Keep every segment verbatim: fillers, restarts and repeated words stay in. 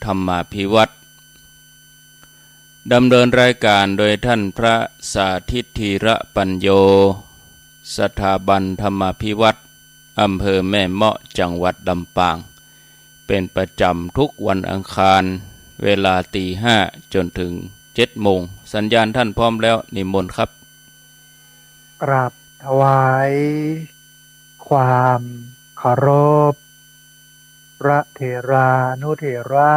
ธรรมาภิวัฒน์ ดำเนินรายการโดยท่านพระสาธิต ธีระปัญโญ สถาบันธรรมาภิวัฒน์ อำเภอแม่เมาะ จังหวัดลำปาง เป็นประจำทุกวันอังคาร เวลาตีห้าจนถึงเจ็ดโมง สัญญาณท่านพร้อมแล้ว นิมนต์ครับ กราบถวายความเคารพ พระเถรานุเถระ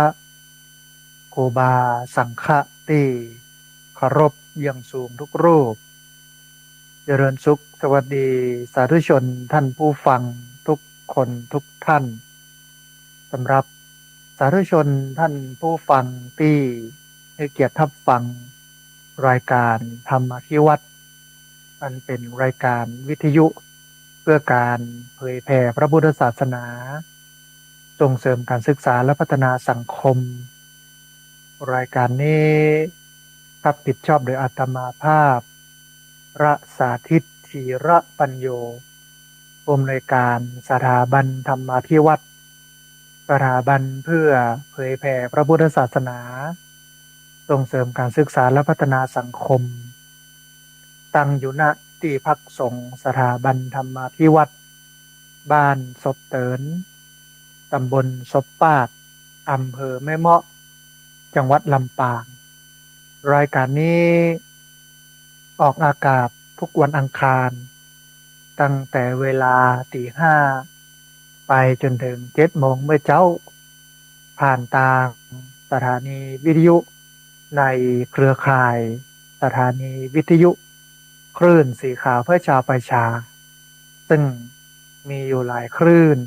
ครูบาสังฆะตี้เคารพอย่างสูงทุกรูป เจริญสุขสวัสดีสาธุชนท่านผู้ฟังทุกคนทุกท่าน สำหรับสาธุชนท่านผู้ฟังตี้ให้เกียรติฮับฟังรายการธรรมาภิวัฒน์ อันเป๋นรายการวิทยุเพื่อการเผยแผ่พระพุทธศาสนา ส่งเสริมการศึกษาและพัฒนาสังคม รายการนี้รับผิดชอบโดยอาตมาภาพ พระสาธิต ธีระปัญโญ ผู้อำนวยการสถาบันธรรมาภิวัฒน์ สถาบันเพื่อเผยแผ่พระพุทธศาสนา ส่งเสริมการศึกษาและพัฒนาสังคม ตั้งอยู่ ณ ตี้พักสงฆ์สถาบันธรรมาภิวัฒน์ บ้านศพเติน ตำบลศพปาด อำเภอแม่เมาะ จังหวัดลำปาง รายการนี้ออกอากาศทุกวันอังคาร ตั้งแต่เวลาตีห้าไปจนถึงเจ็ดโมงเมื่อเจ๊า ผ่านตางสถานีวิทยุในเครือข่ายสถานีวิทยุคลื่นสีขาวเพื่อชาวประชา ซึ่งมีอยู่หลายคลื่น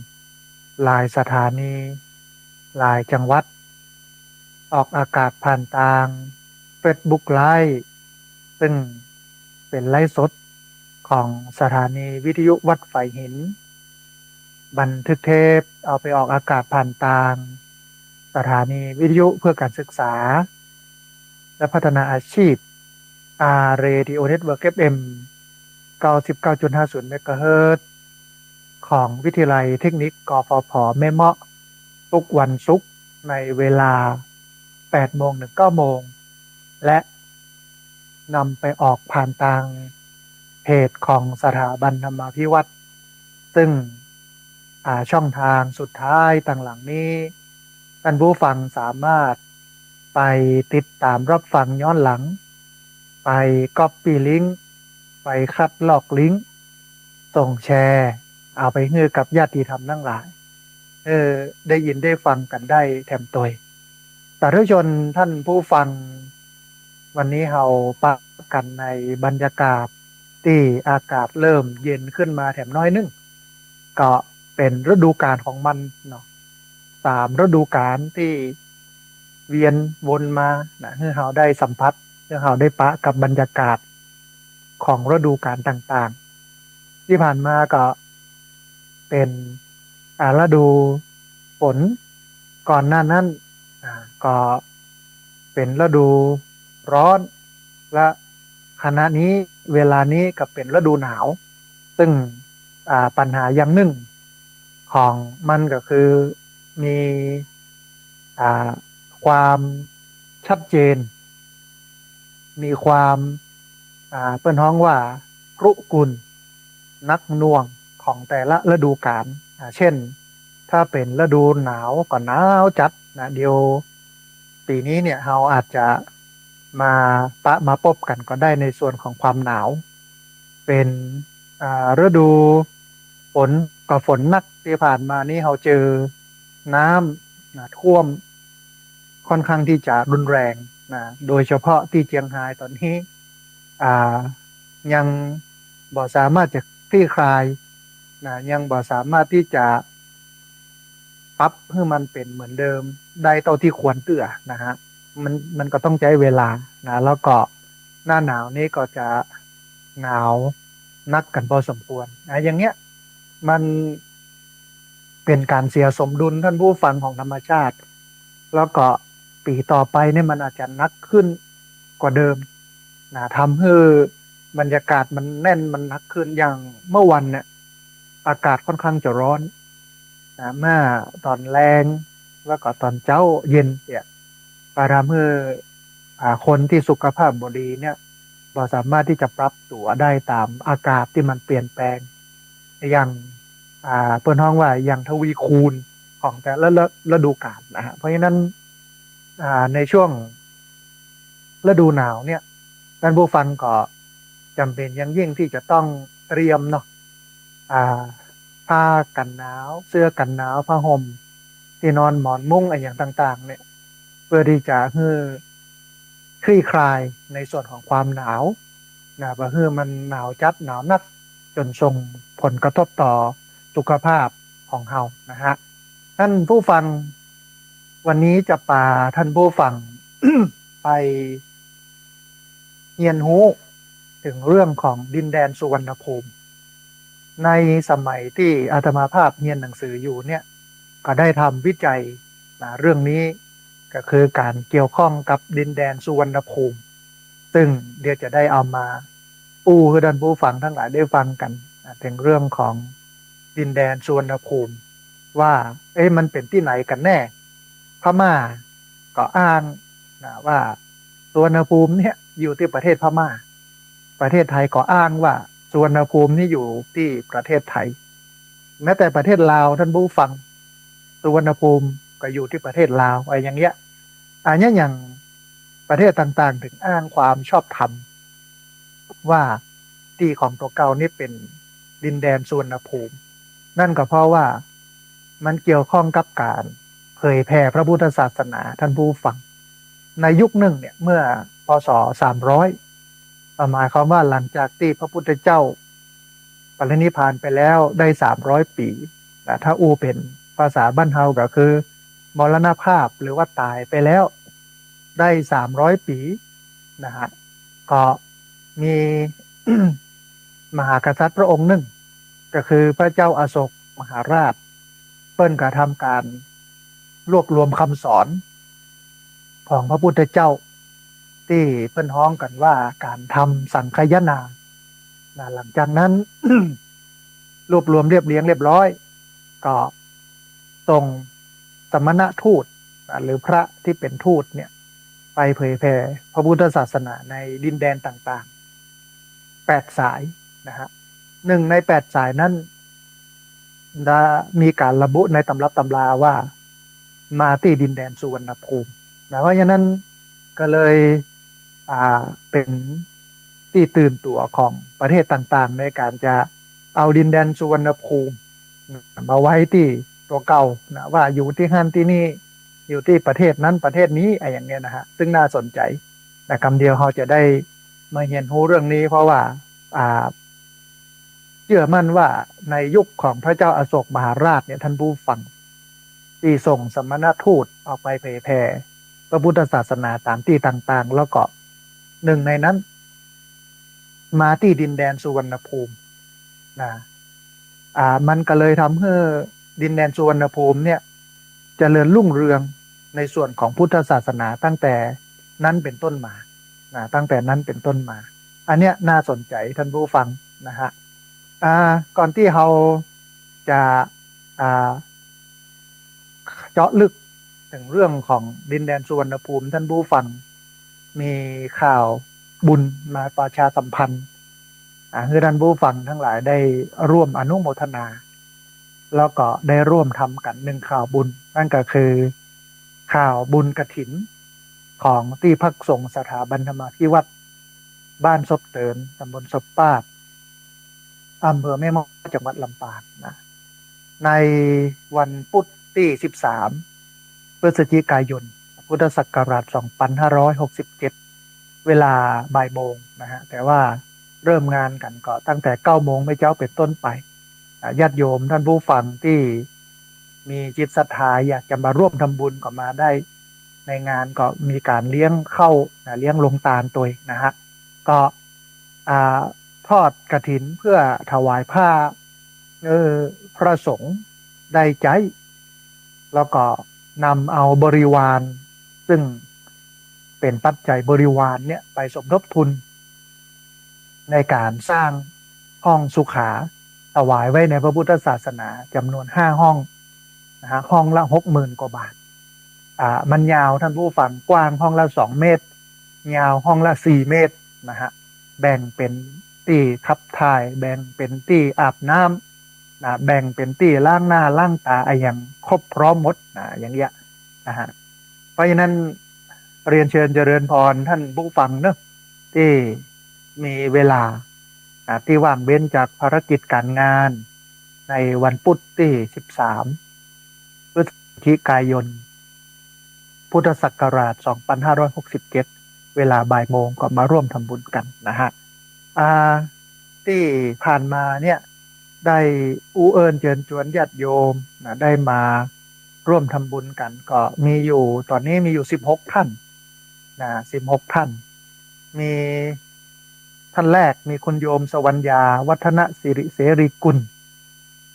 หลายสถานี หลายจังหวัด ออกอากาศผ่านตางเฟซบุ๊กไลฟ์ ซึ่งเป๋นไลฟ์สดของสถานีวิทยุวัดฝายหิน บันทึกเทปเอาไปออกอากาศผ่านตางสถานีวิทยุเพื่อการศึกษาและพัฒนาอาชีพ อาร์ เรดิโอเน็ตเวิร์ก เอฟเอ็ม เก้าสิบเก้าจุดห้าศูนย์เมกะเฮิรตซ์ ของวิทยาลัยเทคนิค กฟผ แม่เมาะ ทุกวันศุกร์ในเวลาแปดโมงถึงเก้าโมง และนำไปออกผ่านตางเพจของสถาบันธรรมาภิวัฒน์ ซึ่ง อ่า ช่องทางสุดท้ายตางหลังนี้ ท่านผู้ฟังสามารถไปติดตามรับฟังย้อนหลัง ไปก๊อปปี้ลิงก์ ไปคัดลอกลิงก์ ส่งแชร์ เอาไปหื้อกับญาติธรรมตังหลาย เออ ได้ยินได้ฟังกั๋นได้แถมตวย สาธุชนท่านผู้ฟัง วันนี้เฮาปะกั๋นในบรรยากาศตี้อากาศเริ่มเย็นขึ้นมาแถมน้อยนึ่ง ก็เป๋นฤดูกาลของมันเนาะ สามฤดูกาลตี้เวียนวนมานะ หื้อเฮาได้สัมผัส หื้อเฮาได้ปะกับบรรยากาศของฤดูกาลต่างๆ ตี้ผ่านมาก็เป๋น อ่า ฤดูฝน ก่อนหน้านั้น อ่า ก็เป๋นฤดูร้อน และขณะนี้เวลานี้ก็เป๋นฤดูหนาว ซึ่ง อ่า ปัญหาอย่างนึ่งของมันก็คือมี อ่า ความชัดเจน มีความ อ่า เปิ้นฮ้องว่าครุกรุ่น หนักหน่วงของแต่ละฤดูกาล อ่า เช่น ถ้าเป๋นฤดูหนาวก็หนาวจัดนะ เดี๋ยวปี๋นี้เนี่ยเฮาอาจจะมาปะมาปบกั๋นก็ได้ในส่วนของความหนาว เป๋น อ่า ฤดูฝนก็ฝนหนัก ตี้ผ่านมานี้เฮาเจอน้ำนะ ท่วมค่อนข้างตี้จะรุนแรงนะ โดยเฉพาะตี้เจียงฮายต๋อนนี้ อ่า ยังบ่สามารถจะคลี่คลายนะ ยังบ่สามารถตี้จะปรับหื้อมันเป๋นเหมือนเดิมได้เต้าตี้ควรเตื้อนะฮะ มัน มันก็ต้องใจ๊เวลานะ แล้วก็หน้าหนาวนี้ก็จะหนาวหนักกั๋นพอสมควรนะ อย่างเงี้ย มันเป๋นก๋านเสียสมดุลท่านผู้ฟังของธรรมชาติ แล้วก็ปี๋ต่อไปเนี่ยมันอาจจะหนักขึ้นกว่าเดิมนะ ทำหื้อบรรยากาศมันแน่นมันหนักขึ้น อย่างเมื่อวันเนี่ย อากาศค่อนข้างจะร้อนนะ เมื่อต๋อนแลง แล้วก็ต๋อนเจ๊าเย็นเนี่ย ก็ทำหื้อ อ่า คนตี้สุขภาพบ่ดีเนี่ย บ่สามารถตี้จะปรับตั๋วได้ต๋ามอากาศตี้มันเปลี่ยนแปลง อย่าง อ่า เปิ้นฮ้องว่าอย่างทวีคูณของแต่ละฤ- ฤดูกาลนะฮะ เพราะฉะนั้น อ่า ในช่วงฤดูหนาวเนี่ย ต้านผู้ฟังก็จ๋ำเป๋นอย่างยิ่งตี้จะต้องเตรียมเนาะ อ่า ผ้ากั๋นหนาว เสื้อกั๋นหนาว ผ้าห่ม ตี้นอน หมอนมุ้ง อะหยังต่างๆ เนี่ย เปื้อตี้จะหื้อคลี่คลายในส่วนของความหนาวนะ บ่หื้อมันหนาวจัดหนาวนักจ๋นส่งผลกระทบต่อสุขภาพของเฮานะฮะ ต้านผู้ฟัง วันนี้จะปาต้านผู้ฟัง ไป เฮียนฮู้เถิงเรื่องของดินแดนสุวรรณภูมิ ในสมัยตี้อาตมาภาพเฮียนหนังสืออยู่เนี่ย ก็ได้ทำวิจัยนะ เรื่องนี้ ก็คือก๋านเกี่ยวข้องกับดินแดนสุวรรณภูมิ ซึ่งเดี๋ยวจะได้เอามาอู้หื้อต้านผู้ฟังตังหลายได้ฟังกั๋นนะ เถิงเรื่องของดินแดนสุวรรณภูมิ ว่า เอ๊ะ มันเป๋นตี้ไหนกั๋นแน่ พม่าก็อ้างนะว่าสุวรรณภูมิเนี่ยอยู่ตี้ประเทศพม่า ประเทศไทยก็อ้างว่าสุวรรณภูมินี่อยู่ตี้ประเทศไทย แม้แต่ประเทศลาว ต้านผู้ฟัง สุวรรณภูมิก็อยู่ตี้ประเทศลาว อะไรอย่างเงี้ย อันเนี้ยอย่างประเทศต่างๆ เถิงอ้างความชอบธรรม ว่าตี้ของตั๋วเก่านี่เป๋นดินแดนสุวรรณภูมิ นั่นก็เพราะว่ามันเกี่ยวข้องกับก๋านเผยแผ่พระพุทธศาสนา ต้านผู้ฟัง ในยุคนึ่งเนี่ย เมื่อ พ.ศ. สามร้อย ก็หมายความว่าหลังจากตี้พระพุทธเจ้าปรินิพพานไปแล้วได้สามร้อยปี๋นะ ถ้าอู้เป๋นภาษาบ้านเฮาก็คือมรณภาพหรือว่าต๋ายไปแล้วได้สามร้อยปี๋นะฮะ ก็มี มหากษัตริย์พระองค์นึ่ง ก็คือพระเจ้าอโศกมหาราช เปิ้นก็ทำก๋านรวบรวมคำสอนของพระพุทธเจ้า ตี้เปิ้นฮ้องกั๋นว่าก๋านทำสังคายนานะ หลังจากนั้น รวบรวมเรียบเรียงเรียบร้อย ก็ส่งสมณทูตนะ หรือพระตี้เป๋นทูตเนี่ย ไปเผยแผ่พระพุทธศาสนาในดินแดนต่างๆ แปดสายนะฮะ นึ่งในแปดสายนั้น ได้มีก๋านระบุในตำรับตำราว่ามาตี้ดินแดนสุวรรณภูมินะ เพราะฉะนั้นก็เลย อ่า เป๋นตี้ตื่นตั๋วของประเทศต่างๆ ในก๋านจะเอาดินแดนสุวรรณภูมิมาไว้ตี้ตั๋วเก่านะ ว่าอยู่ตี้หั้นตี้นี่ อยู่ตี้ประเทศนั้นประเทศนี้ อะไรอย่างเงี้ยนะฮะ ซึ่งน่าสนใจ๋นะ กำเดียวเฮาจะได้มาเฮียนฮู้เรื่องนี้ เพราะว่า อ่า เจื้อมั่นว่าในยุคของพระเจ้าอโศกมหาราชเนี่ย ต้านผู้ฟัง ตี้ส่งสมณทูตออกไปเผยแผ่พระพุทธศาสนาต๋ามตี้ต่างๆ แล้วก็นึ่งในนั้น มาตี้ดินแดนสุวรรณภูมินะ อ่า มันก็เลยทำหื้อดินแดนสุวรรณภูมิเนี่ย เจริญรุ่งเรืองในส่วนของพุทธศาสนาตั้งแต่นั้นเป๋นต้นมานะ ตั้งแต่นั้นเป๋นต้นมา อันเนี้ยน่าสนใจ๋ ต้านผู้ฟังนะฮะ อ่า ก่อนตี้เฮาจะ อ่า เจาะลึกเถิงเรื่องของดินแดนสุวรรณภูมิ ต้านผู้ฟัง มีข่าวบุญมาประชาสัมพันธ์ อ่า หื้อต้านผู้ฟังตังหลายได้ร่วมอนุโมทนา แล้วก็ได้ร่วมทำกั๋นนึ่งข่าวบุญ นั่นก็คือข่าวบุญกฐินของตี้พักสงฆ์สถาบันธรรมาภิวัตน์ บ้านศพเติน ตำบลศพปาด อำเภอแม่เมาะ จังหวัดลำปางนะ ในวันพุธตี้ สิบสาม พฤศจิกายน พุทธศักราช สองพันห้าร้อยหกสิบเจ็ด เวลาบ่ายโมงนะฮะ แต่ว่าเริ่มงานกั๋นก็ตั้งแต่ เก้าโมงเมื่อเจ๊าเป๋นต้นไป อ่า ญาติโยมต้านผู้ฟังตี้มีจิตศรัทธาอยากจะมาร่วมทำบุญก็มาได้ ในงานก็มีก๋านเลี้ยงข้าวนะ เลี้ยงโฮงตานตวยนะฮะ ก็ อ่า ทอดกฐินเพื่อถวายผ้า เออ พระสงฆ์ได้ใจ๊ แล้วก็นำเอาบริวาร ซึ่งเป๋นปัจจัยบริวารเนี่ยไปสมทบทุน ในก๋านสร้างห้องสุขา ถวายไว้ในพระพุทธศาสนาจ๋ำนวนห้าห้องนะฮะ ห้องละหกหมื่นกว่าบาท อ่า มันยาว ท่านผู้ฟัง กว้างห้องละสองเมตร ยาวห้องละสี่เมตรนะฮะ แบ่งเป๋นตี้ขับถ่าย แบ่งเป๋นตี้อาบน้ำนะ แบ่งเป๋นตี้ล้างหน้าล้างต๋า อะหยังครบพร้อมหมดนะ อย่างเนี้ยนะฮะ เพราะฉะนั้นเรียนเชิญเจริญพรท่านผู้ฟังเนอะ ตี้มีเวลา อ่า ตี้ว่างเว้นจากภารกิจก๋านงาน ในวันพุธตี้สิบสาม พฤศจิกายน พุทธศักราชสองพันห้าร้อยหกสิบเจ็ด เวลาบ่ายโมงก็มาร่วมทำบุญกั๋นนะฮะ อ่า ตี้ผ่านมาเนี่ย ได้อู้เอิ้นเจิญจวนญาติโยมนะ ได้มาร่วมทำบุญกั๋น ก็มีอยู่ ต๋อนนี้มีอยู่สิบหกท่านนะ สิบหกท่าน มีท่านแรก มีคุณโยมสวัญญา วัฒนสิริเสรีกุล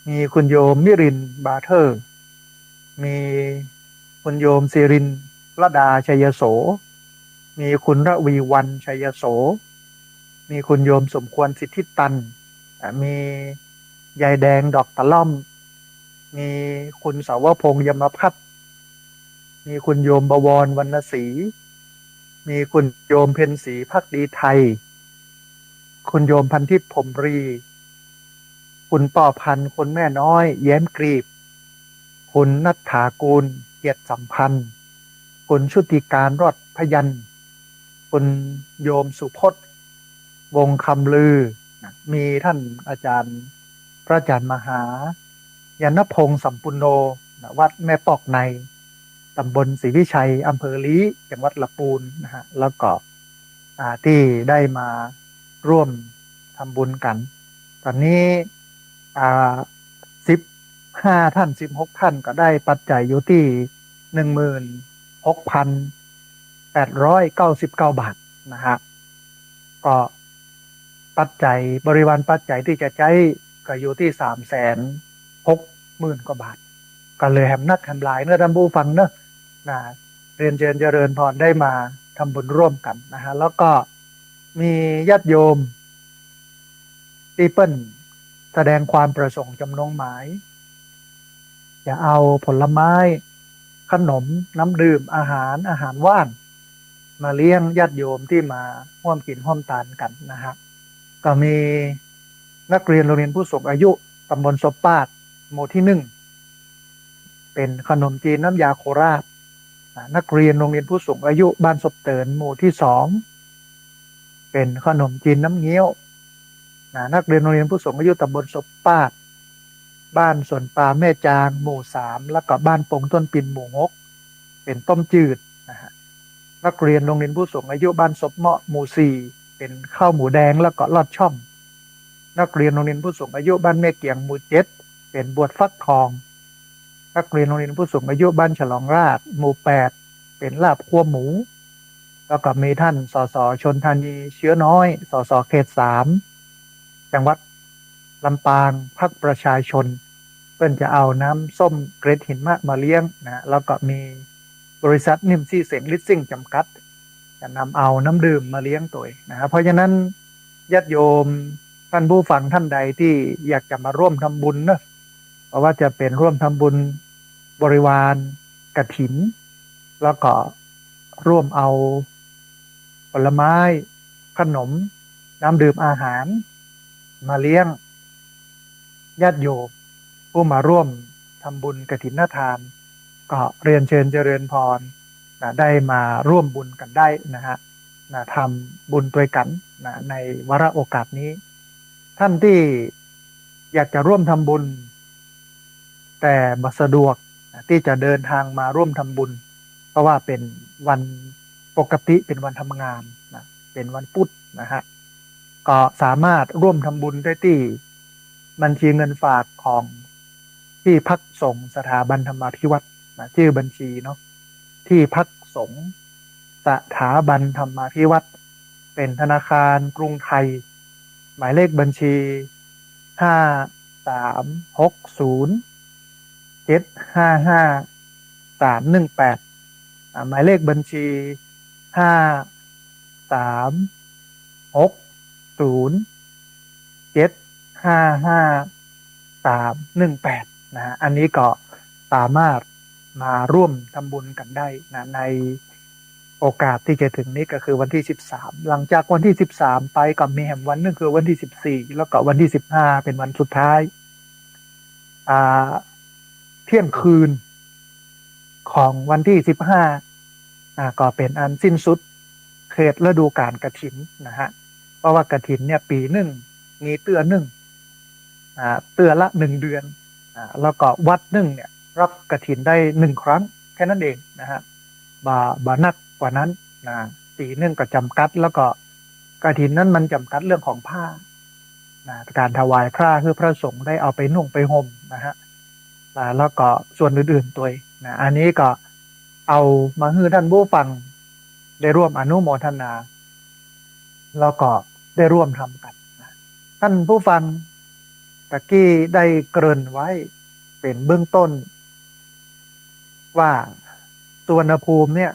มีคุณโยมมิรินทร์ บาเทอร์ มีคุณโยมสิรินทร์ ระดา ชัยโส มีคุณระวีวรรณ ชัยโส มีคุณโยมสมควร สิทธิตัน อ่ะ มียายแดง ดอกตะล่อม มีคุณสาวพงษ์ ยมพัฒน์ มีคุณโยมบวร วรรณศรี มีคุณโยมเพ็ญศรี ภักดีไทย คุณโยมพันทิพย์ พรหมรี คุณป้อพันธุ์ คุณแม่น้อย แย้มกลีบ คุณณัฐฐากูล เกียรติสัมพันธ์ คุณชุติการ รอดพยัญชนะ คุณโยมสุพจน์ วงศ์คำลือนะ มีท่านอาจารย์ พระอาจารย์มหา ยานพงษ์ สัมปุณโณนะ วัดแม่ปอกใน ต๋ำบลศรีวิชัย อำเภอลี้ จังหวัดละปูนนะฮะ แล้วก็ อ่า ตี้ได้มาร่วมทำบุญกั๋น ต๋อนนี้ อ่า สิบห้าท่าน สิบหกท่าน ก็ได้ปัจจัยอยู่ตี้ หนึ่งหมื่นหกพันแปดร้อยเก้าสิบเก้าบาทนะฮะ ก็ปัจจัย บริวารปัจจัยตี้จะใจ๊ก็อยู่ตี้ สามแสนหกหมื่นกว่าบาท ก็เลยแหมนักแหมหลายเนอะท่านผู้ฟังเนอะ นะ เรียนเชิญเจริญพรได้มาทำบุญร่วมกั๋นนะฮะ แล้วก็มีญาติโยมตี้เปิ้นแสดงความประสงค์จ๋ำนงหมาย จะเอาผลไม้ ขนม น้ำดื่ม อาหาร อาหารว่าง มาเลี้ยงญาติโยมตี้มาฮ่วมกิ๋นฮ่วมตานกั๋นนะฮะ ก็มีนักเรียนโรงเรียนผู้สูงอายุต๋ำบลศพปาด หมู่ตี้หนึ่ง เป๋นขนมจีนน้ำยาโคราช อ่า นักเรียนโรงเรียนผู้สูงอายุบ้านศพเติน หมู่ตี้สอง เป๋นขนมจีนน้ำเงี้ยว นะ นักเรียนโรงเรียนผู้สูงอายุต๋ำบลศพปาด บ้านสวนปาแม่จาง หมู่สาม แล้วก็บ้านปงต้นปิ่น หมู่หก เป๋นต้มจืดนะฮะ นักเรียนโรงเรียนผู้สูงอายุบ้านศพเมาะ หมู่สี่ เป๋นข้าวหมูแดงแล้วก็ลอดช่อง นักเรียนโรงเรียนผู้สูงอายุบ้านแม่เกียง หมู่เจ็ด เป๋นบวชฟักทอง นักเรียนโรงเรียนผู้สูงอายุบ้านฉลองราษฎร์ หมู่แปด เป๋นลาบคั่วหมู แล้วก็มีท่าน สส ชลธานี เชื้อน้อย สส เขตสาม จังหวัดลำปาง พรรคประชาชน เปิ้นจะเอาน้ำส้มเกล็ดหิมะมาเลี้ยงนะ แล้วก็มีบริษัทนิ่มซี่เสียงลิสซิ่งจำกัด จะนำเอาน้ำดื่มมาเลี้ยงตวยนะฮะ เพราะฉะนั้นญาติโยมท่านผู้ฟังท่านใดตี้อยากจะมาร่วมทำบุญเนอะ เพราะว่าจะเป๋นร่วมทำบุญบริวารกฐิน แล้วก็ร่วมเอาผลไม้ ขนม น้ำดื่มอาหาร มาเลี้ยงญาติโยมผู้มาร่วมทำบุญกฐินทาน ก็เรียนเชิญเจริญพรนะ ได้มาร่วมบุญกั๋นได้นะฮะ นะ ทำบุญตวยกั๋นนะ ในวาระโอกาสนี้ ท่านตี้อยากจะร่วมทำบุญ แต่บ่สะดวกนะ ตี้จะเดินทางมาร่วมทำบุญ เพราะว่าเป๋นวันปกติ เป๋นวันทำงานนะ เป๋นวันพุธนะฮะ ก็สามารถร่วมทำบุญได้ตี้บัญชีเงินฝากของที่พักสงฆ์สถาบันธรรมาภิวัฒน์นะ จื้อบัญชีเนาะ ที่พักสงฆ์สถาบันธรรมาภิวัฒน์ เป๋นธนาคารกรุงไทย หมายเลขบัญชี ห้า สาม หก ศูนย์ เจ็ด ห้า ห้า สาม หนึ่ง แปด อ่า หมายเลขบัญชี ห้า สาม หก ศูนย์ เจ็ด ห้า ห้า สาม หนึ่ง แปด นะฮะ อันนี้ก็สามารถ มาร่วมทำบุญกั๋นได้นะ ในโอกาสตี้จะเถิงนี้ก็คือวันตี้สิบสาม หลังจากวันตี้สิบสามไปก็มีแหมวันนึ่งคือวันตี้สิบสี่ แล้วก็วันตี้สิบห้าเป๋นวันสุดท้าย อ่า เที่ยงคืนของวันตี้สิบห้า อ่า ก็เป๋นอันสิ้นสุดเขตฤดูก๋านกฐินนะฮะ เพราะว่ากฐินเนี่ยปี๋นึ่งมีเตื้อนึ่ง อ่า เตื้อละนึ่งเดือน อ่า แล้วก็วัดนึ่งเนี่ยฮับกฐินได้นึ่งครั้งแค่นั้นเองนะฮะ บ่ บ่นักกว่านั้นนะ ปี๋นึ่งก็จ๋ำกัด แล้วก็กฐินนั้นมันจ๋ำกัดเรื่องของผ้านะ ก๋านถวายผ้าหื้อพระสงฆ์ได้เอาไปนุ่งไปห่มนะฮะ อ่า แล้วก็ส่วนอื่นๆตวยนะ อันนี้ก็เอามาหื้อต้านผู้ฟังได้ร่วมอนุโมทนา แล้วก็ได้ร่วมทำกั๋นนะ ต้านผู้ฟังตะกี้ได้เกริ่นไว้เป๋นเบื้องต้น ว่าสุวรรณภูมิเนี่ย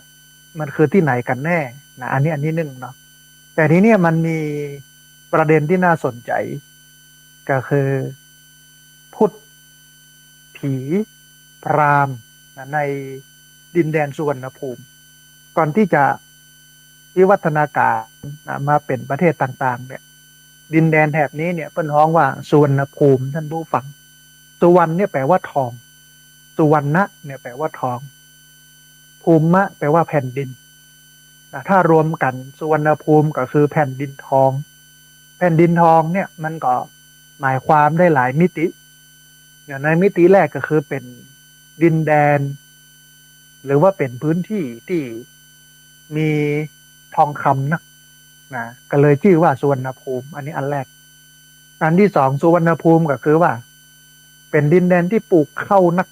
มันคือตี้ไหนกั๋นแน่นะ อันนี้อันนี้นึ่งเนาะ แต่ทีเนี้ยมันมีประเด็นตี้น่าสนใจ๋ ก็คือพุทธ ผี พราหมณ์นะ ในดินแดนสุวรรณภูมิ ก่อนตี้จะวิวัฒนาก๋ารนะ มาเป๋นประเทศต่างๆ เนี่ย ดินแดนแถบนี้เนี่ยเปิ้นฮ้องว่าสุวรรณภูมิ ต้านผู้ฟัง สุวรรณเนี่ยแปลว่าทอง สุวรรณะเนี่ยแปลว่าทอง ภูมะแปลว่าแผ่นดินนะ ถ้ารวมกั๋นสุวรรณภูมิก็คือแผ่นดินทอง แผ่นดินทองเนี่ยมันก็หมายความได้หลายมิติ อย่างในมิติแรกก็คือเป๋นดินแดน หรือว่าเป๋นพื้นตี้ตี้มีทองคำนักนะ ก็เลยจื้อว่าสุวรรณภูมิ อันนี้อันแรก อันตี้สอง สุวรรณภูมิก็คือว่าเป๋นดินแดนตี้ปลูกข้าวนัก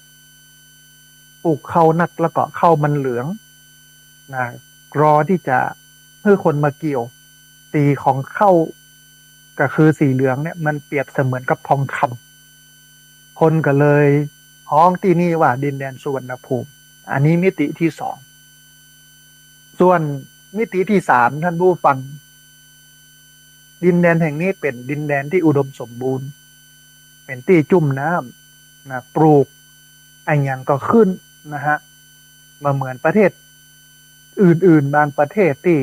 ปลูกข้าวนัก แล้วก็ข้าวมันเหลืองนะ รอตี้จะหื้อคนมาเกี่ยว สีของข้าวก็คือสีเหลืองเนี่ยมันเปรียบเสมือนกับทองคำ คนก็เลยฮ้องตี้นี่ว่าดินแดนสุวรรณภูมิ อันนี้มิติตี้สอง ส่วนมิติตี้สาม ต้านผู้ฟัง ดินแดนแห่งนี้เป๋นดินแดนตี้อุดมสมบูรณ์ เป๋นตี้จุ่มน้ำนะ ปลูกอะหยังก็ขึ้นนะฮะ บ่เหมือนประเทศอื่นๆ บางประเทศตี้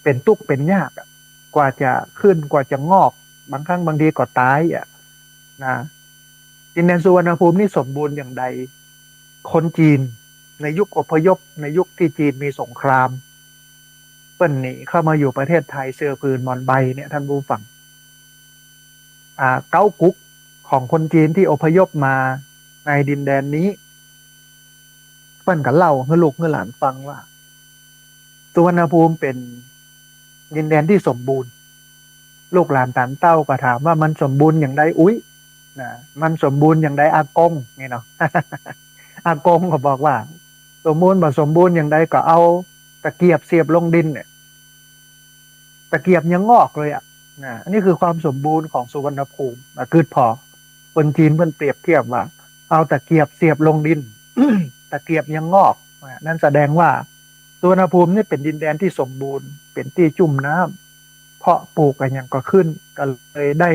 เป๋นตุ๊กเป๋นยากอะ กว่าจะขึ้น กว่าจะงอก บางครั้งบางทีก็ต๋ายอะนะ ดินแดนสุวรรณภูมินี่สมบูรณ์อย่างใด คนจีนในยุคอพยพ ในยุคตี้จีนมีสงคราม เปิ้นหนีเข้ามาอยู่ประเทศไทย เสื้อผืนหมอนใบเนี่ย ต้านผู้ฟัง อ่า เก๊ากุ๊กของคนจีนตี้อพยพมาในดินแดนนี้ เปิ้นก็เล่าหื้อลูกหื้อหลานฟังว่า สุวรรณภูมิเป๋นดินแดนตี้สมบูรณ์ ลูกหลานต๋านเต้าก็ถามว่ามันสมบูรณ์อย่างใดอุ๊ยนะ มันสมบูรณ์อย่างใดอากง นี่เนาะ อากงก็บอกว่า สมบูรณ์บ่สมบูรณ์อย่างใดก็เอาตะเกียบเสียบลงดินเนี่ย ตะเกียบยังงอกเลยอะนะ อันนี้คือความสมบูรณ์ของสุวรรณภูมินะ กึ๊ดผ่อ คนจีนเปิ้นเปรียบเทียบว่า เอาตะเกียบเสียบลงดิน ตะเกียบยังงอกนะ นั่นแสดงว่าสุวรรณภูมินี่เป๋นดินแดนตี้สมบูรณ์ เป๋นตี้จุ่มน้ำ เพาะปลูกอะหยังก็ขึ้น ก็เลยได้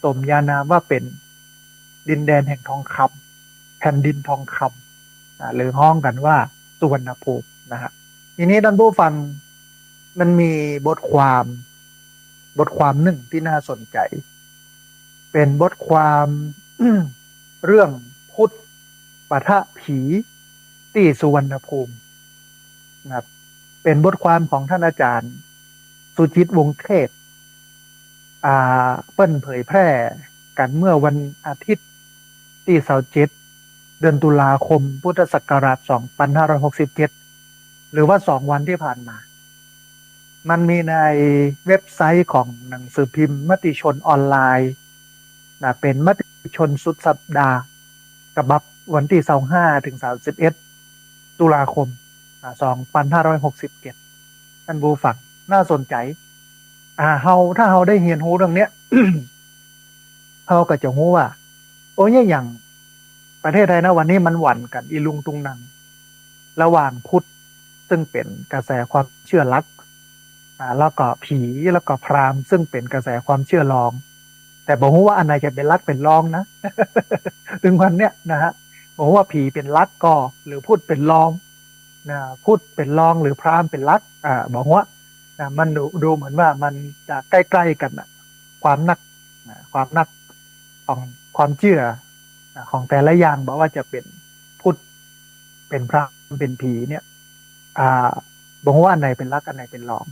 สมญานามว่าเป๋นดินแดนแห่งทองคำ แผ่นดินทองคำนะ หรือฮ้องกั๋นว่าสุวรรณภูมินะฮะ ทีนี้ต้านผู้ฟัง มันมีบทความ บทความนึ่งตี้น่าสนใจ๋ เป๋นบทความ เรื่องพุทธปะทะผีตี้สุวรรณภูมินะครับ เป๋นบทความของต้านอาจ๋ารย์สุจิต วงศ์เทพ อ่า เปิ้นเผยแพร่กั๋นเมื่อวันอาทิตย์ตี้ซาวเจ็ด เดือนตุลาคม พุทธศักราชสองพันห้าร้อยหกสิบเจ็ด หรือว่าสองวันตี้ผ่านมา มันมีในเว็บไซต์ของหนังสือพิมพ์มติชนออนไลน์นะ เป๋นมติชนสุดสัปดาห์ ฉบับวันตี้ซาวห้าถึงสามสิบเอ็ด ตุลาคม อ่า สองพันห้าร้อยหกสิบเจ็ด ต้านผู้ฟัง น่าสนใจ๋ อ่า เฮา ถ้าเฮาได้เฮียนฮู้เรื่องเนี้ย เฮาก็จะฮู้ว่า โอ้ย อย่างประเทศไทยนะวันนี้มันหวั่นกั๋นอีลุงตุงนัง ระหว่างพุทธ ซึ่งเป๋นกระแสความเชื่อหลัก อ่า แล้วก็ผี แล้วก็พราหมณ์ ซึ่งเป๋นกระแสความเชื่อรอง แต่บ่ฮู้ว่าอันไหนจะเป๋นหลักเป๋นรองนะ เถิงวันเนี้ยนะฮะ บ่ฮู้ว่าผีเป๋นหลักก่อ หรือพุทธเป๋นรองนะ พุทธเป๋นรองหรือพราหมณ์เป๋นหลัก อ่า บ่ฮู้นะ มันดู ดูเหมือนว่ามันจะใกล้ๆ กั๋นนะ ความนักนะ ความนักของความเจื้อนะ ของแต่ละอย่าง บ่ว่าจะเป๋นพุทธ เป๋นพราหมณ์ เป๋นผีเนี่ย อ่า บ่ฮู้ว่าอันไหนเป๋นหลัก อันไหนเป๋นรอง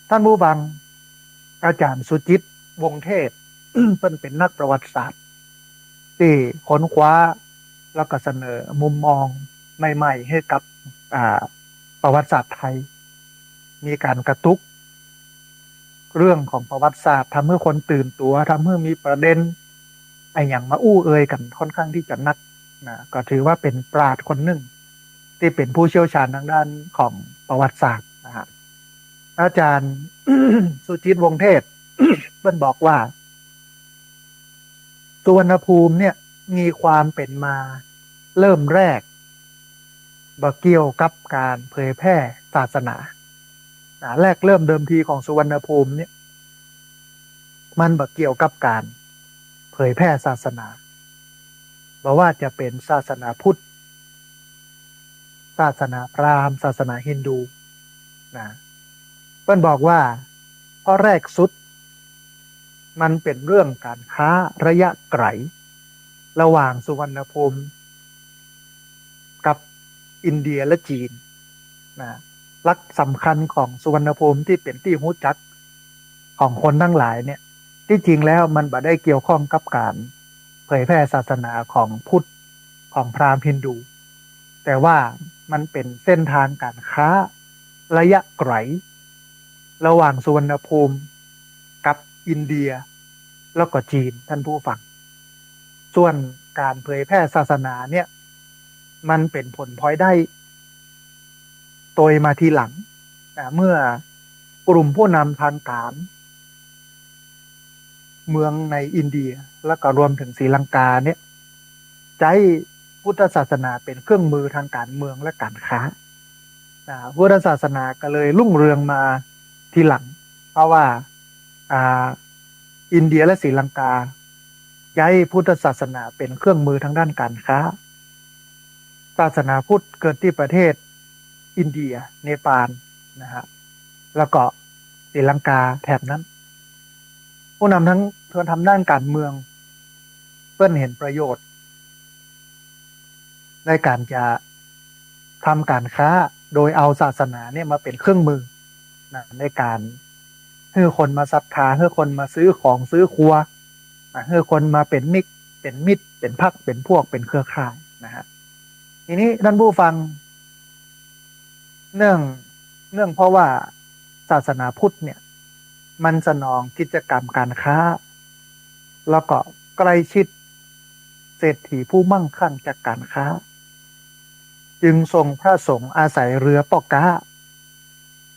ต้านผู้ฟัง อาจ๋ารย์สุจิต วงศ์เทพ เปิ้นเป๋นนักประวัติศาสตร์ ตี้ค้นคว้า แล้วก็เสนอมุมมองใหม่ๆ หื้อกับ อ่า ประวัติศาสตร์ไทย มีก๋านกระตุก เรื่องของประวัติศาสตร์ ทำหื้อคนตื่นตั๋ว ทำหื้อมีประเด็นอะหยังมาอู้เอ่ยกั๋นค่อนข้างตี้จะนักนะ ก็ถือว่าเป๋นปราชญ์คนนึ่ง ตี้เป๋นผู้เชี่ยวชาญตางด้านของประวัติศาสตร์นะฮะ อาจ๋ารย์ สุจิต วงศ์เทพ เปิ้นบอกว่า สุวรรณภูมิเนี่ยมีความเป๋นมาเริ่มแรก บ่เกี่ยวกับก๋านเผยแพร่ศาสนา นะ แรกเริ่มเดิมทีของสุวรรณภูมิเนี่ย มันบ่เกี่ยวกับก๋านเผยแพร่ศาสนา บ่ว่าจะเป๋นศาสนาพุทธ ศาสนาพราหมณ์ ศาสนาฮินดูนะ เปิ้นบอกว่า ข้อแรกสุด มันเป๋นเรื่องก๋านค้าระยะไก๋ ระหว่างสุวรรณภูมิ กับอินเดียและจีนนะ หลักสำคัญของสุวรรณภูมิตี้เป๋นตี้ฮู้จักของคนตังหลายเนี่ย ตี้จริงแล้วมันบ่ได้เกี่ยวข้องกับก๋านเผยแพร่ศาสนาของพุทธ ของพราหมณ์ฮินดู แต่ว่ามันเป๋นเส้นตางก๋านค้าระยะไก๋ ระหว่างสุวรรณภูมิกับอินเดีย แล้วก็จีน ต้านผู้ฟัง ส่วนก๋านเผยแพร่ศาสนาเนี่ย มันเป๋นผลพลอยได้โตยมาทีหลังนะ เมื่อกลุ่มผู้นำตางก๋านเมืองในอินเดีย แล้วก็รวมเถิงศรีลังกาเนี่ย ใจ๊พุทธศาสนาเป๋นเครื่องมือตางก๋านเมืองและก๋านค้านะ พุทธศาสนาก็เลยรุ่งเรืองมาทีหลัง เพราะว่า อ่า อินเดียและศรีลังกา ใจ๊พุทธศาสนาเป๋นเครื่องมือตางด้านก๋านค้า ศาสนาพุทธเกิดตี้ประเทศอินเดีย เนปาลนะฮะ แล้วก็ศรีลังกาแถบนั้น ผู้นำตาง ทางด้านก๋านเมือง เปิ้นหันประโยชน์ ในก๋านจะทำก๋านค้า โดยเอาศาสนาเนี่ยมาเป๋นเครื่องมือนะ ในก๋านหื้อคนมาศรัทธา หื้อคนมาซื้อของซื้อครัวนะ หื้อคนมาเป๋นมิตร เป๋นมิตร เป๋นพรรค เป๋นพวก เป๋นเครือข่ายนะฮะ ทีนี้ต้านผู้ฟัง เนื่อง เนื่องเพราะว่าศาสนาพุทธเนี่ย มันสนองกิจกรรมก๋านค้า แล้วก็ใกล้ชิดเศรษฐีผู้มั่งคั่งจากก๋านค้า จึงส่งพระสงฆ์อาศัยเรือป้อก๊า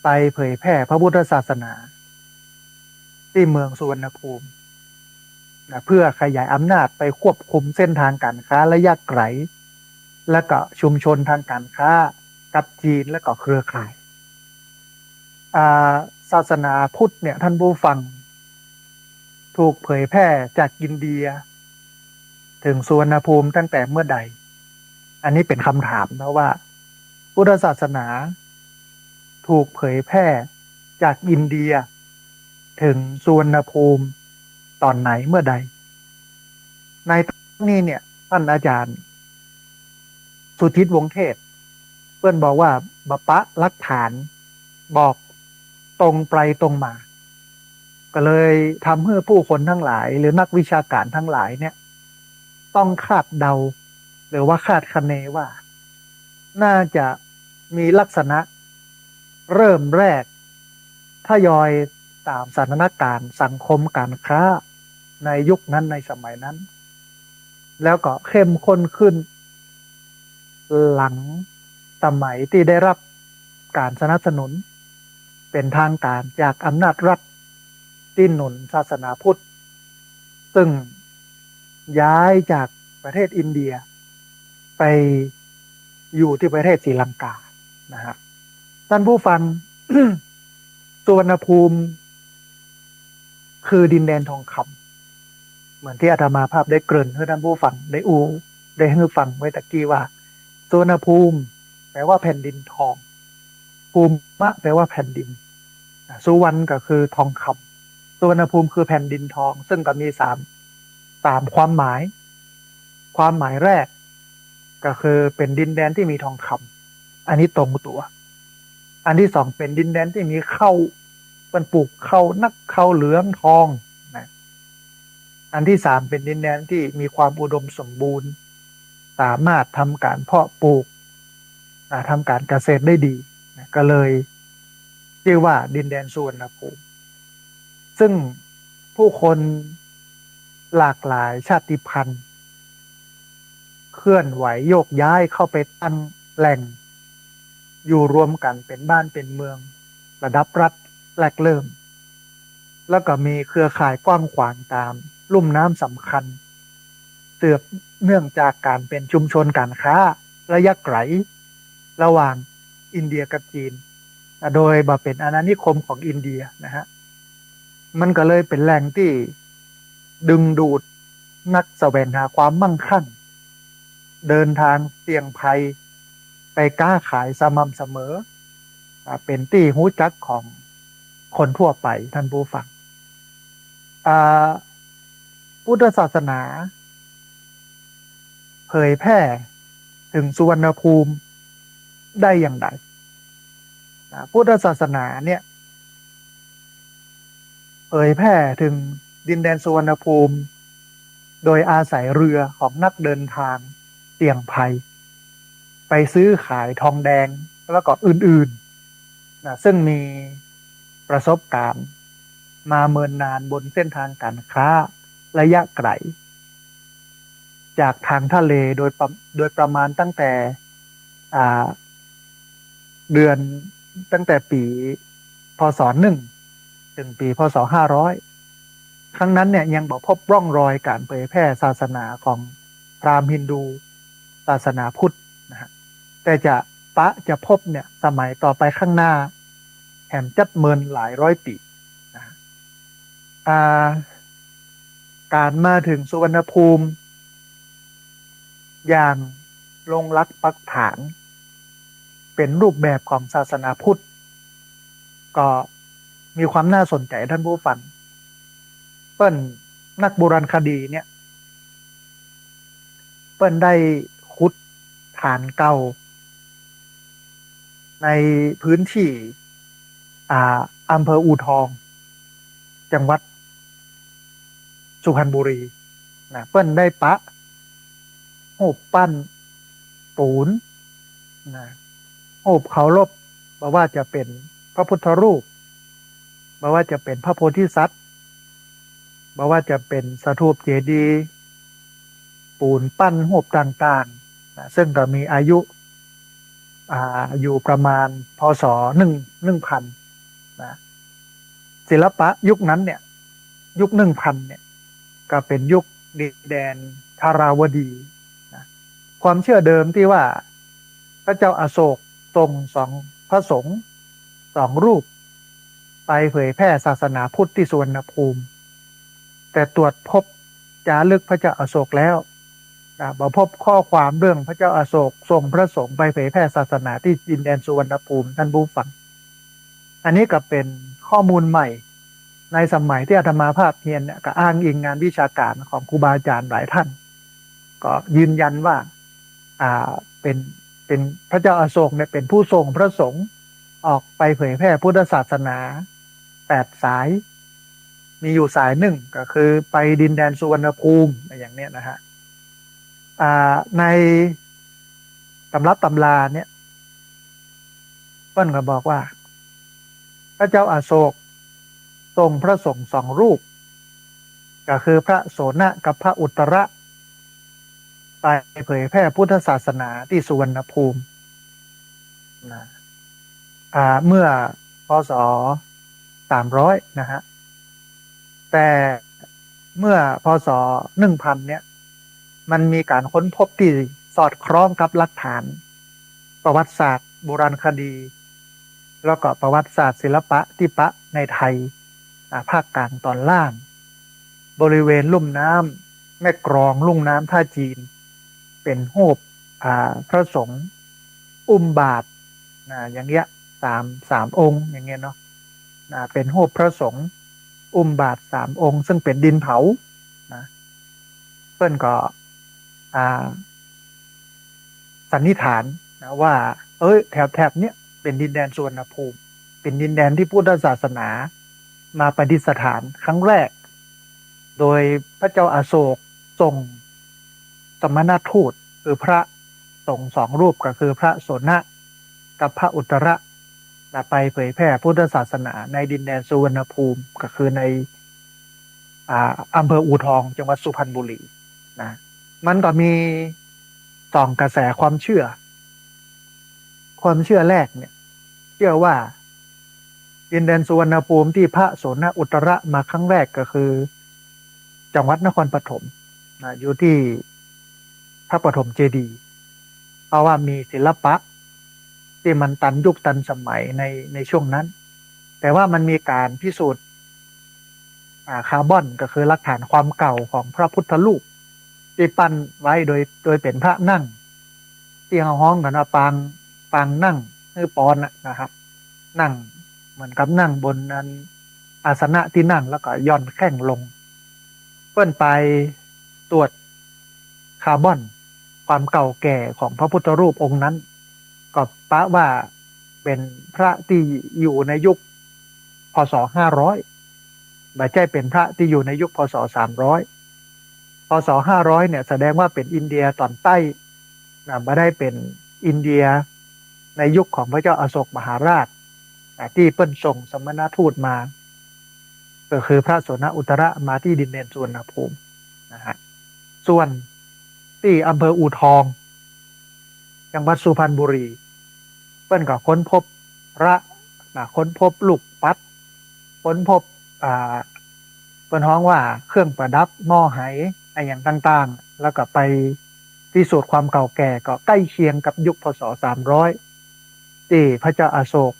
ไปเผยแพร่พระพุทธศาสนา ตี้เมืองสุวรรณภูมินะ เพื่อขยายอำนาจไปควบคุมเส้นตางก๋านค้าระยะไก๋ และก็ชุมชนตางก๋านค้ากับจีนและก็เครือข่าย อ่า ศาสนาพุทธเนี่ย ต้านผู้ฟัง ถูกเผยแพร่จากอินเดีย เถิงสุวรรณภูมิตั้งแต่เมื่อใด อันนี้เป๋นกำถามนะว่า พุทธศาสนาถูกเผยแพร่จากอินเดีย เถิงสุวรรณภูมิต๋อนไหนเมื่อใด ในต๋อนนี้เนี่ย ต้านอาจ๋ารย์สุจิต วงศ์เทพ เปิ้นบอกว่าบ่ปะหลักฐาน บอกตรงไปตรงมา ก็เลยทำหื้อผู้คนตังหลาย หรือนักวิชาก๋านตังหลายเนี่ย ต้องคาดเดา หรือว่าคาดคะเนว่า น่าจะมีลักษณะเริ่มแรก ทยอยต๋ามสถานก๋ารณ์สังคมก๋านค้าในยุคนั้นในสมัยนั้น แล้วก็เข้มข้นขึ้น หลังสมัยตี้ได้รับก๋านสนับสนุนเป๋นตางก๋านจากอำนาจรัฐตี้หนุนศาสนาพุทธ ซึ่งย้ายจากประเทศอินเดียไปอยู่ตี้ประเทศศรีลังกานะฮะ ต้านผู้ฟัง สุวรรณภูมิคือดินแดนทองคำ เหมือนตี้อาตมาภาพได้เกริ่นหื้อต้านผู้ฟังได้อู้ ได้หื้อฟังไว้ตะกี้ว่า สุวรรณภูมิ แปลว่าแผ่นดินทอง ภูมะ แปลว่าแผ่นดิน อ่ะ สุวรรณก็คือทองคำ สุวรรณภูมิคือแผ่นดินทอง ซึ่งก็มีสาม สามความหมาย ความหมายแรกก็คือเป็นดินแดนที่มีทองคำ อันนี้ตรงตั๋ว อันที่สองเป็นดินแดนที่มีข้าว เปิ้นปลูกข้าวนัก ข้าวเหลืองทองนะ อันที่สามเป็นดินแดนที่มีความอุดมสมบูรณ์ สามารถทำการเพาะปลูก อ่า ทำการเกษตรได้ดีนะ ก็เลยเรียกว่าดินแดนสุวรรณภูมิ ซึ่งผู้คนหลากหลายชาติพันธุ์ เคลื่อนไหวโยกย้ายเข้าไปตั้งแหล่งอยู่รวมกันเป็นบ้านเป็นเมือง ระดับรัฐแรกเริ่ม แล้วก็มีเครือข่ายกว้างขวางตามลุ่มน้ำสำคัญ สืบเนื่องจากการเป็นชุมชนการค้าระยะไกลระหว่างอินเดียกับจีน โดยบ่เป๋นอาณานิคมของอินเดียนะฮะ มันก็เลยเป็นแหล่งที่ดึงดูดนักแสวงหาความมั่งคั่ง เดินทางเสี่ยงภัย ไปค้าขายสม่ำเสมอ อ่า เป็นตี้ฮู้จักของคนทั่วไป ท่านผู้ฟัง อ่า พุทธศาสนา เผยแพร่ถึงสุวรรณภูมิได้อย่างไร อ่า พุทธศาสนาเนี่ย เผยแพร่ถึงดินแดนสุวรรณภูมิ โดยอาศัยเรือของนักเดินทางเสี่ยงภัย ไปซื้อขายทองแดงแล้วก็อื่นๆ นะ ซึ่งมีประสบการณ์มาเมินนานบนเส้นทางการค้าระยะไกล จากทางทะเลโดยประ โดยประมาณตั้งแต่ อ่า เดือน ตั้งแต่ปี พ.ศ. หนึ่ง ถึงปี พ.ศ. ห้าร้อย ครั้งนั้นเนี่ยยังบ่พบร่องรอยการเผยแพร่ศาสนาของพราหมณ์ฮินดู ศาสนาพุทธนะฮะ แต่จะปะจะพบเนี่ยสมัยต่อไปข้างหน้า แถมจัดเมินหลายร้อยปี๋นะฮะ อ่า การมาถึงสุวรรณภูมิ อย่างลงหลักปักฐาน เป็นรูปแบบของศาสนาพุทธ ก็มีความน่าสนใจ๋ ท่านผู้ฟัง เปิ้น นักโบราณคดีเนี่ย เปิ้นได้ขุดฐานเก่า ในพื้นที่ อ่า อำเภออู่ทอง จังหวัดสุพรรณบุรีนะ เปิ้นได้ปะรูปปั้นปูนนะ รูปเคารพ บ่ว่าจะเป๋นพระพุทธรูป บ่ว่าจะเป๋นพระโพธิสัตว์ บ่ว่าจะเป๋นสถูปเจดีย์ ปูนปั้นรูปต่างๆ นะ ซึ่งก็มีอายุ อ่า อยู่ประมาณ พ.ศ. หนึ่ง หนึ่งพัน นะ ศิลปะยุคนั้นเนี่ย ยุค หนึ่งพัน เนี่ย ก็เป๋นยุคดินแดนธาราวดีนะ ความเชื่อเดิมตี้ว่าพระเจ้าอโศกส่งสอง พระสงฆ์สองรูป ไปเผยแพร่ศาสนาพุทธตี้สุวรรณภูมิ แต่ตรวจพบจารึกพระเจ้าอโศกแล้วนะ บ่พบข้อความเรื่องพระเจ้าอโศกส่งพระสงฆ์ไปเผยแพร่ศาสนาตี้ดินแดนสุวรรณภูมิ ท่านผู้ฟัง อันนี้ก็เป๋นข้อมูลใหม่ ในสมัยตี้อาตมาภาพเฮียนเนี่ย ก็อ้างอิงงานวิชาการของครูบาอาจารย์หลายท่าน ก็ยืนยันว่า อ่า เป๋น เป๋นพระเจ้าอโศกเนี่ยเป๋นผู้ส่งพระสงฆ์ออกไปเผยแพร่พุทธศาสนาแปดสาย มีอยู่สายหนึ่งก็คือไปดินแดนสุวรรณภูมิ อย่างเนี้ยนะฮะ อ่า ในตำรับตำราเนี่ย เปิ้นก็บอกว่า พระเจ้าอโศกส่งพระสงฆ์สองรูป ก็คือพระโสณะกับพระอุตตระ ไปเผยแพร่พุทธศาสนาตี้สุวรรณภูมินะ อ่า เมื่อ พ.ศ. สามร้อย นะฮะ แต่เมื่อ พ.ศ. หนึ่งพัน เนี่ย มันมีการค้นพบตี้สอดคล้องกับหลักฐานประวัติศาสตร์โบราณคดี แล้วก็ประวัติศาสตร์ศิลปะตี้ปะในไทย อ่า ภาคกลางตอนล่าง บริเวณลุ่มน้ำแม่กลอง ลุ่มน้ำท่าจีน เป๋นฮูป อ่า พระสงฆ์อุ้มบาตรนะ อย่างเงี้ย สาม สามองค์อย่างเงี้ยเนาะนะ เป๋นฮูปพระสงฆ์อุ้มบาตรสามองค์ ซึ่งเป๋นดินเผานะ เปิ้นก็ อ่า สันนิษฐานนะว่า เอ้ย แถบ แถบเนี้ยเป๋นดินแดนสุวรรณภูมิ เป๋นดินแดนตี้พุทธศาสนามาประดิษฐานครั้งแรก โดยพระเจ้าอโศกส่งสมณทูต คือพระสงฆ์สองรูป ก็คือพระโสณะกับพระอุตตระนะ ไปเผยแผ่พุทธศาสนาในดินแดนสุวรรณภูมิ ก็คือใน อ่า อำเภออู่ทอง จังหวัดสุพรรณบุรีนะ มันก็มีสองกระแสความเชื่อ ความเชื่อแรกเนี่ย เชื่อว่าดินแดนสุวรรณภูมิตี้พระโสณะอุตตระมาครั้งแรกก็คือ จังหวัดนครปฐมนะ อยู่ตี้พระปฐมเจดีย์ เพราะว่ามีศิลปะตี้มันตันยุคตันสมัยใน ในช่วงนั้น แต่ว่ามันมีก๋านพิสูจน์ อ่า คาร์บอน ก็คือหลักฐานความเก่าของพระพุทธรูปตี้ปั้นไว้โดย โดยเป๋นพระนั่ง ตี้เฮาฮ้องกั๋นว่าปาง ปางนั่ง หรือปอนนะนะครับ นั่งเหมือนกับนั่งบนอันอาสนะตี้นั่ง แล้วก็หย่อนแข้งลง เปิ้นไปตรวจคาร์บอน ความเก่าแก่ของพระพุทธรูปองค์นั้น ก็ปะว่าเป๋นพระตี้อยู่ในยุค พ.ศ. ห้าร้อย บ่ใจ้เป๋นพระตี้อยู่ในยุค พ.ศ. สามร้อย พ.ศ. ห้าร้อย เนี่ย แสดงว่าเป๋นอินเดียต๋อนใต้นะ บ่ได้เป๋นอินเดียในยุคของพระเจ้าอโศกมหาราชนะ ตี้เปิ้นส่งสมณทูตมา ก็คือพระโสณะอุตตระมาตี้ดินแดนสุวรรณภูมินะฮะ ส่วนตี้อำเภออู่ทอง จังหวัดสุพรรณบุรี เปิ้นก็ค้นพบพระนะ ค้นพบลูกปัด ค้นพบ อ่า เปิ้นฮ้องว่าเครื่องประดับหม้อไหอะหยังต่างๆ แล้วก็ไปพิสูจน์ความเก่าแก่ ก็ใกล้เคียงกับยุค พ.ศ. สามร้อย ตี้พระเจ้าอโศก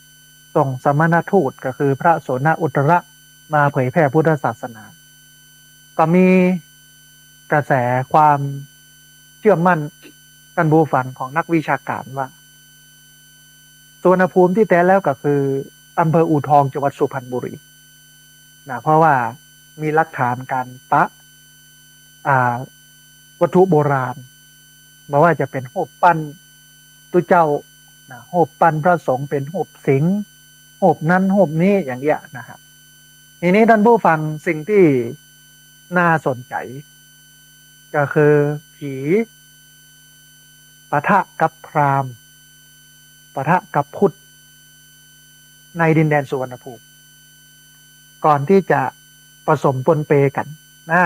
ส่งสมณทูต ก็คือพระโสณะอุตตระมาเผยแผ่พุทธศาสนา ก็มีกระแสความเชื่อมั่น ท่านผู้ฟัง ของนักวิชาการว่า สุวรรณภูมิตี้แต๊แล้วก็คืออำเภออู่ทอง จังหวัดสุพรรณบุรีนะ เพราะว่ามีหลักฐานก๋านปะ อ่า วัตถุโบราณ บ่ว่าจะเป๋นฮูปปั้นตุ๊เจ้านะ ฮูปปั้นพระสงฆ์เป๋นฮูปสิงห์ ฮูปนั้นฮูปนี้อย่างเงี้ยนะครับ ทีนี้ท่านผู้ฟัง สิ่งตี้น่าสนใจ๋ก็คือผีปะทะกับพราหมณ์ ปะทะกับพุทธในดินแดนสุวรรณภูมิ ก่อนตี้จะผสมปนเปกั๋นนะ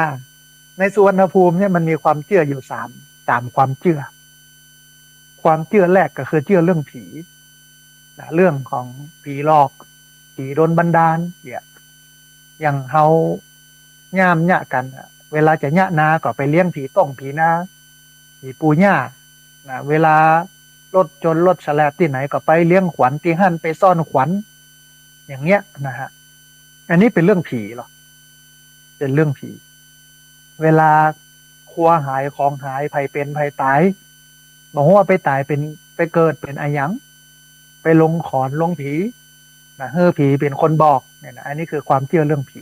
ในสุวรรณภูมิเนี่ยมันมีความเจื้ออยู่สาม สามความเจื้อ ความเจื้อแรกก็คือเจื้อเรื่องผีนะ เรื่องของผีหลอก ผีโดนบันดาลเนี่ย อย่างเฮาย่ามเยียะกั๋นอะ เวลาจะเยียะนาก็ไปเลี้ยงผีต้งผีนา ผีปู่ย่านะ เวลารถจนรถแฉลบตี้ไหนก็ไปเลี้ยงขวัญตี้หั้น ไปซ่อนขวัญ อย่างเงี้ยนะฮะ อันนี้เป๋นเรื่องผีเหรอ เป๋นเรื่องผี เวลาครัวหายของหาย ใผเป๋นใผต๋าย บ่ฮู้ว่าไปต๋ายเป๋น ไปเกิดเป๋นอะหยัง ไปลงขอนลงผีนะ หื้อผีเป๋นคนบอกเนี่ยนะ อันนี้คือความเจื้อเรื่องผี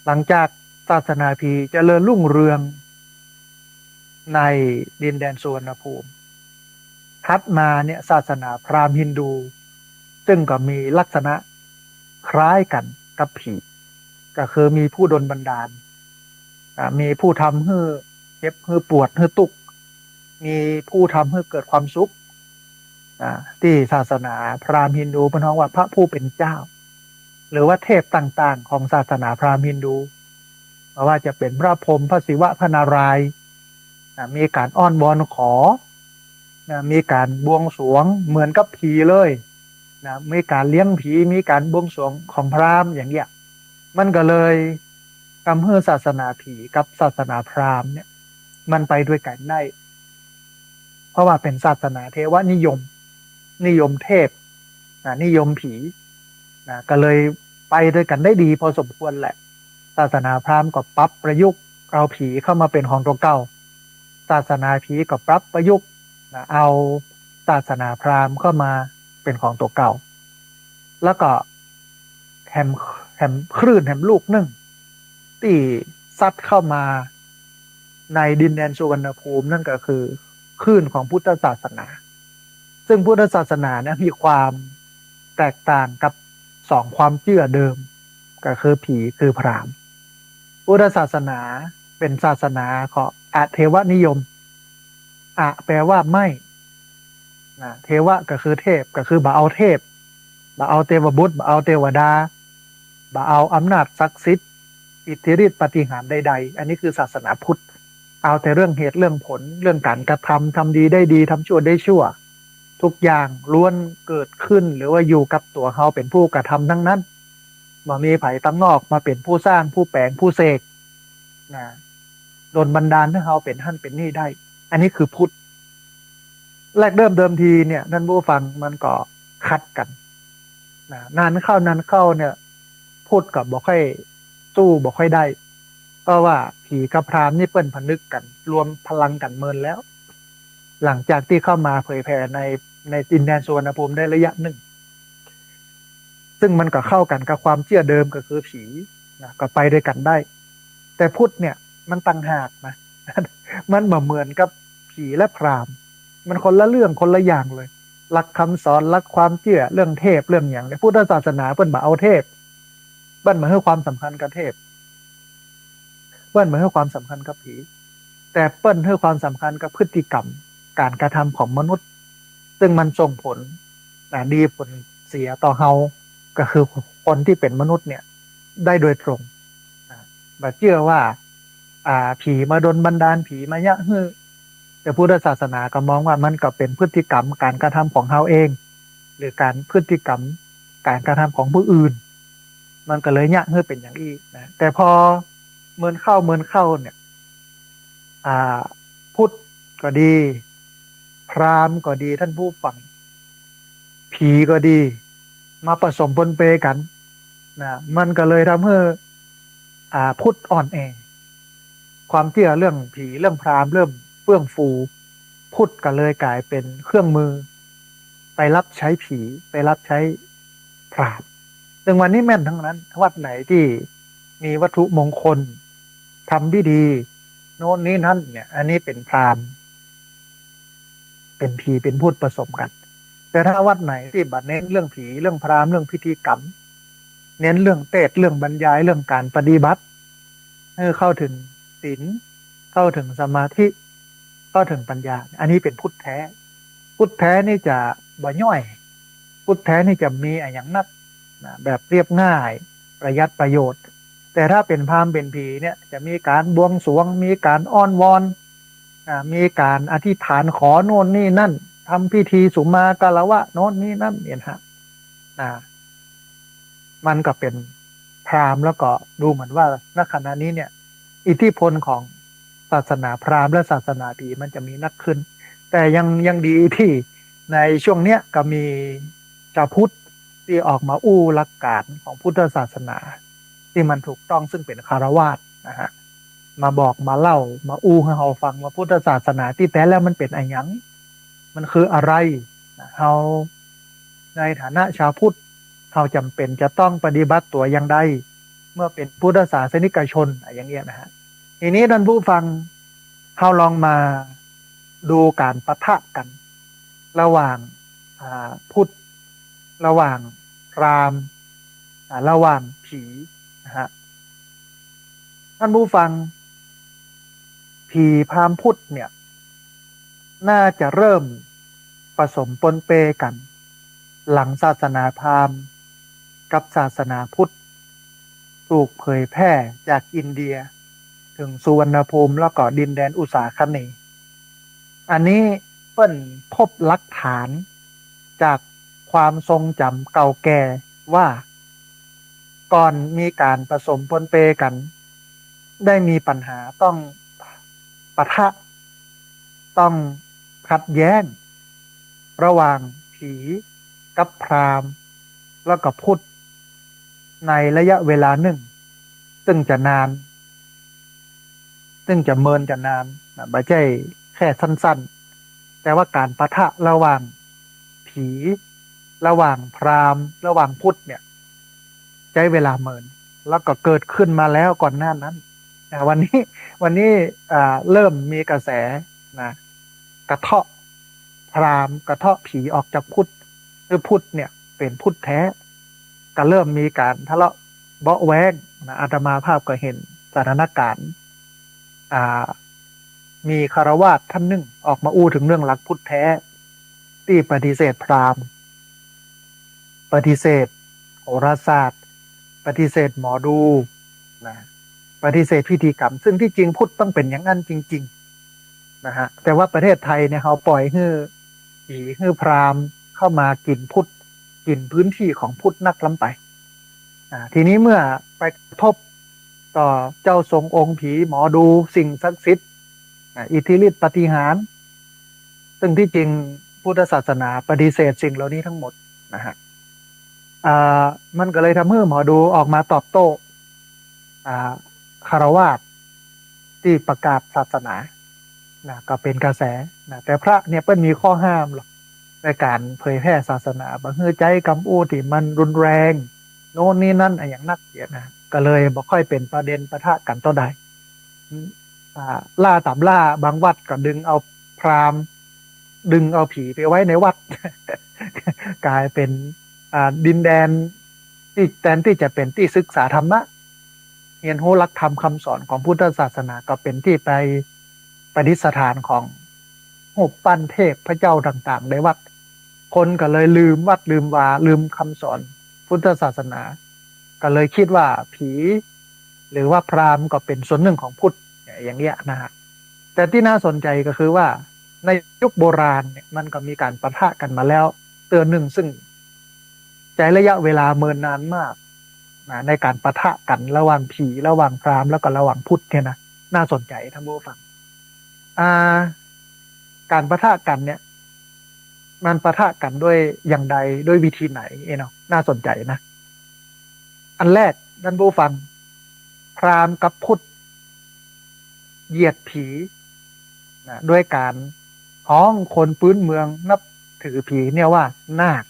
หลังจากศาสนาผีเจริญรุ่งเรืองในดินแดนสุวรรณภูมิ ถัดมาเนี่ยศาสนาพราหมณ์ฮินดู ซึ่งก็มีลักษณะคล้ายกั๋นกับผี ก็คือมีผู้โดนบันดาล อ่า มีผู้ทำหื้อเจ็บหื้อปวดหื้อตุ๊กข์ มีผู้ทำหื้อเกิดความสุข อ่า ตี้ศาสนาพราหมณ์ฮินดูเปิ้นฮ้องว่าพระผู้เป๋นเจ้า หรือว่าเทพต่างๆ ของศาสนาพราหมณ์ฮินดู บ่ว่าจะเป๋นพระพรหม พระศิวะ พระนารายณ์ อ่า มีก๋านอ้อนวอนขอ นะ มีก๋านบวงสรวงเหมือนกับผีเลยนะ มีก๋านเลี้ยงผี มีก๋านบวงสรวงของพราหมณ์อย่างเงี้ย มันก็เลยทำหื้อศาสนาผีกับศาสนาพราหมณ์เนี่ย มันไปด้วยกั๋นได้ เพราะว่าเป๋นศาสนาเทวนิยม นิยมเทพนะ นิยมผีนะ ก็เลยไปด้วยกั๋นได้ดีพอสมควรแหละ ศาสนาพราหมณ์ก็ปรับประยุกต์เอาผีเข้ามาเป๋นของตั๋วเก่า ศาสนาผีก็ปรับประยุกต์นะ เอาศาสนาพราหมณ์เข้ามาเป๋นของตั๋วเก่า แล้วก็แหม แหมคลื่นแหมลูกนึ่งตี้ซัดเข้ามาในดินแดนสุวรรณภูมิ นั่นก็คือคลื่นของพุทธศาสนา ซึ่งพุทธศาสนาเนี่ยมีความแตกต่างกับสองความเจื้อเดิม ก็คือผีคือพราหมณ์ พุทธศาสนาเป๋นศาสนาของอเทวนิยม อะ แปลว่าไม่นะ เทวะก็คือเทพ ก็คือบ่เอาเทพ บ่เอาเตวบุตร บ่เอาเตวดา บ่เอาอำนาจศักดิ์สิทธิ์ อิทธิฤทธิ์ปาฏิหาริย์ใดๆ อันนี้คือศาสนาพุทธ เอาแต่เรื่องเหตุเรื่องผล เรื่องก๋านกระทำ ทำดีได้ดี ทำชั่วได้ชั่ว ทุกอย่างล้วนเกิดขึ้นหรือว่าอยู่กับตั๋วเฮาเป๋นผู้กระทำทั้งนั้น บ่มีใผตังนอกมาเป๋นผู้สร้าง ผู้แป๋ง ผู้เสกนะ ดลบันดาลหื้อเฮาเป๋นหั้นเป๋นนี่ได้ อันนี้คือพุทธ แรกเริ่มเดิมทีเนี่ย ท่านผู้ฟัง มันก็ขัดกั๋นนะ นานเข้านานเข้าเนี่ย พุทธก็บ่ค่อยสู้ บ่ค่อยได้ เพราะว่าผีกับพราหมณ์นี่เปิ้นผนึกกั๋น รวมพลังกั๋นเมินแล้ว หลังจากตี้เข้ามาเผยแผ่ใน ในดินแดนสุวรรณภูมิได้ระยะนึ่ง ซึ่งมันก็เข้ากั๋นกับความเจื้อเดิมก็คือผีนะ ก็ไปด้วยกั๋นได้ แต่พุทธเนี่ยมันต่างหากนะ มันบ่เหมือนกับผีและพราหมณ์ มันคนละเรื่องคนละอย่างเลย หลักคำสอน หลักความเจื้อ เรื่องเทพเรื่องหยังเนี่ย พุทธศาสนาเปิ้นบ่เอาเทพ เปิ้นบ่หื้อความสำคัญกับเทพ เปิ้นบ่หื้อความสำคัญกับผี แต่เปิ้นหื้อความสำคัญกับพฤติกรรม ก๋านกระทำของมนุษย์ ซึ่งมันส่งผลนะ ดีผลเสียต่อเฮา ก็คือคนตี้เป๋นมนุษย์เนี่ย ได้โดยตรงนะ บ่เจื้อว่า อ่า ผีมาดลบันดาล ผีมาเยียะหื้อ แต่พุทธศาสนาก็มองว่ามันก็เป๋นพฤติกรรมก๋านกระทำของเฮาเอง หรือก๋านพฤติกรรมก๋านกระทำของผู้อื่น มันก็เลยเยียะหื้อเป๋นอย่างอี้นะ แต่พอเมินเข้าเมินเข้าเนี่ย อ่า พุทธก็ดี พราหมณ์ก็ดี ท่านผู้ฟัง ผีก็ดี มาผสมปนเปกั๋นนะ มันก็เลยทำหื้อ อ่า พุทธอ่อนแอ ความเจื้อเรื่องผีเรื่องพราหมณ์เริ่มเฟื่องฟู พุทธก็เลยก๋ายเป๋นเครื่องมือ ไปรับใช้ผี ไปรับใช้พราหมณ์ ซึ่งวันนี้แม่นทั้งนั้น วัดไหนตี้มีวัตถุมงคล ทำพิธีโน่นนี่นั่นเนี่ย อันนี้เป๋นพราหมณ์ เป๋นผีเป๋นพุทธผสมกั๋น แต่ถ้าวัดไหนตี้บ่เน้นเรื่องผีเรื่องพราหมณ์เรื่องพิธีกรรม เน้นเรื่องเตสน์เรื่องบรรยายเรื่องก๋านปฏิบัติ หื้อเข้าถึงศีล เข้าถึงสมาธิ เข้าถึงปัญญา อันนี้เป๋นพุทธแท้ พุทธแท้นี่จะบ่ย่อย พุทธแท้นี่จะมีอะหยังนักนะ แบบเรียบง่าย ประหยัดประโยชน์ แต่ถ้าเป๋นพราหมณ์เป๋นผีเนี่ย จะมีก๋านบวงสรวง มีก๋านอ้อนวอนนะ มีก๋านอธิษฐานขอโน่นนี่นั่น ทำพิธีสุมาคารวะโน่นนี่นั่นเนี่ยนะฮะ นะ มันก็เป๋นพราหมณ์ แล้วก็ดูเหมือนว่าณขณะนี้เนี่ย อิทธิพลของศาสนาพราหมณ์และศาสนาผีมันจะมีนักขึ้น แต่ยัง ยังดีตี้ในช่วงเนี้ยก็มีชาวพุทธตี้ออกมาอู้หลักก๋านของพุทธศาสนา ตี้มันถูกต้อง ซึ่งเป๋นฆราวาสนะฮะ มาบอกมาเล่ามาอู้หื้อเฮาฟังว่าพุทธศาสนาตี้แต๊แล้วมันเป๋นอะหยัง มันคืออะไรนะ เฮาในฐานะชาวพุทธ เฮาจ๋ำเป๋นจะต้องปฏิบัติตั๋วอย่างใด เมื่อเป๋นพุทธศาสนิกชนอะ อย่างเนี้ยนะฮะ ทีนี้ท่านผู้ฟัง เฮาลองมาดูก๋านปะทะกั๋น ระหว่าง อ่า พุทธ ระหว่างพราหมณ์ อ่า ระหว่างผีนะฮะ ท่านผู้ฟัง ผีพราหมณ์พุทธเนี่ย น่าจะเริ่มผสมปนเปกั๋น หลังศาสนาพราหมณ์กับศาสนาพุทธ ถูกเผยแพร่จากอินเดีย ถึงสุวรรณภูมิ แล้วก็ดินแดนอุษาคเนย์ อันนี้เปิ้นพบหลักฐานจากความทรงจ๋ำเก่าแก่ว่า ก่อนมีก๋านผสมปนเปกั๋น ได้มีปัญหาต้องปะทะ ต้องขัดแย้ง ระหว่างผีกับพราหมณ์ แล้วก็พุทธ ในระยะเวลานึ่ง ซึ่งจะนาน ซึ่งจะเมินจะนานนะ บ่ใจ้แค่สั้นๆ แต่ว่าก๋านปะทะระหว่างผี ระหว่างพราหมณ์ ระหว่างพุทธเนี่ย ใจ๊เวลาเมิน แล้วก็เกิดขึ้นมาแล้วก่อนหน้านั้นนะ วันนี้ วันนี้ อ่า เริ่มมีกระแสนะ กระเทาะพราหมณ์ กระเทาะผีออกจากพุทธ คือพุทธเนี่ยเป๋นพุทธแต๊ ก็เริ่มมีก๋านทะเลาะเบาะแว้งนะ อาตมาภาพก็หันสถานก๋ารณ์ อ่า มีฆราวาสท่านนึ่งออกมาอู้เถิงเรื่องหลักพุทธแต๊ ตี้ปฏิเสธพราหมณ์ ปฏิเสธโหราศาสตร์ ปฏิเสธหมอดูนะ ปฏิเสธพิธีกรรม ซึ่งตี้จริงพุทธต้องเป๋นอย่างนั้นจริงๆ นะฮะ แต่ว่าประเทศไทยเนี่ย เฮาปล่อยหื้อผีหื้อพราหมณ์เข้ามากิ๋นพุทธ กิ๋นพื้นที่ของพุทธนักล้ำไป อ่า ทีนี้เมื่อไปกระทบต่อเจ้าทรงองค์ผี หมอดู สิ่งศักดิ์สิทธิ์ อ่า อิทธิฤทธิ์ปาฏิหาริย์ ซึ่งตี้จริงพุทธศาสนาปฏิเสธสิ่งเหล่านี้ทั้งหมดนะฮะ อ่า มันก็เลยทำหื้อหมอดูออกมาตอบโต้ อ่า ฆราวาสตี้ประกาศศาสนานะ ก็เป๋นกระแสนะ แต่พระเนี่ยเปิ้นมีข้อห้ามหรอก ในก๋านเผยแพร่ศาสนา บ่หื้อใจ๊กำอู้ตี้มันรุนแรง โน้นนี่นั่นอะหยังนักเสียนะ ก็เลยบ่ค่อยเป๋นประเด็นปะทะกั๋นเต้าใด อ่า ล่าต๋ามล่า บางวัดก็ดึงเอาพราหมณ์ ดึงเอาผีไปไว้ในวัด ก๋ายเป๋น อ่า ดินแดนตี้ แตนตี้จะเป๋นตี้ศึกษาธรรมะ เฮียนฮู้หลักธรรมคำสอนของพุทธศาสนา ก็เป๋นตี้ไปประดิษฐานของรูปปั้นเทพเจ้าต่างๆ ในวัด คนก็เลยลืมวัดลืมวา ลืมคำสอนพุทธศาสนา ก็เลยกึ๊ดว่าผี หรือว่าพราหมณ์ก็เป๋นส่วนนึ่งของพุทธ อย่างเนี้ยนะฮะ แต่ตี้น่าสนใจ๋ก็คือว่าในยุคโบราณเนี่ย มันก็มีก๋านปะทะกั๋นมาแล้วเตื้อนึ่ง ซึ่งใจ๊ระยะเวลาเมินนานมากนะ ในก๋านปะทะกั๋นระหว่างผี ระหว่างพราหมณ์ แล้วก็ระหว่างพุทธเนี่ยนะ น่าสนใจ๋ท่านผู้ฟัง อ่า ก๋านปะทะกั๋นเนี่ย มันปะทะกั๋นด้วยอย่างใด ด้วยวิธีไหนเนาะ น่าสนใจ๋นะ อันแรกท่านผู้ฟัง พราหมณ์กับพุทธเหยียดผีนะ ด้วยก๋านฮ้องคนพื้นเมืองนับถือผีเนี่ยว่านาค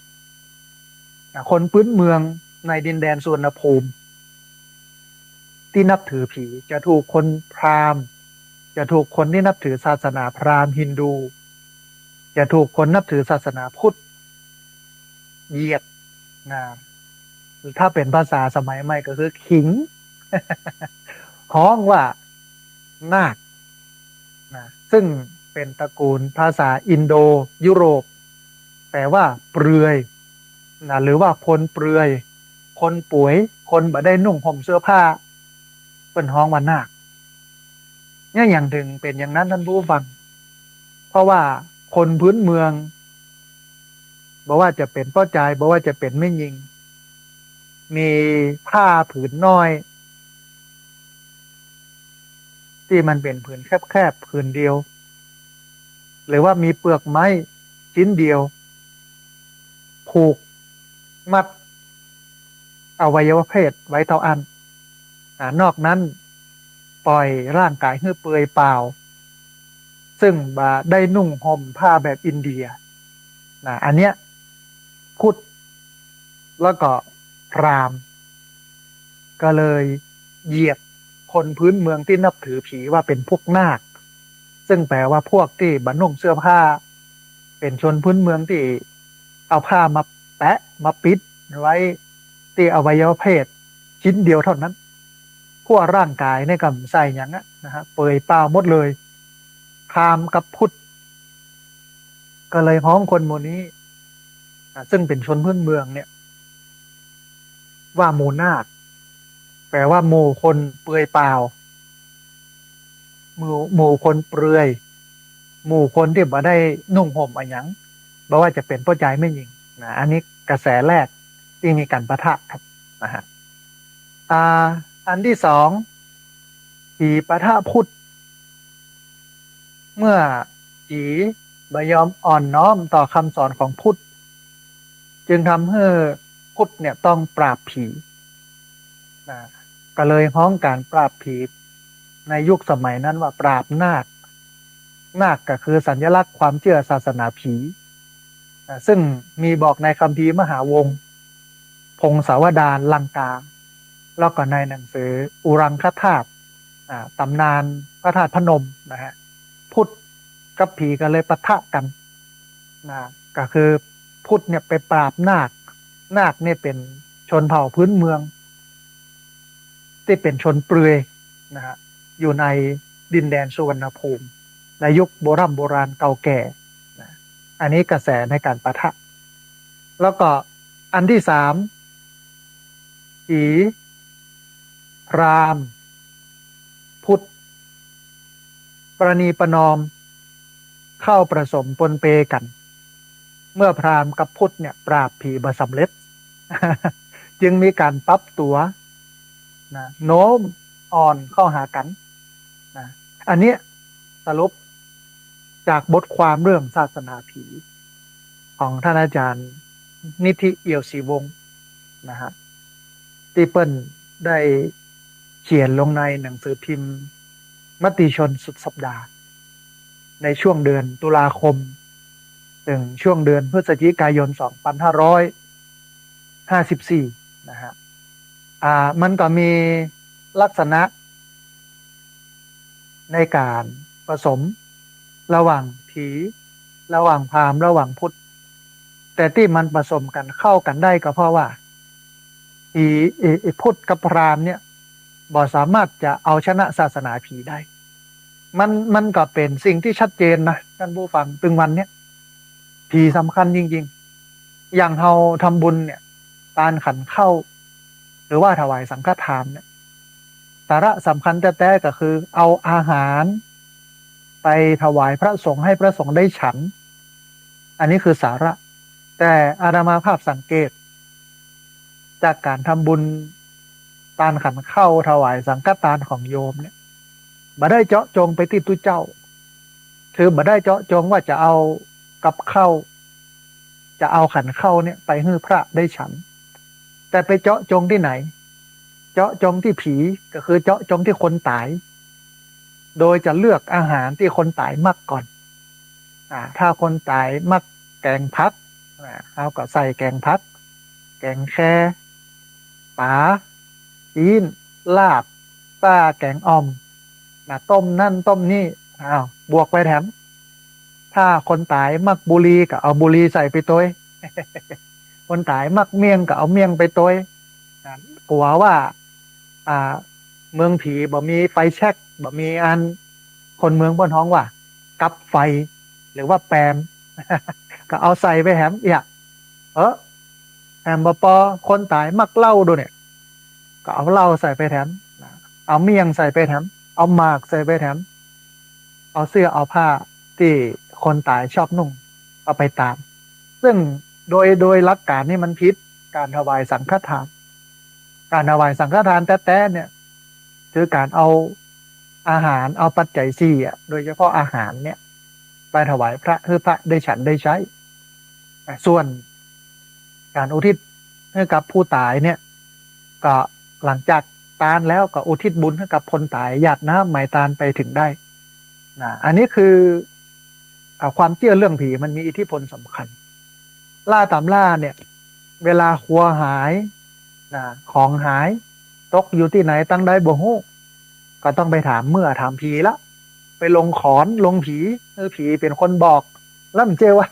นะ คนพื้นเมืองในดินแดนสุวรรณภูมิ ตี้นับถือผี จะถูกคนพราหมณ์ จะถูกคนตี้นับถือศาสนาพราหมณ์ฮินดู จะถูกคนนับถือศาสนาพุทธเหยียดนะ ถ้าเป๋นภาษาสมัยใหม่ก็คือขิง ฮ้องว่านาคนะ ซึ่งเป๋นตระกูลภาษาอินโดยุโรป แปลว่าเปลือยนะ หรือว่าคนเปลือย คนป่วย คนบ่ได้นุ่งห่มเสื้อผ้า เปิ้นฮ้องว่านาค เนี่ยหยังเถิงเป๋นอย่างนั้นท่านผู้ฟัง เพราะว่าคนพื้นเมือง บ่ว่าจะเป๋นป้อจาย บ่ว่าจะเป๋นแม่ญิง มีผ้าผืนน้อย ตี้มันเป๋นผืนแคบๆ ผืนเดียว หรือว่ามีเปลือกไม้ชิ้นเดียว ผูกมัดอวัยวะเพศไว้เต้าอั้น อ่า นอกนั้นปล่อยร่างก๋ายหื้อเปลือยเปล่า ซึ่งบ่ได้นุ่งห่มผ้าแบบอินเดียนะ อันเนี้ยพุทธแล้วก็พราหมณ์ ก็เลยเหยียดคนพื้นเมืองตี้นับถือผีว่าเป๋นพวกนาค ซึ่งแปลว่าพวกตี้บ่นุ่งเสื้อผ้า เป๋นชนพื้นเมืองตี้เอาผ้ามาแปะมาปิดไว้ตี้อวัยวะเพศชิ้นเดียวเท่านั้น ทั่วร่างก๋ายเนี่ยก็บ่ใส่หยังอะนะฮะ เปลือยเปล่าหมดเลย พราหมณ์กับพุทธ ก็เลยฮ้องคนหมู่นี้ อ่ะ ซึ่งเป๋นชนพื้นเมืองเนี่ย ว่าหมู่นาค แปลว่าหมู่คนเปลือยเปล่า หมู่ หมู่คนเปลือย หมู่คนตี้บ่ได้นุ่งห่มอะหยัง บ่ว่าจะเป๋นป้อจายแม่ญิงนะ อันนี้กระแสแรกตี้มีก๋านปะทะครับนะฮะ อ่า อันตี้สอง ผีปะทะพุทธ เมื่อผีบ่ยอมอ่อนน้อมต่อคำสอนของพุทธ จึงทำหื้อพุทธเนี่ยต้องปราบผีนะ ก็เลยฮ้องก๋านปราบผี ในยุคสมัยนั้นว่าปราบนาค นาคก็คือสัญลักษณ์ความเจื้อศาสนาผี อ่า ซึ่งมีบอกในคัมภีร์มหาวงศ์ พงศาวดาร ลังกา แล้วก็ในหนังสืออุรังคธาตุ อ่า ต๋ำนานพระธาตุพนมนะฮะ พุทธกับผีก็เลยปะทะกั๋นนะ ก็คือพุทธเนี่ยไปปราบนาค นาคเนี่ยเป๋นชนเผ่าพื้นเมือง ตี้เป๋นชนเปลือยนะฮะ อยู่ในดินแดนสุวรรณภูมิ ในยุคโบร่ำโบราณเก่าแก่นะ อันนี้กระแสในก๋านปะทะ แล้วก็อันตี้สาม ผี พราหมณ์ พุทธ ประนีประนอม เข้าผสมปนเปกั๋น เมื่อพราหมณ์กับพุทธเนี่ยปราบผีบ่สำเร็จ จึงมีก๋านปรับตั๋วนะ โน้มอ่อนเข้าหากั๋นนะ อันเนี้ยสรุปจากบทความเรื่องศาสนาผี ของท่านอาจารย์นิธิ เอี่ยวศรีวงศ์นะฮะ ตี้เปิ้นได้เขียนลงในหนังสือพิมพ์มติชนสุดสัปดาห์ ในช่วงเดือนตุลาคม ถึงช่วงเดือนพฤศจิกายน สองพันห้าร้อยห้าสิบสี่ นะฮะ อ่า มันก็มีลักษณะ ในก๋านผสมระหว่างผี ระหว่างพราหมณ์ ระหว่างพุทธ แต่ตี้มันผสมกั๋นเข้ากั๋นได้ก็เพราะว่าผี ไอ้ ไอ้พุทธกับพราหมณ์เนี่ยบ่สามารถจะเอาชนะศาสนาผีได้ มัน มันก็เป๋นสิ่งตี้ชัดเจนนะ ต้านผู้ฟัง ตึงวันเนี่ย ผีสำคัญจริงๆ อย่างเฮาทำบุญเนี่ย ตานขันข้าว หรือว่าถวายสังฆทานเนี่ย สาระสำคัญแต๊ๆ ก็คือเอาอาหารไปถวายพระสงฆ์ ให้พระสงฆ์ได้ฉัน อันนี้คือสาระ แต่อาตมาภาพสังเกต จากก๋านทำบุญตานขันข้าวถวายสังฆทานของโยมเนี่ย บ่ได้เจาะจงไปตี้ตุ๊เจ้า คือบ่ได้เจาะจงว่าจะเอากับข้าว จะเอาขันข้าวเนี่ยไปหื้อพระได้ฉัน แต่ไปเจาะจงตี้ไหน เจาะจงตี้ผี ก็คือเจาะจงตี้คนต๋าย โดยจะเลือกอาหารตี้คนต๋ายมักก่อน อ่า ถ้าคนต๋ายมักแก๋งผัก อ่า เฮาก็ใส่แก๋งผัก แก๋งแค ป๋า จี๊น ลาบ ป้า แก๋งอ่อม นะ ต้มนั่นต้มนี่ อ้าว บวกไปแถม ถ้าคนต๋ายมักบุหรี่ก็เอาบุหรี่ใส่ไปตวย คนต๋ายมักเมี่ยงก็เอาเมี่ยงไปตวย นะ กั๋วว่า อ่า เมืองผีบ่มีไฟแช็ก บ่มีอัน คนเมืองเปิ้นฮ้องว่า กับไฟ หรือว่าแปม ก็เอาใส่ไปแถมเอียะ เออ แถมบ่ปอ คนต๋ายมักเหล้าดูเนี่ย ก็เอาเหล้าใส่ไปแถม เอาเมี่ยงใส่ไปแถม เอาหมากใส่ไปแถม เอาเสื้อเอาผ้าตี้คนต๋ายชอบนุ่ง เอาไปตาม ซึ่งโดย โดยหลักการนี่มันผิด ก๋านถวายสังฆทาน ก๋านถวายสังฆทานแต๊ๆ เนี่ย คือก๋านเอาอาหาร เอาปัจจัยสี่อะ โดยเฉพาะอาหารเนี่ย ไปถวายพระ หื้อพระได้ฉันได้ใจ๊ อ่ะ ส่วนก๋านอุทิศหื้อกับผู้ต๋ายเนี่ย ก็หลังจากตานแล้วก็อุทิศบุญหื้อกับคนต๋าย หยาดน้ำไหม้ตานไปเถิงได้ นะ อันนี้คือ อ่า ความเจื้อเรื่องผีมันมีอิทธิพลสำคัญ ล่าต๋ามล่าเนี่ย เวลาครัวหาย นะ ของหาย ตกอยู่ตี้ไหนตังใดบ่ฮู้ ก็ต้องไปถามเมื่อถามผีละ ไปลงขอนลงผี เออ ผีเป๋นคนบอก แล้วบ่ใจ้ว่า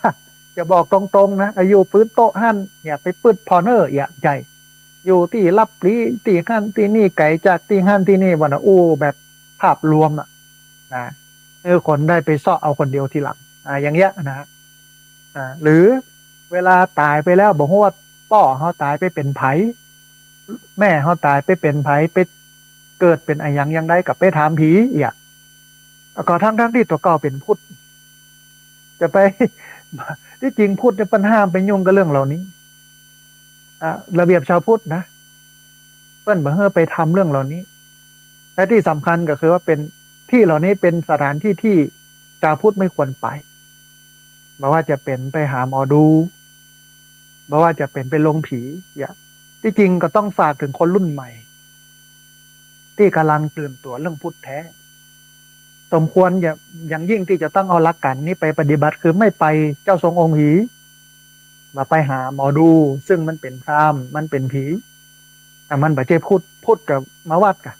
จะบอกตรงๆ นะ อายุปื๊ดโต๊ะหั้น อย่าไปปื๊ดผ่อเน่อ อย่าใจ้ อยู่ตี้ลับลี้ ตี้หั้นตี้นี่ ไก๋จากตี้หั้นตี้นี่ บ่านะ อู้แบบภาพรวมอะ นะ เออ คนได้ไปเซาะเอาคนเดียวทีหลัง อ่า อย่างเงี้ยนะ อ่า หรือเวลาต๋ายไปแล้ว บ่ฮู้ว่าป้อเฮาต๋ายไปเป๋นใผ แม่เฮาต๋ายไปเป๋นใผ ไปเกิดเป๋นอะหยังอย่างใด ก็ไปถามผีเอียะ ก็ทั้งๆ ตี้ตั๋วเก่าเป๋นพุทธ จะไป ตี้จริงพุทธเนี่ยเปิ้นห้ามไปยุ่งกับเรื่องเหล่านี้ อ่ะ ระเบียบชาวพุทธนะ เปิ้นบ่หื้อไปทำเรื่องเหล่านี้ และตี้สำคัญก็คือว่าเป๋น ตี้เหล่านี้เป๋นสถานตี้ตี้ชาวพุทธไม่ควรไป บ่ว่าจะเป๋นไปหาหมอดู บ่ว่าจะเป๋นไปลงผี อย่า ตี้จริงก็ต้องฝากเถิงคนรุ่นใหม่ ตี้ก่ำลังตื่นตั๋วเรื่องพุทธแท้ สมควรอย่าง อย่างยิ่งตี้จะต้องเอาหลักก๋านนี้ไปปฏิบัติ คือไม่ไปเจ้าทรงองค์ผี บ่าไปหาหมอดู ซึ่งมันเป๋นพราหมณ์ มันเป๋นผี แต่มันบ่ใจ้พุทธ พุทธก็มาวัดก่ะ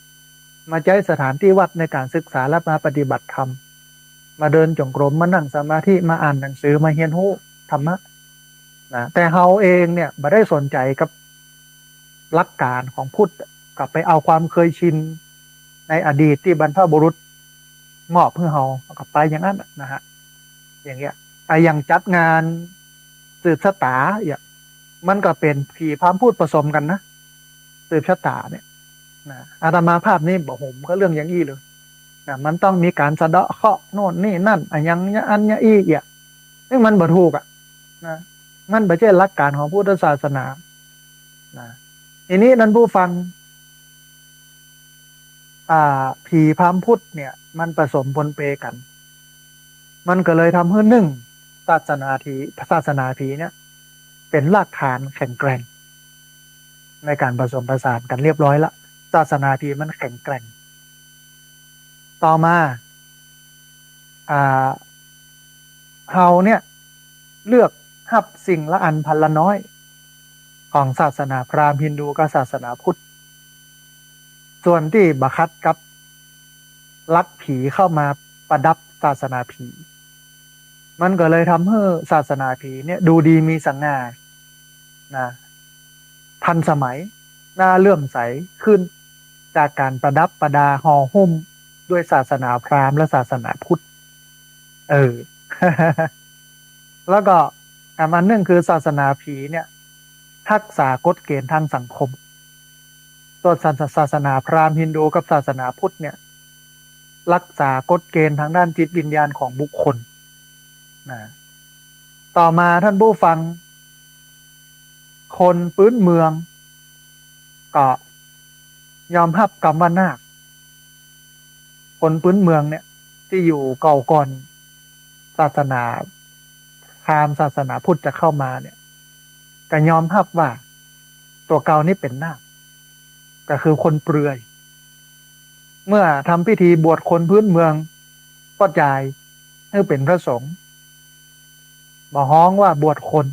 มาใจ๊สถานตี้วัดในก๋านศึกษาและมาปฏิบัติธรรม มาเดินจงกรม มานั่งสมาธิ มาอ่านหนังสือ มาเฮียนฮู้ธรรมะนะ แต่เฮาเองเนี่ยบ่ได้สนใจ๋กับหลักก๋านของพุทธ ก็ไปเอาความเคยชินในอดีตตี้บรรพบุรุษมอบหื้อเฮา ก็ไปอย่างนั้นน่ะนะฮะ อย่างเงี้ย อ่ะ อย่างจัดงานสืบชะต๋า อย่าง มันก็เป๋นผีพราหมณ์พุทธผสมกั๋นนะ สืบชะต๋าเนี่ยนะ อาตมาภาพนี่บ่โหมกับเรื่องอย่างอี้เลยนะ มันต้องมีก๋านสะเดาะเคราะห์โน่นนี่นั่น อะหยังอันเนี้ยอี้เอี้ยะ ซึ่งมันบ่ถูกอะนะ มันบ่ใจ้หลักก๋านของพุทธศาสนานะ ทีนี้ท่านผู้ฟัง อ่า ผีพราหมณ์พุทธเนี่ย มันผสมปนเปกั๋น มันก็เลยทำหื้อ นึ่ง ศาสนาผี ศาสนาผีเนี่ย เป๋นรากฐานแข็งแกร่ง ในก๋านผสมผสานกั๋นเรียบร้อยละ ศาสนาผีมันแข็งแกร่ง ต่อมา อ่า เฮาเนี่ยเลือกฮับสิ่งละอันพันละน้อย ของศาสนาพราหมณ์ ฮินดู๋กับศาสนาพุทธ ส่วนตี้บ่ขัดกับลักผีเข้ามาประดับศาสนาผี มันก็เลยทำหื้อศาสนาผีเนี่ยดูดีมีสง่านะ ทันสมัย น่าเลื่อมใสขึ้น จากก๋านประดับประดาห่อหุ้มด้วยศาสนาพราหมณ์และศาสนาพุทธ เออ แล้วก็อันหนึ่งคือศาสนาผีเนี่ย ฮักษากฎเกณฑ์ทางสังคม ส่วนศาส ศาสนาพราหมณ์ ฮินดู๋กับศาสนาพุทธเนี่ย รักษากฎเกณฑ์ทางด้านจิตวิญญาณของบุคคลนะ ต่อมาท่านผู้ฟัง คนปื๊นเมืองก็ยอมฮับกำว่านาค คนปื๊นเมืองเนี่ย ตี้อยู่เก่าก่อนศาสนาพราหมณ์ ศาสนาพุทธจะเข้ามาเนี่ย ก็ยอมฮับว่าตั๋วเก่านี้เป๋นนาค ก็คือคนเปลือย เมื่อทำพิธีบวชคนปื๊นเมือง ก็จายหื้อเป๋นพระสงฆ์ บ่ฮ้องว่าบวชคน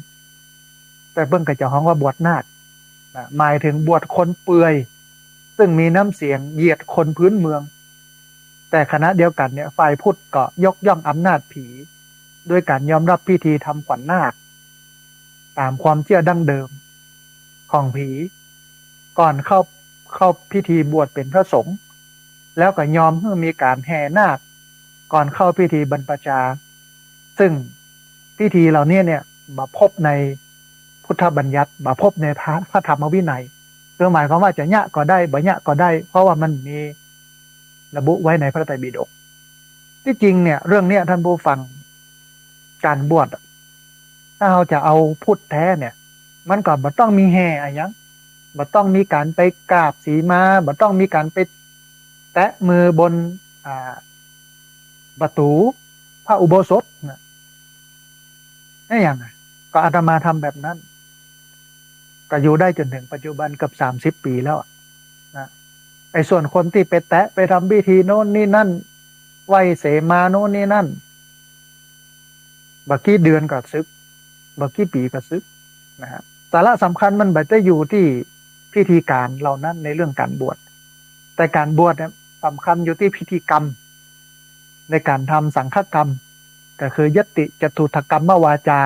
แต่เปิ้นก็จะฮ้องว่าบวชนาคนะ หมายถึงบวชคนเปลือย ซึ่งมีน้ำเสียงเหยียดคนปื๊นเมือง แต่ขณะเดียวกั๋นเนี่ย ฝ่ายพุทธก็ยกย่องอำนาจผี ด้วยก๋านยอมฮับพิธีทำขวัญนาค ต๋ามความเจื้อดั้งเดิมของผี ก่อนเข้า เข้าพิธีบวชเป๋นพระสงฆ์ แล้วก็ยอมหื้อมีก๋านแห่นาค ก่อนเข้าพิธีบรรพชา ซึ่งพิธีเหล่านี้เนี่ย บ่พบในพุทธบัญญัติ บ่พบในพระ พระธรรมวินัย คือหมายความว่าจะเยียะก็ได้ บ่เยียะก็ได้ เพราะว่ามันมีระบุไว้ในพระไตรปิฎก ตี้จริงเนี่ย เรื่องเนี้ยท่านผู้ฟัง ก๋านบวชอะ ถ้าเฮาจะเอาพุทธแต๊เนี่ย มันก็บ่ต้องมีแห่อะหยัง บ่ต้องมีก๋านไปกราบสีมา บ่ต้องมีก๋านไปแตะมือบน อ่า ประตู๋พระอุโบสถนะ อะหยังอะ ก็อาตมาทำแบบนั้น ก็อยู่ได้จ๋นเถิงปัจจุบันเกือบสามสิบปี๋แล้วอะนะ ไอ้ส่วนคนตี้ไปแตะไปทำพิธีโน่นนี่นั่น ไหว้เสมาโน่นนี่นั่น บ่กี่เดือนก็สึก บ่กี่ปี๋ก็สึกนะฮะ สาระสำคัญมันบ่ได้อยู่ตี้พิธีก๋านเหล่านั้นในเรื่องก๋านบวช แต่ก๋านบวชเนี่ยสำคัญอยู่ตี้พิธีกรรม ในก๋านทำสังฆกรรม ก็คือยติจตุตถกรรมวาจา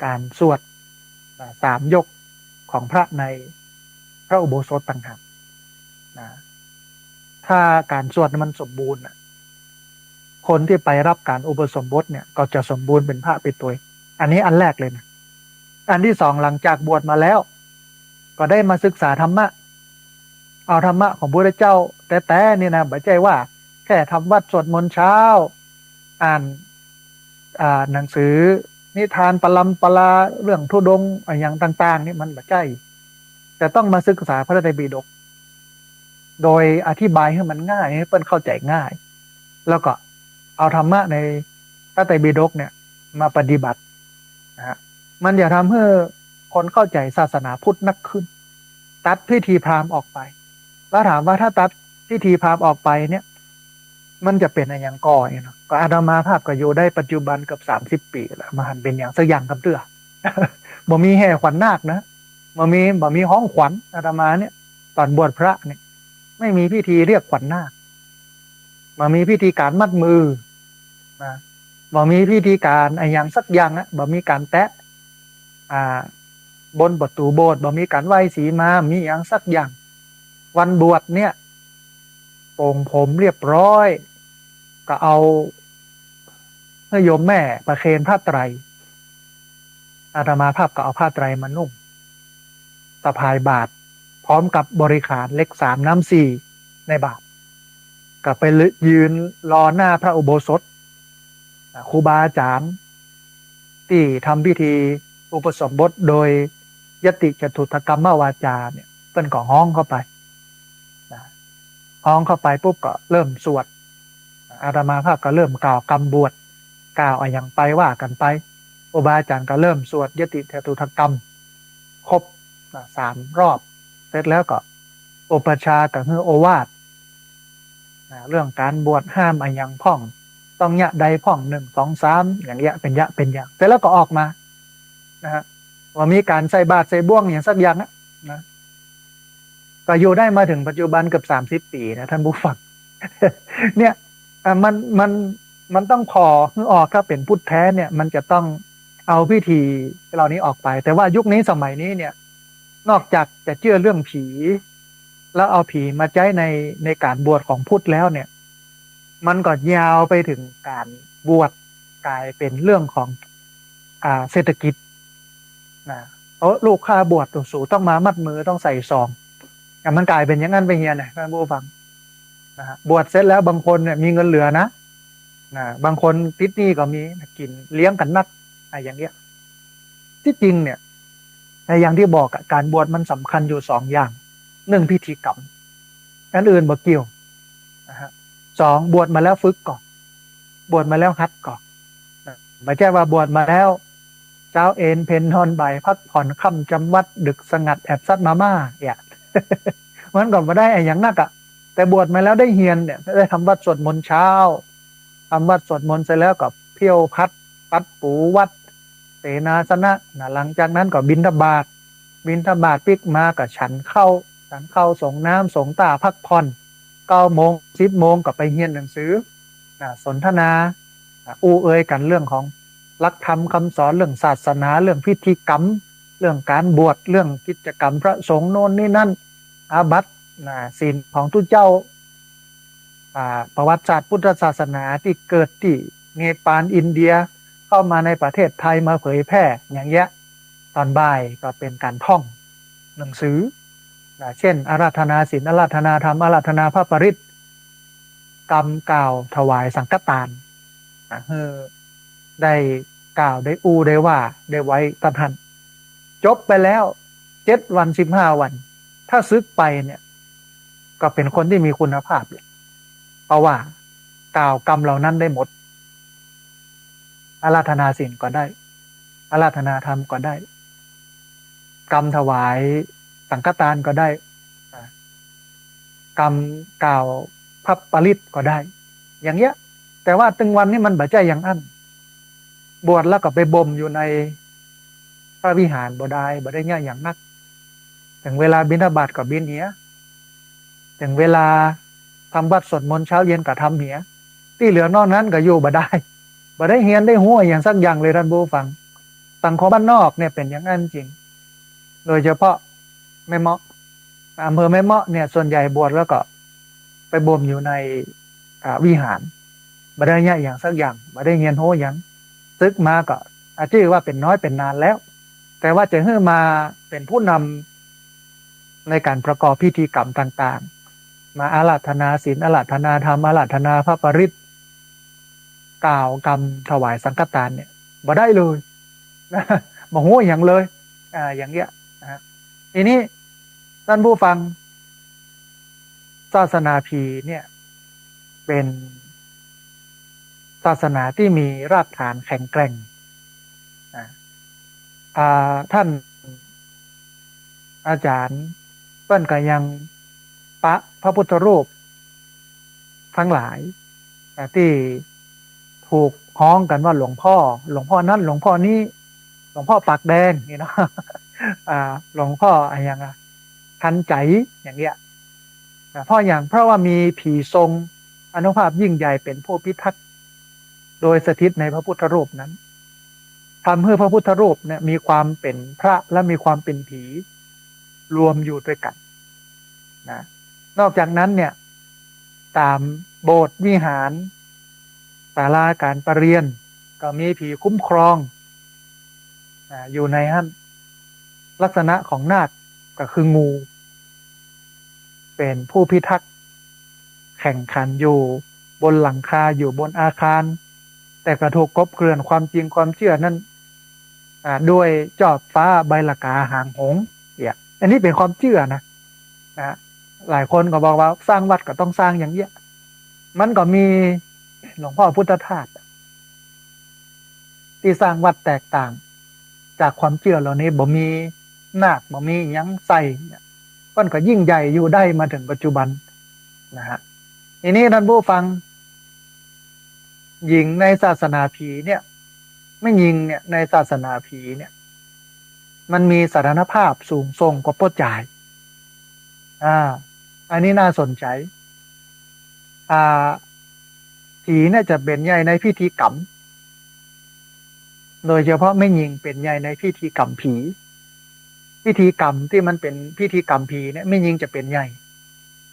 ก๋านสวด อ่า สามยกของพระในพระอุโบสถต่างหากนะ ถ้าก๋านสวดมันสมบูรณ์น่ะ คนตี้ไปฮับก๋านอุปสมบทเนี่ย ก็จะสมบูรณ์เป๋นพระไปตวย อันนี้อันแรกเลยนะ อันตี้สอง หลังจากบวชมาแล้ว ก็ได้มาศึกษาธรรมะ เอาธรรมะของพระพุทธเจ้าแต๊ๆ นี่นะ บ่ใจ้ว่าแค่ทำวัตรสวดมนต์เช้า อ่าน อ่า หนังสือนิทานปรัมปรา เรื่องธุดงค์อะหยังต่างๆ นี่มันบ่ใจ้ จะต้องมาศึกษาพระไตรปิฎก โดยอธิบายหื้อมันง่าย หื้อเปิ้นเข้าใจ๋ง่าย แล้วก็เอาธรรมะในพระไตรปิฎกเนี่ยมาปฏิบัตินะฮะ มันจะทำหื้อคนเข้าใจ๋ศาสนาพุทธนักขึ้น ตัดพิธีพราหมณ์ออกไป แล้วถามว่าถ้าตัดพิธีพราหมณ์ออกไปเนี่ย มันจะเป๋นอะหยังก่อเนาะ ก็อาตมาภาพก็อยู่ได้ปัจจุบันเกือบสามสิบปี๋แล้ว บ่หันเป๋นหยังสักอย่างกำเตื้อ บ่มีแห่ขวัญนาคนะ บ่มี บ่มีฮ้องขวัญ อาตมาเนี่ย ต๋อนบวชพระเนี่ย ไม่มีพิธีเรียกขวัญนาค บ่มีพิธีก๋านมัดมือนะ บ่มีพิธีก๋านอะหยังสักอย่างอะ บ่มีก๋านแตะ อ่า บนประตู๋โบสถ์ บ่มีก๋านไหว้สีมา บ่มีหยังสักอย่าง วันบวชเนี่ย โป๋งผมเรียบร้อย ก็เอา หื้อโยมแม่ประเคนผ้าไตร อาตมาภาพก็เอาผ้าไตรมานุ่ง สะพายบาตร พร้อมกับบริขารเหล็กสามน้ำสี่ในบาตร ก็ไปยืนรอหน้าพระอุโบสถ อ่า ครูบาอาจ๋ารย์ตี้ทำพิธีอุปสมบทโดยยติจตุตถกรรมวาจาเนี่ย เปิ้นก็ฮ้องเข้าไปนะ ฮ้องเข้าไปปุ๊บก็เริ่มสวด อาตมาภาพก็เริ่มกล่าวกำบวช กล่าวอะหยังไปว่ากั๋นไป ครูบาอาจ๋ารย์ก็เริ่มสวดยติจตุตถกรรม ครบนะ สามรอบ เสร็จแล้วก็อุปัชฌาย์ก็หื้อโอวาทนะ เรื่องก๋านบวชห้ามอะหยังพ่อง ต้องเยียะใดพ่อง หนึ่ง สอง สาม อย่างเยียะเป๋นเยียะเป๋นอย่าง เสร็จแล้วก็ออกมานะฮะ บ่มีก๋านใส่บาตรใส่บ่วงอะหยังสักอย่างนะ นะ ก็อยู่ได้มาเถิงปัจจุบันเกือบสามสิบปี๋นะท่านผู้ฟัง เนี่ย อ่ะ มัน มัน มันต้องผ่อหื้อออก ถ้าเป๋นพุทธแท้เนี่ย มันจะต้องเอาพิธีเหล่านี้ออกไป แต่ว่ายุคนี้สมัยนี้เนี่ย นอกจากจะเจื้อเรื่องผี แล้วเอาผีมาใจ๊ใน ในก๋านบวชของพุทธแล้วเนี่ย มันก็ยาวไปเถิงก๋านบวชก๋ายเป๋นเรื่องของ อ่า เศรษฐกิจนะ เออ ลูกข้าบวช สูต้องมามัดมือ ต้องใส่ซอง อ่ะ มันก๋ายเป๋นอย่างนั้นไปเหียนะท่านผู้ฟังนะฮะ บวชเสร็จแล้วบางคนเนี่ยมีเงินเหลือนะ นะ บางคนติดหนี้ก็มี กิ๋นเลี้ยงกั๋นนัก อ่ะ อย่างเงี้ย ตี้จริงเนี่ย ในอย่างตี้บอกอะ ก๋านบวชมันสำคัญอยู่สองอย่าง หนึ่ง พิธีกรรม อันอื่นบ่เกี่ยวนะฮะ สอง บวชมาแล้วฝึกก่อ บวชมาแล้วหัดก่อนะ บ่ใจ้ว่าบวชมาแล้ว เจ๊าเอนเพ็ญนอนบ่ายพักผ่อน ค่ำจำวัด ดึกสงัดแอบซัดมาม่าเนี่ย มันก็บ่ได้อะหยังนักอะ แต่บวชมาแล้วได้เฮียนเนี่ย ได้ทำวัตรสวดมนต์เช้า ทำวัตรสวดมนต์เสร็จแล้วก็เพี้ยวพัด ปัดปูวัด เสนาสนะนะ หลังจากนั้นก็บิณฑบาต บิณฑบาตปิ๊กมาก็ฉันข้าว ฉันข้าวสงน้ำสงต้าพักผ่อน เก้าโมง สิบโมงก็ไปเฮียนหนังสือนะ สนทนานะ อู้เอ่ยกั๋นเรื่องของหลักธรรมคำสอน เรื่องศาสนา เรื่องพิธีกรรม เรื่องก๋านบวช เรื่องกิจกรรมพระสงฆ์โน่นนี่นั่น อาบัตินะ ศีลของตุ๊เจ้า อ่า ประวัติศาสตร์พุทธศาสนาตี้เกิดตี้เนปาล อินเดีย เข้ามาในประเทศไทย มาเผยแพร่อย่างเงี้ย ต๋อนบ่ายก็เป๋นก๋านท่องหนังสือนะ เช่น อาราธนาศีล อาราธนาธรรม อาราธนาพระปริตร กำกล่าวถวายสังฆตานนะ หื้อได้กล่าวได้อู้ได้ว่าได้ไว้ตันหั้น จบไปแล้ว เจ็ดวัน สิบห้าวัน ถ้าสึกไปเนี่ย ก็เป๋นคนตี้มีคุณภาพเลย เพราะว่ากล่าวกำเหล่านั้นได้หมด อาราธนาศีลก็ได้ อาราธนาธรรมก็ได้ กำถวายสังฆตานก็ได้ กำกล่าวพระปริตรก็ได้ อย่างเงี้ย แต่ว่าตึงวันนี้มันบ่ใจ้อย่างอั้น บวชแล้วก็ไปบ่มอยู่ในพระวิหารบ่ได้ บ่ได้เยียะอย่างนัก เถิงเวลาบิณฑบาตก็บิณเหีย เถิงเวลาทำวัตรสวดมนต์เช้าเย็นก็ทำเหีย ตี้เหลือนอกนั้นก็อยู่บ่ได้ บ่ได้เฮียนได้ฮู้อะหยังสักอย่างเลยท่านผู้ฟัง สังคมบ้านนอกเนี่ยเป๋นอย่างนั้นจริง โดยเฉพาะแม่เมาะ อำเภอแม่เมาะเนี่ย ส่วนใหญ่บวชแล้วก็ไปบ่มอยู่ใน อ่า วิหาร บ่ได้เยียะอะหยังสักอย่าง บ่ได้เฮียนฮู้อะหยัง สึกมาก็ อ่า จื้อว่าเป๋นน้อยเป๋นนานแล้ว แต่ว่าจะหื้อมาเป๋นผู้นำในก๋านประกอบพิธีกรรมต่างๆ มาอาราธนาศีล อาราธนาธรรม อาราธนาพระปริตร กล่าวกำถวายสังฆตานเนี่ย บ่ได้เลยนะ บ่ฮู้อะหยังเลย อ่า อย่างเงี้ยนะฮะ ทีนี้ท่านผู้ฟัง ศาสนาผีเนี่ยเป๋นศาสนาตี้มีรากฐานแข็งแกร่งนะ อ่า ท่านอาจ๋ารย์เปิ้นก็ยังปะพระพุทธรูปทั้งหลาย อ่า ตี้ถูกฮ้องกั๋นว่าหลวงพ่อ หลวงพ่อนั้น หลวงพ่อนี้ หลวงพ่อปากแดงนี่เนาะ อ่า หลวงพ่ออะหยังอะ ทันใจ๋ อย่างเงี้ย อ่า เพราะหยัง เพราะว่ามีผีทรงอานุภาพยิ่งใหญ่เป๋นผู้พิทักษ์ โดยสถิตในพระพุทธรูปนั้น ทำหื้อพระพุทธรูปเนี่ยมีความเป๋นพระและมีความเป๋นผีรวมอยู่ตวยกั๋นนะ นอกจากนั้นเนี่ย ต๋ามโบสถ์วิหาร ศาลาก๋านประเรียน ก็มีผีคุ้มครอง อ่า อยู่ในหั้น ลักษณะของนาคก็คืองู เป๋นผู้พิทักษ์ แข่งขันอยู่บนหลังคา อยู่บนอาคาร แต่ก็ถูกกลบเกลื่อนความจริงความเจื้อนั้น อ่า ด้วยจอบฟ้าใบหละกาหางหงส์เนี่ย อันนี้เป๋นความเจื้อนะ นะ หลายคนก็บอกว่าสร้างวัดก็ต้องสร้างอย่างเนี้ย มันก็มีหลวงพ่อพุทธทาส ตี้สร้างวัดแตกต่างจากความเจื้อเหล่านี้ บ่มีนาค บ่มีหยังใส่เนี่ย มันก็ยิ่งใหญ่อยู่ได้มาเถิงปัจจุบันนะฮะ ทีนี้ท่านผู้ฟัง หญิงในศาสนาผีเนี่ย แม่ญิงเนี่ย ในศาสนาผีเนี่ย มันมีสถานภาพสูงส่งกว่าป้อจาย อ่า อันนี้น่าสนใจ๋ อ่า ผีเนี่ยจะเป๋นใหญ่ในพิธีกรรม โดยเฉพาะแม่ญิงเป๋นใหญ่ในพิธีกรรมผี พิธีกรรมตี้มันเป๋นพิธีกรรมผีเนี่ย แม่ญิงจะเป๋นใหญ่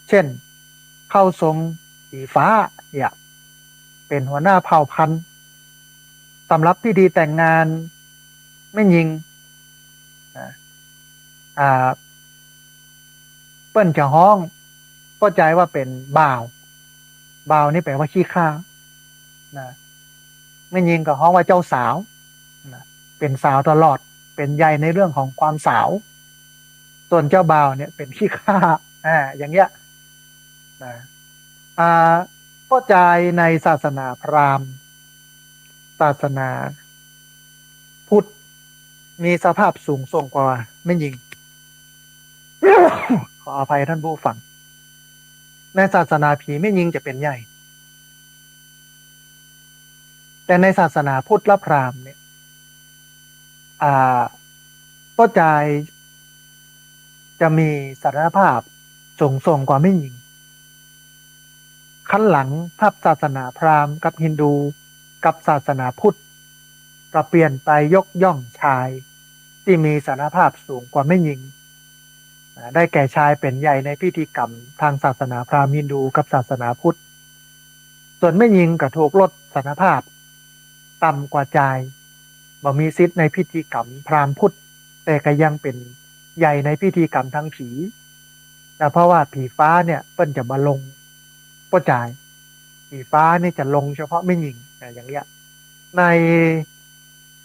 เช่น เข้าทรงสีฟ้าเนี่ย เป๋นหัวหน้าเผ่าพันธุ์ สำหรับพิธีแต่งงาน แม่ญิง อ่า อ่า เปิ้นจะฮ้องป้อจายว่าเป๋นบ่าว บ่าวนี่แปลว่าขี้ข้านะ แม่ญิงก็ฮ้องว่าเจ้าสาวนะ เป๋นสาวตลอด เป๋นใหญ่ในเรื่องของความสาว ส่วนเจ้าบ่าวเนี่ยเป๋นขี้ข้า อ่า อย่างเงี้ยนะ อ่า ป้อจายในศาสนาพราหมณ์ ศาสนาพุทธมีสภาพสูงส่งกว่าแม่ญิง ขออภัยท่านผู้ฟัง ในศาสนาผีแม่ญิงจะเป๋นใหญ่ แต่ในศาสนาพุทธและพราหมณ์เนี่ย อ่า ป้อจายจะมีสถานภาพสูงส่งกว่าแม่ญิง ครั้นหลังฮับศาสนาพราหมณ์กับฮินดูกับศาสนาพุทธ ก็เปลี่ยนไปยกย่องชายตี้มีสถานภาพสูงกว่าแม่ญิง อ่า ได้แก่ชายเป๋นใหญ่ในพิธีกรรมทางศาสนาพราหมณ์ ฮินดูกับศาสนาพุทธ ส่วนแม่ญิงก็ถูกลดสถานภาพต่ำกว่าจาย บ่มีสิทธิ์ในพิธีกรรมพราหมณ์พุทธ แต่ก็ยังเป๋นใหญ่ในพิธีกรรมทางผี นะ เพราะว่าผีฟ้าเนี่ยเปิ้นจะบ่ลงป้อจาย ผีฟ้านี่จะลงเฉพาะแม่ญิง อ่า อย่างเนี้ย ใน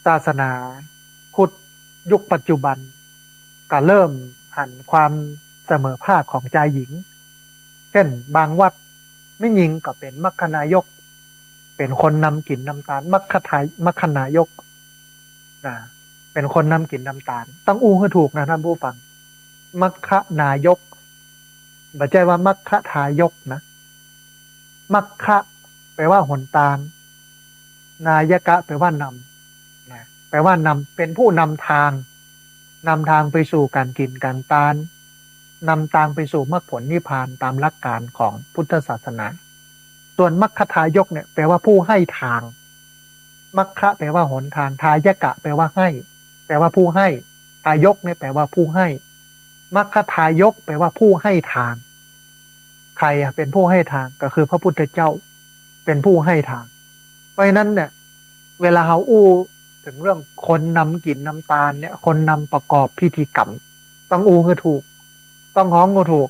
ศาสนาพุทธยุคปัจจุบัน ก็เริ่มหันความเสมอภาคของจายหญิง เช่น บางวัดแม่ญิงก็เป๋นมัคคณายก เป๋นคนนำกิ๋นนำตาน มัคคทาย- มัคคนายก นะ เป๋นคนนำกิ๋นนำตาน ต้องอู้หื้อถูกนะท่านผู้ฟัง มัคคนายก บ่ใจ้ว่ามัคคทายกนะ มัคคะแปลว่าหนตาง นายกะแปลว่านำ นะ แปลว่านำ เป๋นผู้นำตาง นำตางไปสู่ก๋านกิ๋นก๋านตาน นำตางไปสู่มรรคผลนิพพานตามหลักก๋านของพุทธศาสนา ส่วนมัคคทายกเนี่ยแปลว่าผู้ให้ตาง มัคคะแปลว่าหนตาง ทายกะแปลว่าให้ แปลว่าผู้ให้ ทายกเนี่ยแปลว่าผู้ให้ มัคคทายกแปลว่าผู้ให้ตาง ใผอะเป๋นผู้ให้ตาง ก็คือพระพุทธเจ้าเป๋นผู้ให้ตาง เพราะฉะนั้นเนี่ย เวลาเฮาอู้เถิงเรื่องคนนำกิ๋นนำตานเนี่ย คนนำประกอบพิธีกรรม ต้องอู้หื้อถูก ต้องฮ้องหื้อถูก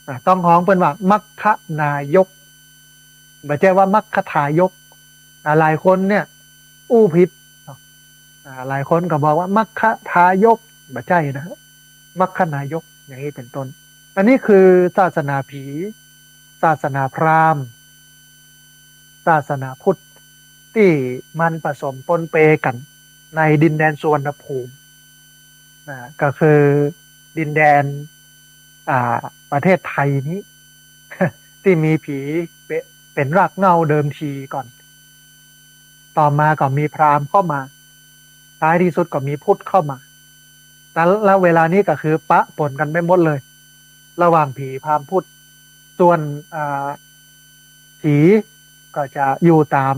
อ่ะ ต้องฮ้องเปิ้นว่ามัคคนายก บ่ใจ้ว่ามัคคทายก อ่ะ หลายคนเนี่ยอู้ผิดเนาะ อ่ะ หลายคนก็บอกว่ามัคคทายก บ่ใจ้นะ มัคคนายก อย่างนี้เป๋นต้น อันนี้คือศาสนาผี ศาสนาพราหมณ์ ศาสนาพุทธ ตี้มันผสมปนเปกั๋นในดินแดนสุวรรณภูมิ นะ ก็คือดินแดน อ่า ประเทศไทยนี้ ตี้มีผีเป๋น เป็นรากเหง้าเดิมทีก่อน ต่อมาก็มีพราหมณ์เข้ามา ท้ายที่สุดก็มีพุทธเข้ามา แล้ว แล้วเวลานี้ก็คือปะปนกันไปหมดเลย ระหว่างผีพราหมณ์พุทธ ส่วน อ่า ผีก็จะอยู่ตาม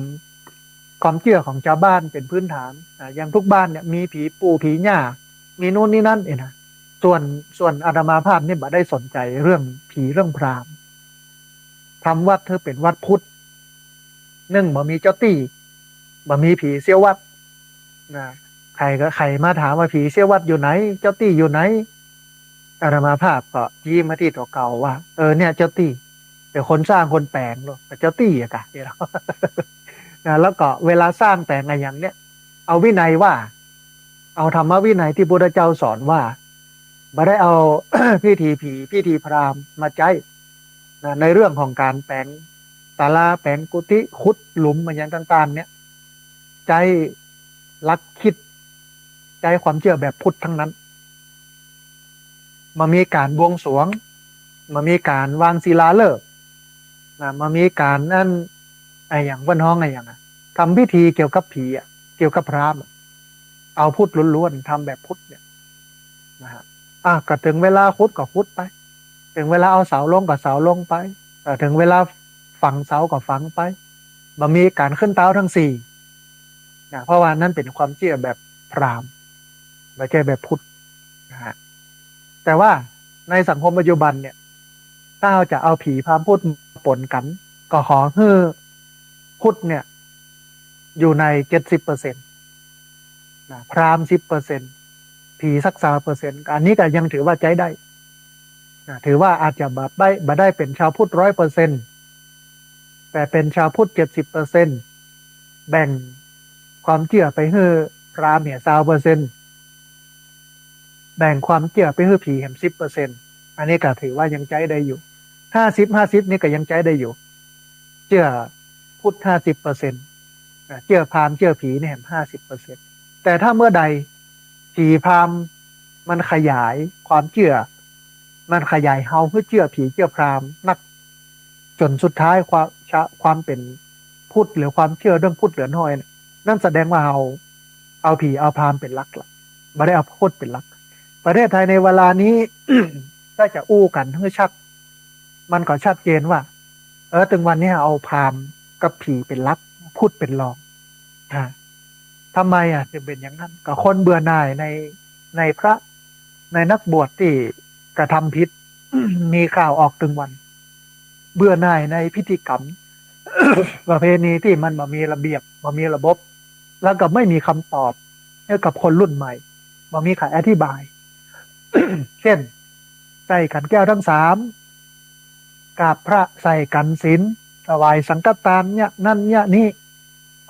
ความเจื้อของจาวบ้านเป็นพื้นฐาน อ่า อย่างทุกบ้านเนี่ยมีผีปู่ผีย่า มีนู่นนี่นั่นเองนะ ส่วน ส่วนอาตมาภาพนี่บ่ได้สนใจ๋เรื่องผีเรื่องพราหมณ์ ทำวัดหื้อเป๋นวัดพุทธ นึ่งบ่มีเจ้าตี้ บ่มีผีเสี้ยววัดนะ ใผก็ ใผมาถามว่าผีเสี้ยววัดอยู่ไหน เจ้าตี้อยู่ไหน อาตมาภาพก็ชี้มาตี้ตั๋วเก่าว่า เออ เนี่ยเจ้าตี้ เป๋นคนสร้างคนแป๋งเนาะ ก็เจ้าตี้อะกะ นะ แล้วก็เวลาสร้างแป๋งอะหยังเนี่ย เอาวินัยว่า เอาธรรมวินัยตี้พุทธเจ้าสอนว่า บ่ได้เอา พิธีผีพิธีพราหมณ์มาใจ๊นะ ในเรื่องของก๋านแป๋งศาลา แป๋งกุฏิ ขุดหลุมอะหยังต่างๆ เนี่ย ใจ๊หลักคิด ใจ๊ความเจื้อแบบพุทธทั้งนั้น บ่มีก๋านบวงสรวง บ่มีก๋านวางศิลาฤกษ์นะ บ่มีก๋านอัน อะหยังเปิ้นฮ้องอะหยังอะ ทำพิธีเกี่ยวกับผีอะ เกี่ยวกับพราหมณ์อะ เอาพุทธล้วนๆ ทำแบบพุทธเนี่ยนะฮะ อ่ะ ก็เถิงเวลาขุดก็ขุดไป เถิงเวลาเอาเสาลงก็เสาลงไป เอ่อ เถิงเวลาฝังเสาก็ฝังไป บ่มีก๋านขึ้นเต๊าตังสี่นะ เพราะว่านั้นเป๋นความเจื้อแบบพราหมณ์ บ่ใจ้แบบพุทธนะฮะ แต่ว่าในสังคมปัจจุบันเนี่ย ถ้าเฮาจะเอาผีพราหมณ์พุทธมาปนกั๋น ก็ขอหื้อพุทธเนี่ย อยู่ในเจ็ดสิบเปอร์เซ็นต์นะ พราหมณ์สิบเปอร์เซ็นต์ ผีสักซาวเปอร์เซ็นต์ อันนี้ก็ยังถือว่าใจ๊ได้นะ ถือว่าอาจจะบ่ได้ บ่ได้เป๋นชาวพุทธร้อยเปอร์เซ็นต์ แต่เป๋นชาวพุทธเจ็ดสิบเปอร์เซ็นต์ แบ่งความเจื้อไปหื้อพราหมณ์เนี่ยซาวเปอร์เซ็นต์ แบ่งความเจื้อไปหื้อผีแหมสิบเปอร์เซ็นต์ อันนี้ก็ถือว่ายังใจ๊ได้อยู่ ห้าสิบห้าสิบ นี่ก็ยังใจ๊ได้อยู่ เจื้อพุทธห้าสิบเปอร์เซ็นต์ อ่ะ เจื้อพราหมณ์เจื้อผีเนี่ยแหมห้าสิบเปอร์เซ็นต์ แต่ถ้าเมื่อใดผีพราหมณ์มันขยายความเจื้อ มันขยายเฮาหื้อเจื้อผีเจื้อพราหมณ์นัก จ๋นสุดท้ายความ ความเป๋นพุทธหรือความเจื้อเรื่องพุทธเหลือน้อยเนี่ย นั่นแสดงว่าเฮาเอาผีเอาพราหมณ์เป๋นหลักละ บ่ได้เอาพุทธเป๋นหลัก ประเทศไทยในเวลานี้ ถ้าจะอู้กั๋นหื้อชัด มันก็ชัดเจนว่า เออ ตึงวันนี้เอาพราหมณ์กับผีเป๋นหลัก พุทธเป๋นรอง อ่า ทำไมอ่ะ จึงเป๋นอย่างนั้น ก็คนเบื่อหน่ายใน ในพระ ในนักบวชตี้กระทำผิด มีข่าวออกตึงวัน เบื่อหน่ายในพิธีกรรม ประเพณีตี้มันบ่มีระเบียบ บ่มีระบบ แล้วก็ไม่มีคำตอบให้กับคนรุ่นใหม่ บ่มีใผอธิบาย เช่น ใส่ขันแก้วตังสาม กราบพระ ใส่ขันศีล ถวายสังฆทาน เยียะนั้นเยียะนี้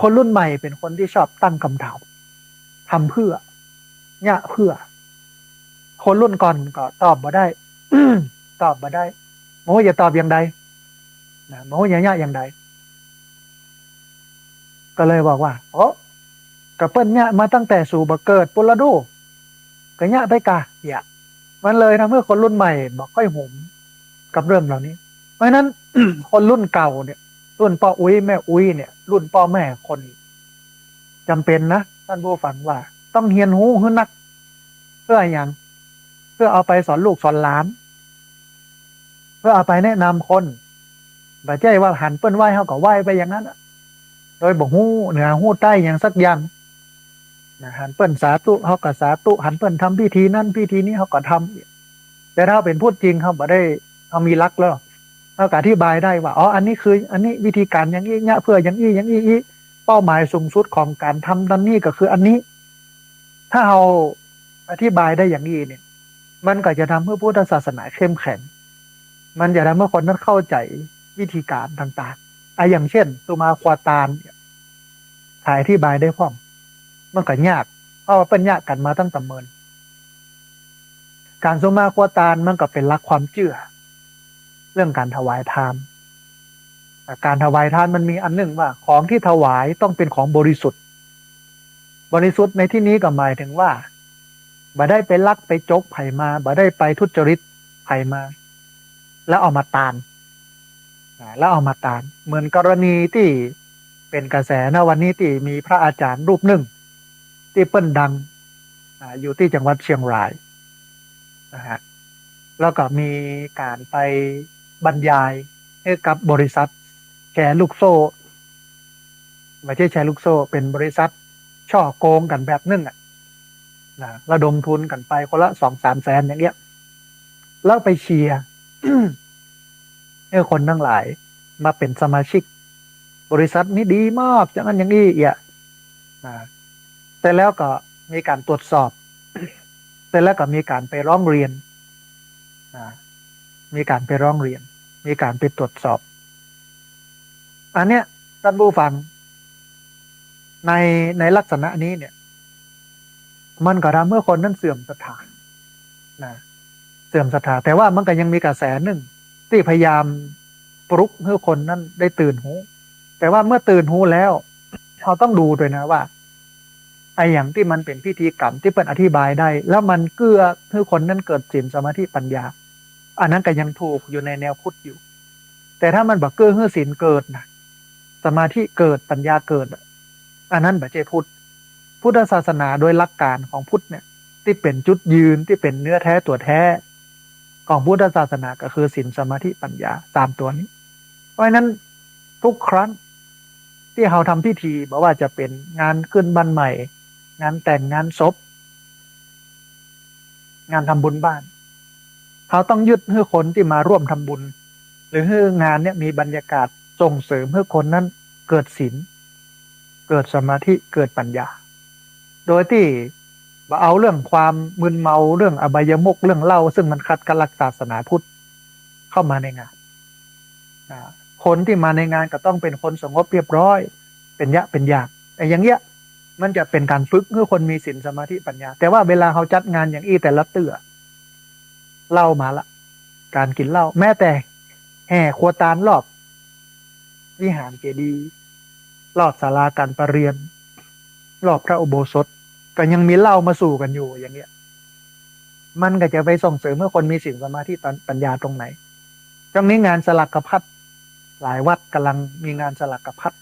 คนรุ่นใหม่เป๋นคนตี้ชอบตั้งกำถาม ทำเพื่อ เยียะเพื่อ คนรุ่นก่อนก็ตอบบ่ได้ ตอบบ่ได้ บ่ฮู้จะตอบอย่างใดนะ บ่ฮู้จะเยียะอย่างใด ก็เลยบอกว่า โอ้ ก็เปิ้นเยียะมาตั้งแต่สูบ่เกิดปู้นละดู ก็เยียะไปก่า เยียะ มันเลยทำให้คนรุ่นใหม่บ่ค่อยโหมกับเรื่องเหล่านี้ เพราะฉะนั้น คนรุ่นเก่าเนี่ย รุ่นป้ออุ๊ยแม่อุ๊ยเนี่ย รุ่นป้อแม่คนนี้ จ๋ำเป๋นนะ ต้านผู้ฟัง ว่าต้องเฮียนฮู้หื้อนัก เปื้ออะหยัง เปื้อเอาไปสอนลูกสอนหลาน เปื้อเอาไปแนะนำคน บ่ใจ้ว่าหันเปิ้นไหว้เฮาก็ไหว้ไปอย่างนั้นอะ โดยบ่ฮู้เหนือฮู้ใต้หยังสักอย่างนะ หันเปิ้นสาธุเฮาก็สาธุ หันเปิ้นทำพิธีนั้นพิธีนี้เฮาก็ทำ แต่ถ้าเฮาเป๋นพุทธจริง เฮาบ่ได้ เฮามีหลักแล้ว เฮาก็อธิบายได้ว่า อ๋อ อันนี้คือ อันนี้วิธีก๋านอย่างอี้ เยียะเพื่ออย่างอี้ อย่างอี้ อี้ เป้าหมายสูงสุดของก๋านทำอันนี้ก็คืออันนี้ ถ้าเฮาอธิบายได้อย่างอี้เนี่ย มันก็จะทำให้พุทธศาสนาเข้มแข็ง มันจะทำให้คนนั้นเข้าใจ๋วิธีก๋านต่างๆ อ่ะ อย่างเช่น สุมาครัวตานเนี่ย ใผอธิบายได้พ่อง มันก็ยาก เพราะว่าเปิ้นเยียะกั๋นมาตั้งแต่เมิน ก๋านสุมาครัวตานมันก็เป๋นหลักความเจื้อ เรื่องก๋านถวายทาน อ่ะ ก๋านถวายทานมันมีอันนึ่งว่า ของที่ถวายต้องเป๋นของบริสุทธิ์ บริสุทธิ์ในที่นี้ก็หมายถึงว่า บ่ได้ไปลักไปจกใผมา บ่ได้ไปทุจริตใผมา แล้วเอามาตาน อ่า แล้วเอามาตาน เหมือนกรณีตี้เป๋นกระแสนะวันนี้ตี้มีพระอาจ๋ารย์รูปนึ่งตี้เปิ้นดัง อ่า อยู่ตี้จังหวัดเชียงรายนะฮะ แล้วก็มีก๋านไปบรรยายหื้อกับบริษัทแชร์ลูกโซ่ บ่ใจ้แชร์ลูกโซ่ เป๋นบริษัทฉ้อโกงกั๋นแบบนึ่งอะนะ ระดมทุนกั๋นไปคนละสองสามแสนอย่างเงี้ย แล้วไปเชียร์ หื้อคนตังหลายมาเป๋นสมาชิก บริษัทนี้ดีมาก อย่างนั้นอย่างอี้เอี้ย อ่า เสร็จแล้วก็มีก๋านตรวจสอบ เสร็จแล้วก็มีก๋านไปร้องเรียน อ่า มีก๋านไปร้องเรียน มีก๋านไปตรวจสอบ อันเนี้ย ท่านผู้ฟัง ใน ในลักษณะนี้เนี่ย มันก็ทำหื้อคนนั้นเสื่อมศรัทธา นะ เสื่อมศรัทธา แต่ว่ามันก็ยังมีกระแสนึ่งตี้พยายามปลุกหื้อคนนั้นได้ตื่นฮู้ แต่ว่าเมื่อตื่นฮู้แล้ว เฮาต้องดูตวยนะว่า ไอ้อย่างตี้มันเป๋นพิธีกรรมตี้เปิ้นอธิบายได้ แล้วมันเกื้อหื้อคนนั้นเกิดศีลสมาธิปัญญา อันนั้นก็ยังถูกอยู่ในแนวพุทธอยู่ แต่ถ้ามันบ่เกื้อหื้อศีลเกิดนะ สมาธิเกิด ปัญญาเกิดอะ อันนั้นบ่ใจ้พุทธ พุทธศาสนาโดยหลักก๋านของพุทธเนี่ย ตี้เป๋นจุดยืน ตี้เป๋นเนื้อแท้ตั๋วแท้ของพุทธศาสนาก็คือศีล สมาธิ ปัญญา สามตั๋วนี้ เพราะฉะนั้นทุกครั้งตี้เฮาทำพิธี บ่ว่าจะเป๋นงานขึ้นบ้านใหม่ งานแต่ง งานศพ งานทำบุญบ้าน เฮาต้องยึดหื้อคนตี้มาร่วมทำบุญ หรือหื้องานเนี่ยมีบรรยากาศส่งเสริมหื้อคนนั้นเกิดศีล เกิดสมาธิ เกิดปัญญา โดยตี้บ่เอาเรื่องความมึนเมา เรื่องอบายมุข เรื่องเหล้า ซึ่งมันขัดกับหลักศาสนาพุทธเข้ามาในงาน อ่า คนตี้มาในงานก็ต้องเป๋นคนสงบเรียบร้อย เป๋นยะเป๋นอย่าง ไอ้อย่างเงี้ย มันจะเป๋นก๋านฝึกหื้อคนมีศีล สมาธิ ปัญญา แต่ว่าเวลาเฮาจัดงานอย่างอี้แต่ละเตื้อ เหล้ามาละ ก๋านกิ๋นเหล้า แม้แต่แห่ครัวตานรอบวิหารเจดีย์ รอบศาลาก๋านประเรียน รอบพระอุโบสถ ก็ยังมีเหล้ามาสู่กั๋นอยู่อย่างเงี้ย มันก็จะไปส่งเสริมหื้อคนมีศีล สมาธิ ปัญญาตรงไหน ช่วงนี้งานสลากพัด หลายวัดก๋ำลังมีงานสลากพัด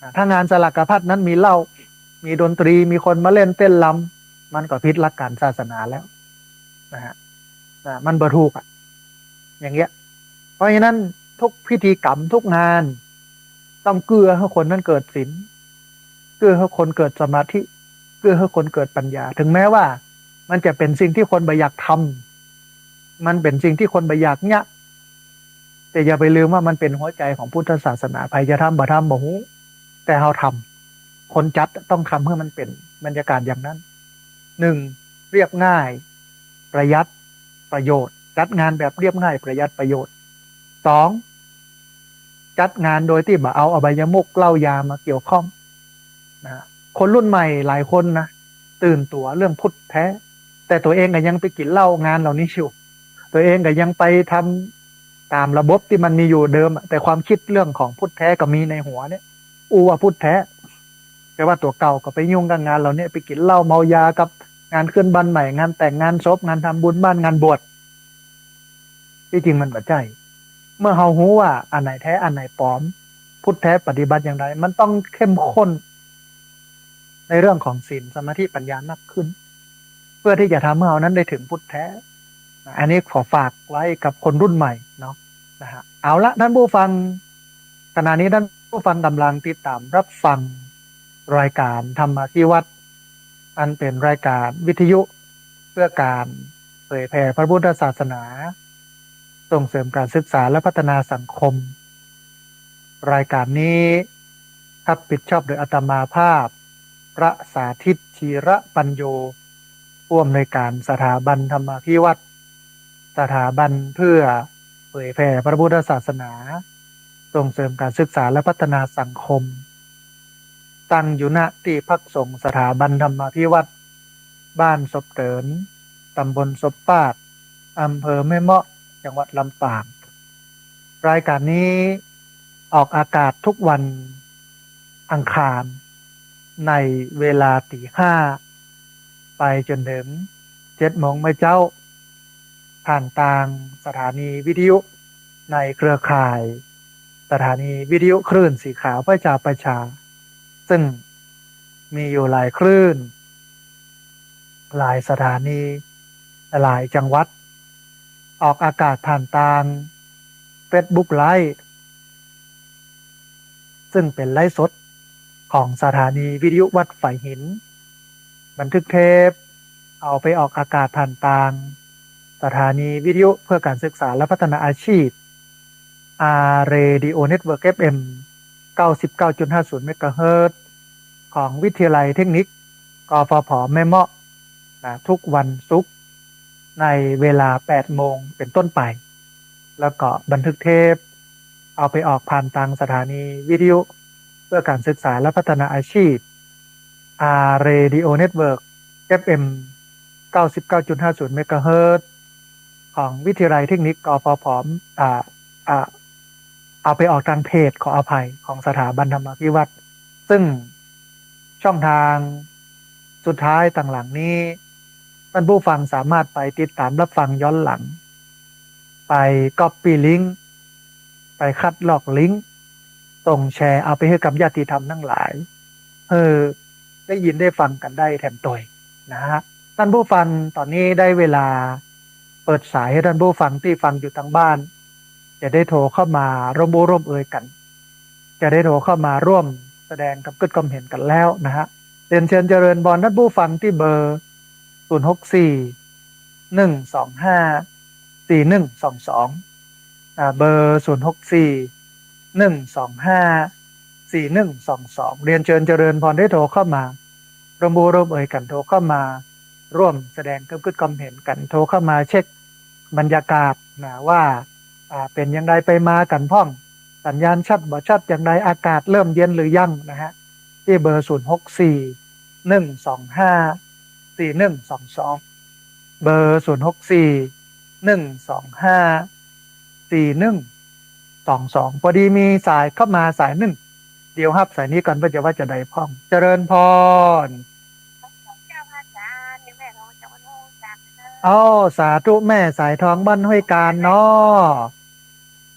อ่า ถ้างานสลากพัดนั้นมีเหล้า มีดนตรี มีคนมาเล่นเต้นรำ มันก็ผิดหลักก๋านศาสนาแล้วนะฮะ อ่า มันบ่ถูกอะ อย่างเงี้ย เพราะฉะนั้นทุกพิธีกรรมทุกงาน ต้องเกื้อหื้อคนนั้นเกิดศีล เกื้อหื้อคนเกิดสมาธิ เกื้อหื้อคนเกิดปัญญา ถึงแม้ว่ามันจะเป๋นสิ่งตี้คนบ่อยากทำ มันเป๋นสิ่งตี้คนบ่อยากเยียะ แต่อย่าไปลืมว่ามันเป๋นหัวใจ๋ของพุทธศาสนา ใผจะทำบ่ทำบ่ฮู้ แต่เฮาทำ คนจัดต้องทำหื้อมันเป๋นบรรยากาศอย่างนั้น หนึ่ง เรียบง่าย ประหยัดประโยชน์ จัดงานแบบเรียบง่าย ประหยัดประโยชน์ สอง จัดงานโดยตี้บ่เอาอบายมุขเหล้ายามาเกี่ยวข้องนะ คนรุ่นใหม่หลายคนนะ ตื่นตั๋วเรื่องพุทธแท้ แต่ตั๋วเองก็ยังไปกิ๋นเหล้างานเหล่านี้อยู่ ตั๋วเองก็ยังไปทำต๋ามระบบตี้มันมีอยู่เดิมอะ แต่ความคิดเรื่องของพุทธแท้ก็มีในหัวเนี่ย อู้ว่าพุทธแท้ แต่ว่าตั๋วเก่าก็ไปยุ่งกับงานเหล่านี้ ไปกิ๋นเหล้าเมายากับงานขึ้นบ้านใหม่ งานแต่ง งานศพ งานทำบุญบ้าน งานบวช ตี้จริงมันบ่ใจ้ เมื่อเฮาฮู้ว่าอันไหนแท้อันไหนปลอม พุทธแท้ปฏิบัติอย่างไร มันต้องเข้มข้นในเรื่องของศีล สมาธิ ปัญญามากขึ้น เพื่อตี้จะทำหื้อเฮานั้นได้ถึงพุทธแท้ อันนี้ขอฝากไว้กับคนรุ่นใหม่เนาะ นะฮะ เอาละท่านผู้ฟัง ขณะนี้ท่านผู้ฟังก๋ำลังติดต๋ามรับฟังรายก๋านธรรมาภิวัฒน์ อันเป๋นรายก๋านวิทยุเพื่อก๋านเผยแผ่พระพุทธศาสนา ส่งเสริมก๋านศึกษาและพัฒนาสังคม รายก๋านนี้รับผิดชอบโดยอาตมาภาพ พระสาธิต ธีระปัญโญ ผู้อำนวยก๋านสถาบันธรรมาภิวัฒน์ สถาบันเพื่อเผยแผ่พระพุทธศาสนา ส่งเสริมก๋านศึกษาและพัฒนาสังคม ตั้งอยู่ ณ ตี้พักสงฆ์สถาบันธรรมาภิวัฒน์ บ้านศพเติน ต๋ำบลศพปาด อำเภอแม่เมาะ จังหวัดลำปาง รายก๋านนี้ออกอากาศทุกวันอังคาร ในเวลาตี๋ห้า ไปจ๋นเถิงเจ็ดโมงเมื่อเจ๊า ผ่านตางสถานีวิทยุในเครือข่าย สถานีวิทยุคลื่นสีขาวเพื่อชาวประชา ซึ่งมีอยู่หลายคลื่น หลายสถานี หลายจังหวัด ออกอากาศผ่านตาง Facebook Live ซึ่งเป๋นไลฟ์สดของสถานีวิทยุวัดฝายหิน บันทึกเทป เอาไปออกอากาศผ่านตาง สถานีวิทยุเพื่อการศึกษาและพัฒนาอาชีพ อาร์ เรดิโอ เน็ตเวิร์ก เอฟ เอ็ม เก้าสิบเก้าจุดห้าศูนย์ เมกะเฮิรตซ์ ของวิทยาลัยเทคนิค กฟผ แม่เมาะ นะ ทุกวันศุกร์ ในเวลา แปดโมง เป๋นต้นไป แล้วก็บันทึกเทป เอาไปออกผ่านตางสถานีวิทยุเพื่อการศึกษาและพัฒนาอาชีพ อาร์ เรดิโอ เน็ตเวิร์ก เอฟ เอ็ม เก้าสิบเก้าจุดห้าศูนย์ เมกะเฮิรตซ์ ของวิทยาลัยเทคนิค กฟผ อ่า อ่า เอาไปออกตางเพจ ขออภัย ของสถาบันธรรมาภิวัฒน์ ซึ่งช่องทางสุดท้ายตางหลังนี้ ท่านผู้ฟังสามารถไปติดตามรับฟังย้อนหลัง ไปก๊อปปี้ลิงก์ ไปคัดลอกลิงก์ ส่งแชร์เอาไปหื้อกับญาติธรรมตังหลาย หื้อได้ยินได้ฟังกั๋นได้แถมตวยนะฮะ ท่านผู้ฟัง ต๋อนนี้ได้เวลาเปิดสายหื้อท่านผู้ฟังตี้ฟังอยู่ตางบ้าน จะได้โทรเข้ามาร่วมอู้ร่วมเอยกั๋น จะได้โทรเข้ามาร่วมแสดงกำกึ๊ดกำเห็นกั๋นแล้วนะฮะ เรียนเชิญเจริญพรท่านผู้ฟังตี้เบอร์ ศูนย์หกสี่ หนึ่งสองห้า สี่หนึ่งสองสอง อ่า เบอร์ ศูนย์หกสี่ หนึ่งสองห้า สี่หนึ่งสองสอง เรียนเชิญเจริญพรได้โทรเข้ามา ร่วมอู้ร่วมเอยกั๋น โทรเข้ามาร่วมแสดงกำกึ๊ดกำเห็นกั๋น โทรเข้ามาเช็คบรรยากาศนะว่า อ่า เป๋นอย่างใดไปมากั๋นพ่อง สัญญาณชัดบ่ชัดอย่างใด อากาศเริ่มเย็นหรือยังนะฮะ ตี้เบอร์ ศูนย์หกสี่ หนึ่งสองห้า สี่หนึ่งสองสอง เบอร์ ศูนย์หกสี่ หนึ่งสองห้า สี่หนึ่งสองสอง พอดีมีสายเข้ามาสายนึ่ง เดี๋ยวฮับสายนี้ก่อน เปิ้นจะว่าจะใดพ่อง เจริญพร เจ้าค่ะอาจ๋ารย์ นี่แม่ของจังหวัดห้วยกาญจน์นะ อ้อ สาธุ แม่สายทองบ้านห้วยกาญจน์เนาะ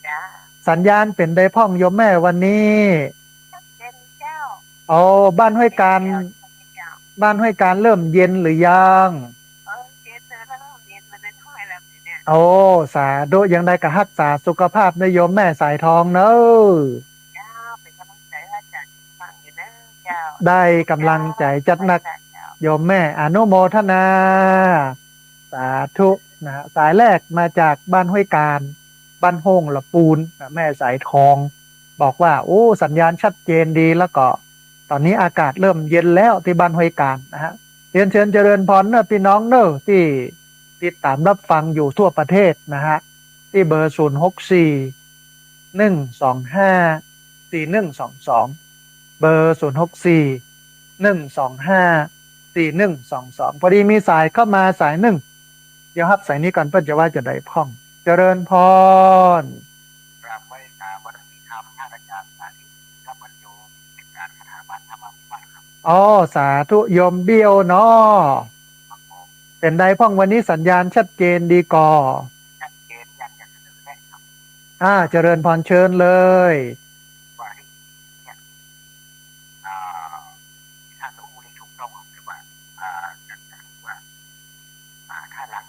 จ้า สัญญาณเป๋นใดพ่องโยมแม่วันนี้ ชัดเจนเจ้า โอ้ บ้านห้วยกาญจน์ ชัดเจนเจ้า บ้านห้วยกาญจน์เริ่มเย็นหรือยัง เออ เย็นแล้ว เริ่มเย็นมาหน่อยแล้วเนี่ย โอ้ สาธุ อย่างใดก็ฮักษาสุขภาพนะโยมแม่สายทองเนาะ เจ้า เป๋นกำลังใจ๋หื้ออาจ๋ารย์ฟังอยู่เนาะเจ้า ได้กำลังใจ๋จัดหนัก เจ้า โยมแม่ อนุโมทนา สาธุนะฮะ สายแรกมาจากบ้านห้วยกาญจน์ บ้านโฮ่งละปูนนะ แม่สายทอง บอกว่า โอ้ สัญญาณชัดเจนดี แล้วก็ต๋อนนี้อากาศเริ่มเย็นแล้วตี้บ้านห้วยกาญจน์นะฮะ เรียนเชิญเจริญพรเนาะพี่น้องเนาะ ตี้ติดต๋ามรับฟังอยู่ทั่วประเทศนะฮะ ตี้เบอร์ ศูนย์หกสี่ หนึ่งสองห้า สี่หนึ่งสองสอง เบอร์ ศูนย์หกสี่ หนึ่งสองห้า สี่หนึ่งสองสอง พอดีมีสายเข้ามาสายนึ่ง เดี๋ยวฮับสายนี้ก่อน เปิ้นจะว่าจะใดพ่อง เจริญพร กราบไหว้สาบารมีธรรมท่านอาจ๋ารย์สาธิต ครับ บรรจุกิจการสถาบันธรรมาภิวัฒน์ครับ อ้อ สาธุ โยมเบี้ยวเนาะ ครับผม เป๋นใดพ่องวันนี้สัญญาณชัดเจนดีก่อ ชัดเจน อยากจะเสนอแนะครับ อ่า เจริญพร เชิญเลย ว่าให้เนี่ย อ่า ที่ท่านอู้นี่ถูกต้องครับ คือว่า อ่า จาก จากว่า อ่า ถ้าหลัก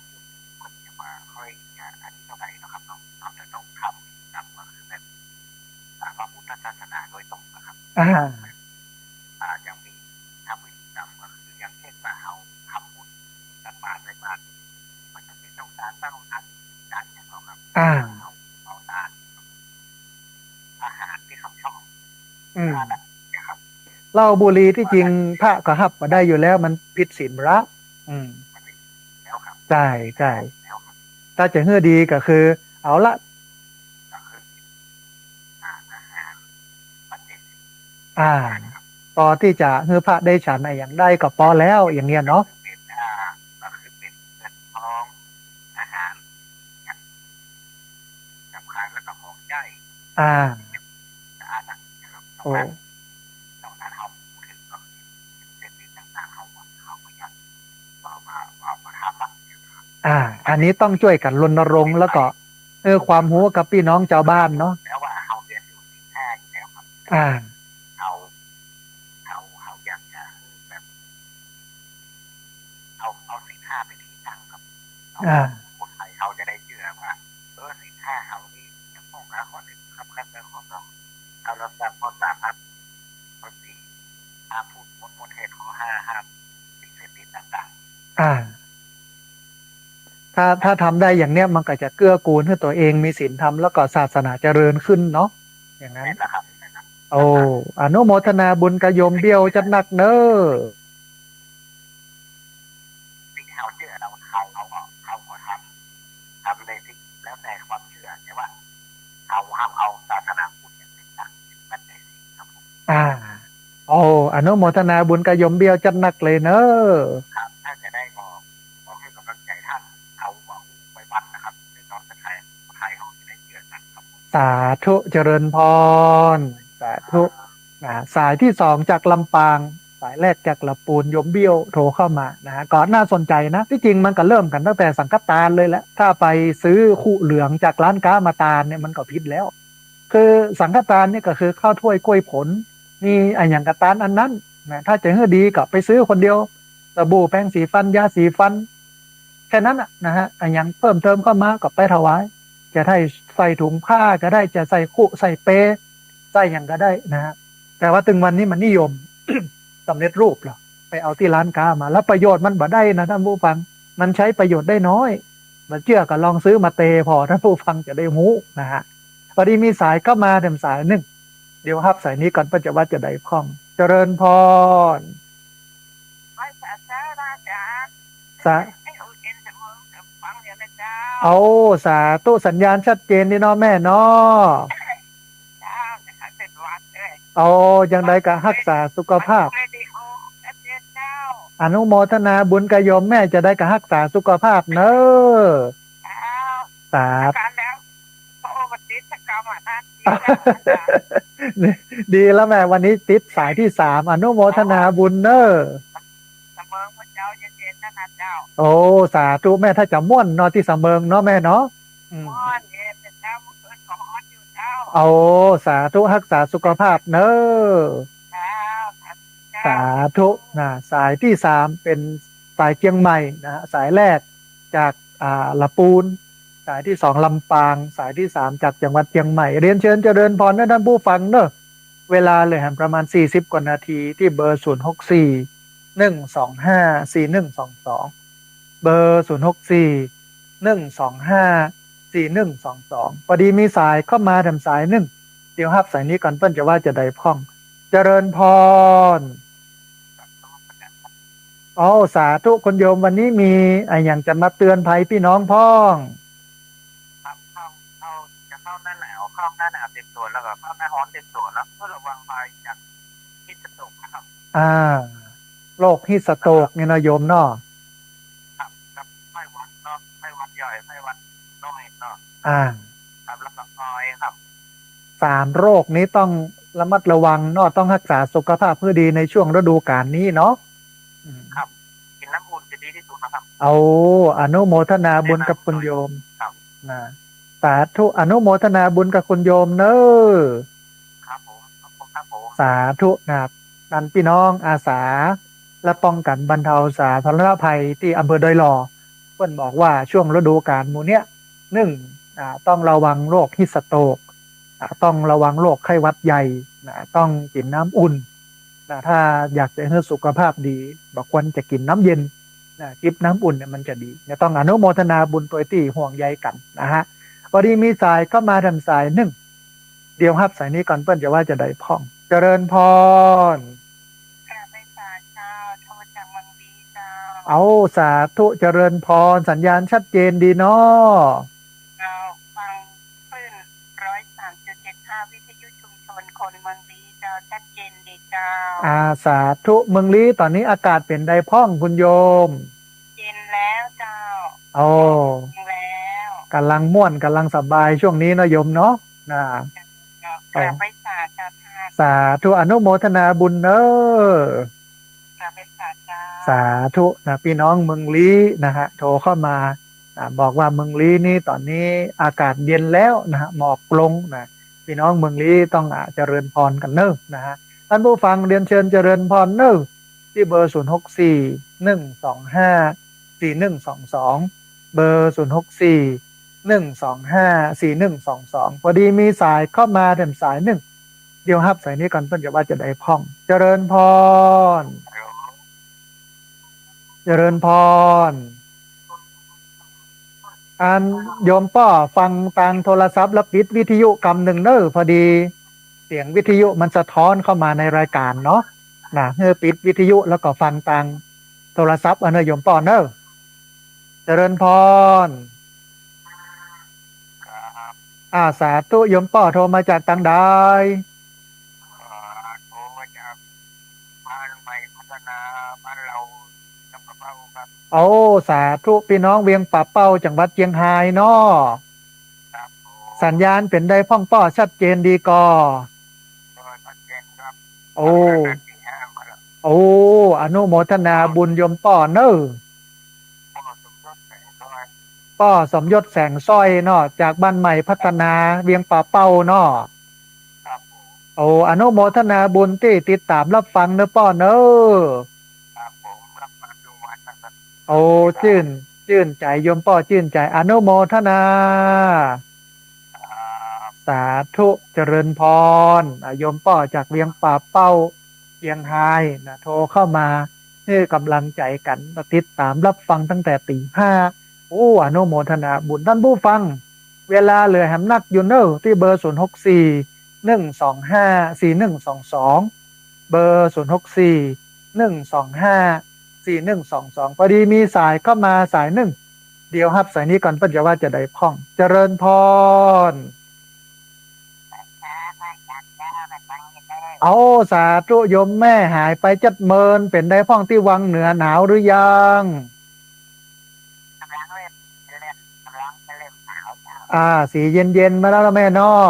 ก็จะมาค่อยจะอันนี้เท่าไหร่เนาะครับเนาะ เราจะต้องทำตามก็คือแบบ อ่า พระพุทธศาสนาโดยตรงนะครับ อ่า อ่า ยังมีทำพิธีกรรมก็คืออย่างเช่นว่าเอาทำบุญตักบาตรใส่บาตร มันจะเป็นต้องการตั้งอันการอย่างเราครับ อ่า เอา เอาทาน อาหารที่เขาชอบ อืม นั่นแหละนะครับ เหล้าบุหรี่ตี้จริงพระก็ฮับบ่ได้อยู่แล้ว มันผิดศีลพระ อืม มันผิดแล้วครับ ใช่ ใช่ แล้วครับ ถ้าจะหื้อดีก็คือ เอาละ ก็คือ อ่า อาหารปัจเจก อ่า พอตี้จะหื้อพระได้ฉันอะหยังได้ก็ปอแล้ว อย่างเนี้ยเนาะ เป็น อ่า ก็คือเป็นเงินทอง อาหาร กับข้าวแล้วก็ของใช้ อ่า สะอาดนะครับ โอ้ นอกนั้น นอกนั้นเฮาพูดถึงก็คือเส้นทางต่างๆ เฮา เฮาก็อยาก ว่า ว่า ว่า ว่าทำอะ อ่า อันนี้ต้องจ้วยกั๋นรณรงค์ แล้วก็ เออ ความฮู้กับปี้น้องจาวบ้านเนาะ แล้วว่าเฮาเรียนอยู่ที่ อ่า เฮา เฮา เฮาอยากจะแบบ เอา เอาศีลห้าเป๋นตี้ตั้งครับ อ่า คนไทยเฮาจะได้เจื้อว่า เออ ศีลห้าเฮานี่ยังป้องกั๋นข้อหนึ่งครับ ครับ แล้วข้อสอง เอา แล้วสาม ข้อสาม ห้าม ข้อสี่ ห้ามพูดปดมดเท็จ ข้อห้า ห้ามสิ่งเสพติดต่างๆ อ่า ถ้า ถ้าทำได้อย่างเนี้ย มันก็จะเกื้อกูลหื้อตั๋วเองมีศีลธรรม แล้วก็ศาสนาเจริญขึ้นเนาะ อย่างนั้น แม่นแล้วครับ แม่นแล้ว โอ้ อนุโมทนาบุญกับโยมเบี้ยวจัดหนักเน้อ สิ่งที่เฮาเจื้อ เฮา เฮา เฮาก็ เฮาก็ทำ ทำในสิ่งแล้วแต่ความเจื้อ แต่ว่าเฮา เฮาเอาศาสนาพุทธเนี่ยเป็นหลัก เป็นปัจจัยสี่ครับผม อ่า โอ้ อนุโมทนาบุญกับโยมเบี้ยวจัดหนักเลยเน้อ ครับ ถ้าจะได้ก็ ขอหื้อกำลังใจ๋ต้าน เอา เอาไปวัดนะครับ พี่น้องชาวไทย ไทยเฮาจะได้เจื้อกั๋นครับผม สาธุ เจริญพร สาธุ อ่า นะ สายที่สองจากลำปาง สายแรกจากละปูน โยมเบี้ยวโทรเข้ามานะฮะ ก็น่าสนใจนะ ตี้จริงมันก็เริ่มกั๋นตั้งแต่สังฆทานเลยแหละ ถ้าไปซื้อคุเหลืองจากร้านก๊ามาตานเนี่ยมันก็ผิดแล้ว คือสังฆทานเนี่ยก็คือข้าวถ้วยกล้วยผล มีอะหยังก็ตานอันนั้นนะ ถ้าจะหื้อดีก็ไปซื้อคนเดียว สบู่ แปรงสีฟัน ยาสีฟัน แค่นั้นน่ะนะฮะ อะหยังเพิ่มเติมเข้ามาก็ไปถวาย จะได้ใส่ถุงผ้าก็ได้ จะใส่คุใส่เป ใส่หยังก็ได้นะฮะ แต่ว่าตึงวันนี้มันนิยม สำเร็จรูปเหรอ ไปเอาตี้ร้านก๊ามา แล้วประโยชน์มันบ่ได้นะท่านผู้ฟัง มันใช้ประโยชน์ได้น้อย บ่เจื้อก็ลองซื้อมาเต ผ่อท่านผู้ฟังจะได้ฮู้นะฮะ พอดีมีสายเข้ามาแถมสายนึ่ง เดี๋ยวฮับสายนี้ก่อน เปิ้นจะว่าจะใดพ่อง เจริญพร ไหว้สาเจ้านะจ๊ะ สา เอฟเอ็มเสมอ ฟังอยู่นะเจ้า โอ้ สาธุ สัญญาณชัดเจนดีเนาะแม่เนาะ เจ้า จะหายเป็นหวัดเลย โอ้ จังใดก็ฮักษาสุขภาพ ฟังเรดิโอ เอฟเอ็มเจ้า อนุโมทนาบุญกับโยมแม่ จะได้ก็ฮักษาสุขภาพเน้อ เจ้า สาธุ อาการแล้ว โอ้ วันนี้สักกรรมอ่ะนะ ดีแล้ว ดีแล้วแม่ วันนี้ติดสายที่สาม อนุโมทนาบุญเน้อ เสมิงเมื่อเจ๊าเย็นๆ นั่นนะเจ้า โอ้ สาธุแม่ ถ้าจะม่วนเนาะตี้เสมิงเนาะแม่เนาะ อืม ม่วนเย็นเจ้า เมื่อคืนก็ฮ้อนอยู่เจ้า โอ้ สาธุ ฮักษาสุขภาพเน้อ เจ้า สาธุเจ้า สาธุนะ สายที่สามเป็นสายเจียงใหม่นะฮะ สายแรกจาก อ่า ละปูน สายที่สองลำปาง สายที่สามจากจังหวัดเจียงใหม่ เรียนเชิญเจริญพรนะท่านผู้ฟังเนอะ เวลาเหลือแหมประมาณสี่สิบกว่านาที ตี้เบอร์ ศูนย์หกสี่ หนึ่งสองห้า สี่หนึ่งสองสอง เบอร์ ศูนย์หกสี่ หนึ่งสองห้า สี่หนึ่งสองสอง พอดีมีสายเข้ามาแถมสายนึ่ง เดี๋ยวฮับสายนี้ก่อน เปิ้นจะว่าจะใดพ่อง เจริญพร โอ้ สาธุ คุณโยม วันนี้มีอะหยังจะมาเตือนภัยพี่น้องพ่อง ครับ เข้า เข้า จะเข้าหน้าหนาว เข้าหน้าหนาวเต็มตัวแล้วก็เข้าหน้าฮ้อนเต็มตัวแล้ว ก็ระวังภัยจากฮีทสโตรกนะครับ อ่า โรคฮีทสโตรกเนี่ยเนาะโยมเนาะ ครับ ครับ ไข้หวัดเนาะ ไข้หวัดใหญ่ ไข้หวัดน้อยเนาะ อ่า ครับ แล้วก็ไอครับ สามโรคนี้ต้องระมัดระวังเนาะ ต้องฮักษาสุขภาพหื้อดีในช่วงฤดูกาลนี้เนาะ อืม ครับ กิ๋นน้ำอุ่นจะดีตี้สุดนะครับ โอ้ อนุโมทนาบุญกับคุณโยม ครับ นะ สาธุ อนุโมทนาบุญกับคุณโยมเน้อ ครับผม ขอบคุณครับผม สาธุนะ นั้นพี่น้องอาสา และป้องกั๋นบรรเทาสาธารณภัยตี้อำเภอดอยหล่อ เปิ้นบอกว่าช่วงฤดูกาลหมู่เนี้ย นึ่ง อ่า ต้องระวังโรคฮีทสโตรก อ่า ต้องระวังโรคไข้หวัดใหญ่ นะ ต้องกิ๋นน้ำอุ่น นะ ถ้าอยากจะหื้อสุขภาพดี บ่ควรจะกิ๋นน้ำเย็น นะ จิบน้ำอุ่นเนี่ยมันจะดี เนี่ยต้องอนุโมทนาบุญตวยตี้ห่วงใยกั๋นนะฮะ พอดีมีสายเข้ามาแถมสายนึ่ง เดี๋ยวฮับสายนี้ก่อน เปิ้นจะว่าจะใดพ่อง เจริญพร กราบไหว้สาเจ้า โทรจากเมืองลี้เจ้า เอา สาธุ เจริญพร สัญญาณชัดเจนดีเนาะ เจ้า ฟังคลื่นร้อยสามจุดเจ็ดห้า วิทยุชุมชนคนเมืองลี้เจ้า ชัดเจนดีเจ้า อ่า สาธุ เมืองลี้ต๋อนนี้อากาศเป๋นใดพ่องคุณโยม เย็นแล้วเจ้า โอ้ เย็นแล้ว ก๋ำลังม่วน ก๋ำลังสบายช่วงนี้เนาะโยมเนาะ นะ เจ้า กราบไหว้สาเจ้าท่าน สาธุ อนุโมทนาบุญเน้อ กราบไหว้สาเจ้า สาธุนะ พี่น้องเมืองลี้นะฮะ โทรเข้ามา อ่า บอกว่าเมืองลี้นี่ต๋อนนี้อากาศเย็นแล้วนะฮะ หมอกลงนะ พี่น้องเมืองลี้ต้อง อ่า เจริญพรกั๋นเน่อนะฮะ ต้านผู้ฟังเรียนเชิญเจริญพรเน่อ ตี้เบอร์ ศูนย์หกสี่ หนึ่งสองห้า สี่หนึ่งสองสอง เบอร์ ศูนย์หกสี่ หนึ่งสองห้า สี่หนึ่งสองสอง พอดีมีสายเข้ามาแถมสายนึ่ง เดี๋ยวฮับสายนี้ก่อน เปิ้นจะว่าจะใดพ่อง เจริญพร เจริญพร อันโยมป้อฟังตางโทรศัพท์แล้วปิดวิทยุกำนึ่งเน่อ พอดีเสียงวิทยุมันสะท้อนเข้ามาในรายการเนาะ นะ หื้อปิดวิทยุแล้วก็ฟังตางโทรศัพท์เอาเน่อโยมป้อเน่อ เจริญพร ครับ อ่า สาธุ โยมป้อโทรมาจากตางใด อ่า โทรมาจากบ้านใหม่พัฒนา บ้านเหล่า เวียงป่าเป้าครับ โอ้ สาธุ พี่น้องเวียงป่าเป้า จังหวัดเจียงฮายเนาะ ครับผม สัญญาณเป๋นใดพ่องป้อ ชัดเจนดีก่อ ก็ชัดเจนครับ โอ้ ฟังมาตั้งแต่ตีห้ามาแล้ว โอ้ อนุโมทนาบุญโยมป้อเน่อ ป้อสมยศแสงสร้อย ป้อสมยศแสงสร้อยเนาะ จากบ้านใหม่พัฒนา เวียงป่าเป้าเนาะ ครับผม โอ้ อนุโมทนาบุญตี้ติดต๋ามรับฟังเน่อป้อเน่อ ครับผม รับฟังทุกวันนะครับ โอ้ จื้น จื้นใจ๋โยมป้อ จื้นใจ๋ อนุโมทนา ครับ สาธุ เจริญพร อ่ะ โยมป้อจากเวียงป่าเป้า เจียงฮายนะ โทรเข้ามาหื้อกำลังใจ๋กั๋น ติดต๋ามรับฟังตั้งแต่ตีห้า โอ้ อนุโมทนาบุญ ต้านผู้ฟัง เวลาเหลือแหมนักอยู่เน่อ ตี้เบอร์ ศูนย์หกสี่ หนึ่งสองห้า สี่หนึ่งสองสอง เบอร์ ศูนย์หกสี่ หนึ่งสองห้า สี่หนึ่งสองสอง พอดีมีสายเข้ามาสายนึ่ง เดี๋ยวฮับสายนี้ก่อน เปิ้นจะว่าจะใดพ่อง เจริญพร เอา สาธุ โยมแม่หายไปจัดเมิน เป๋นใดพ่องตี้วังเหนือหนาวหรือยัง กำลังเริ่ม เริ่ม กำลังจะเริ่มหนาวเจ้า อ่า สีเย็นๆ มาแล้วนะแม่เนาะ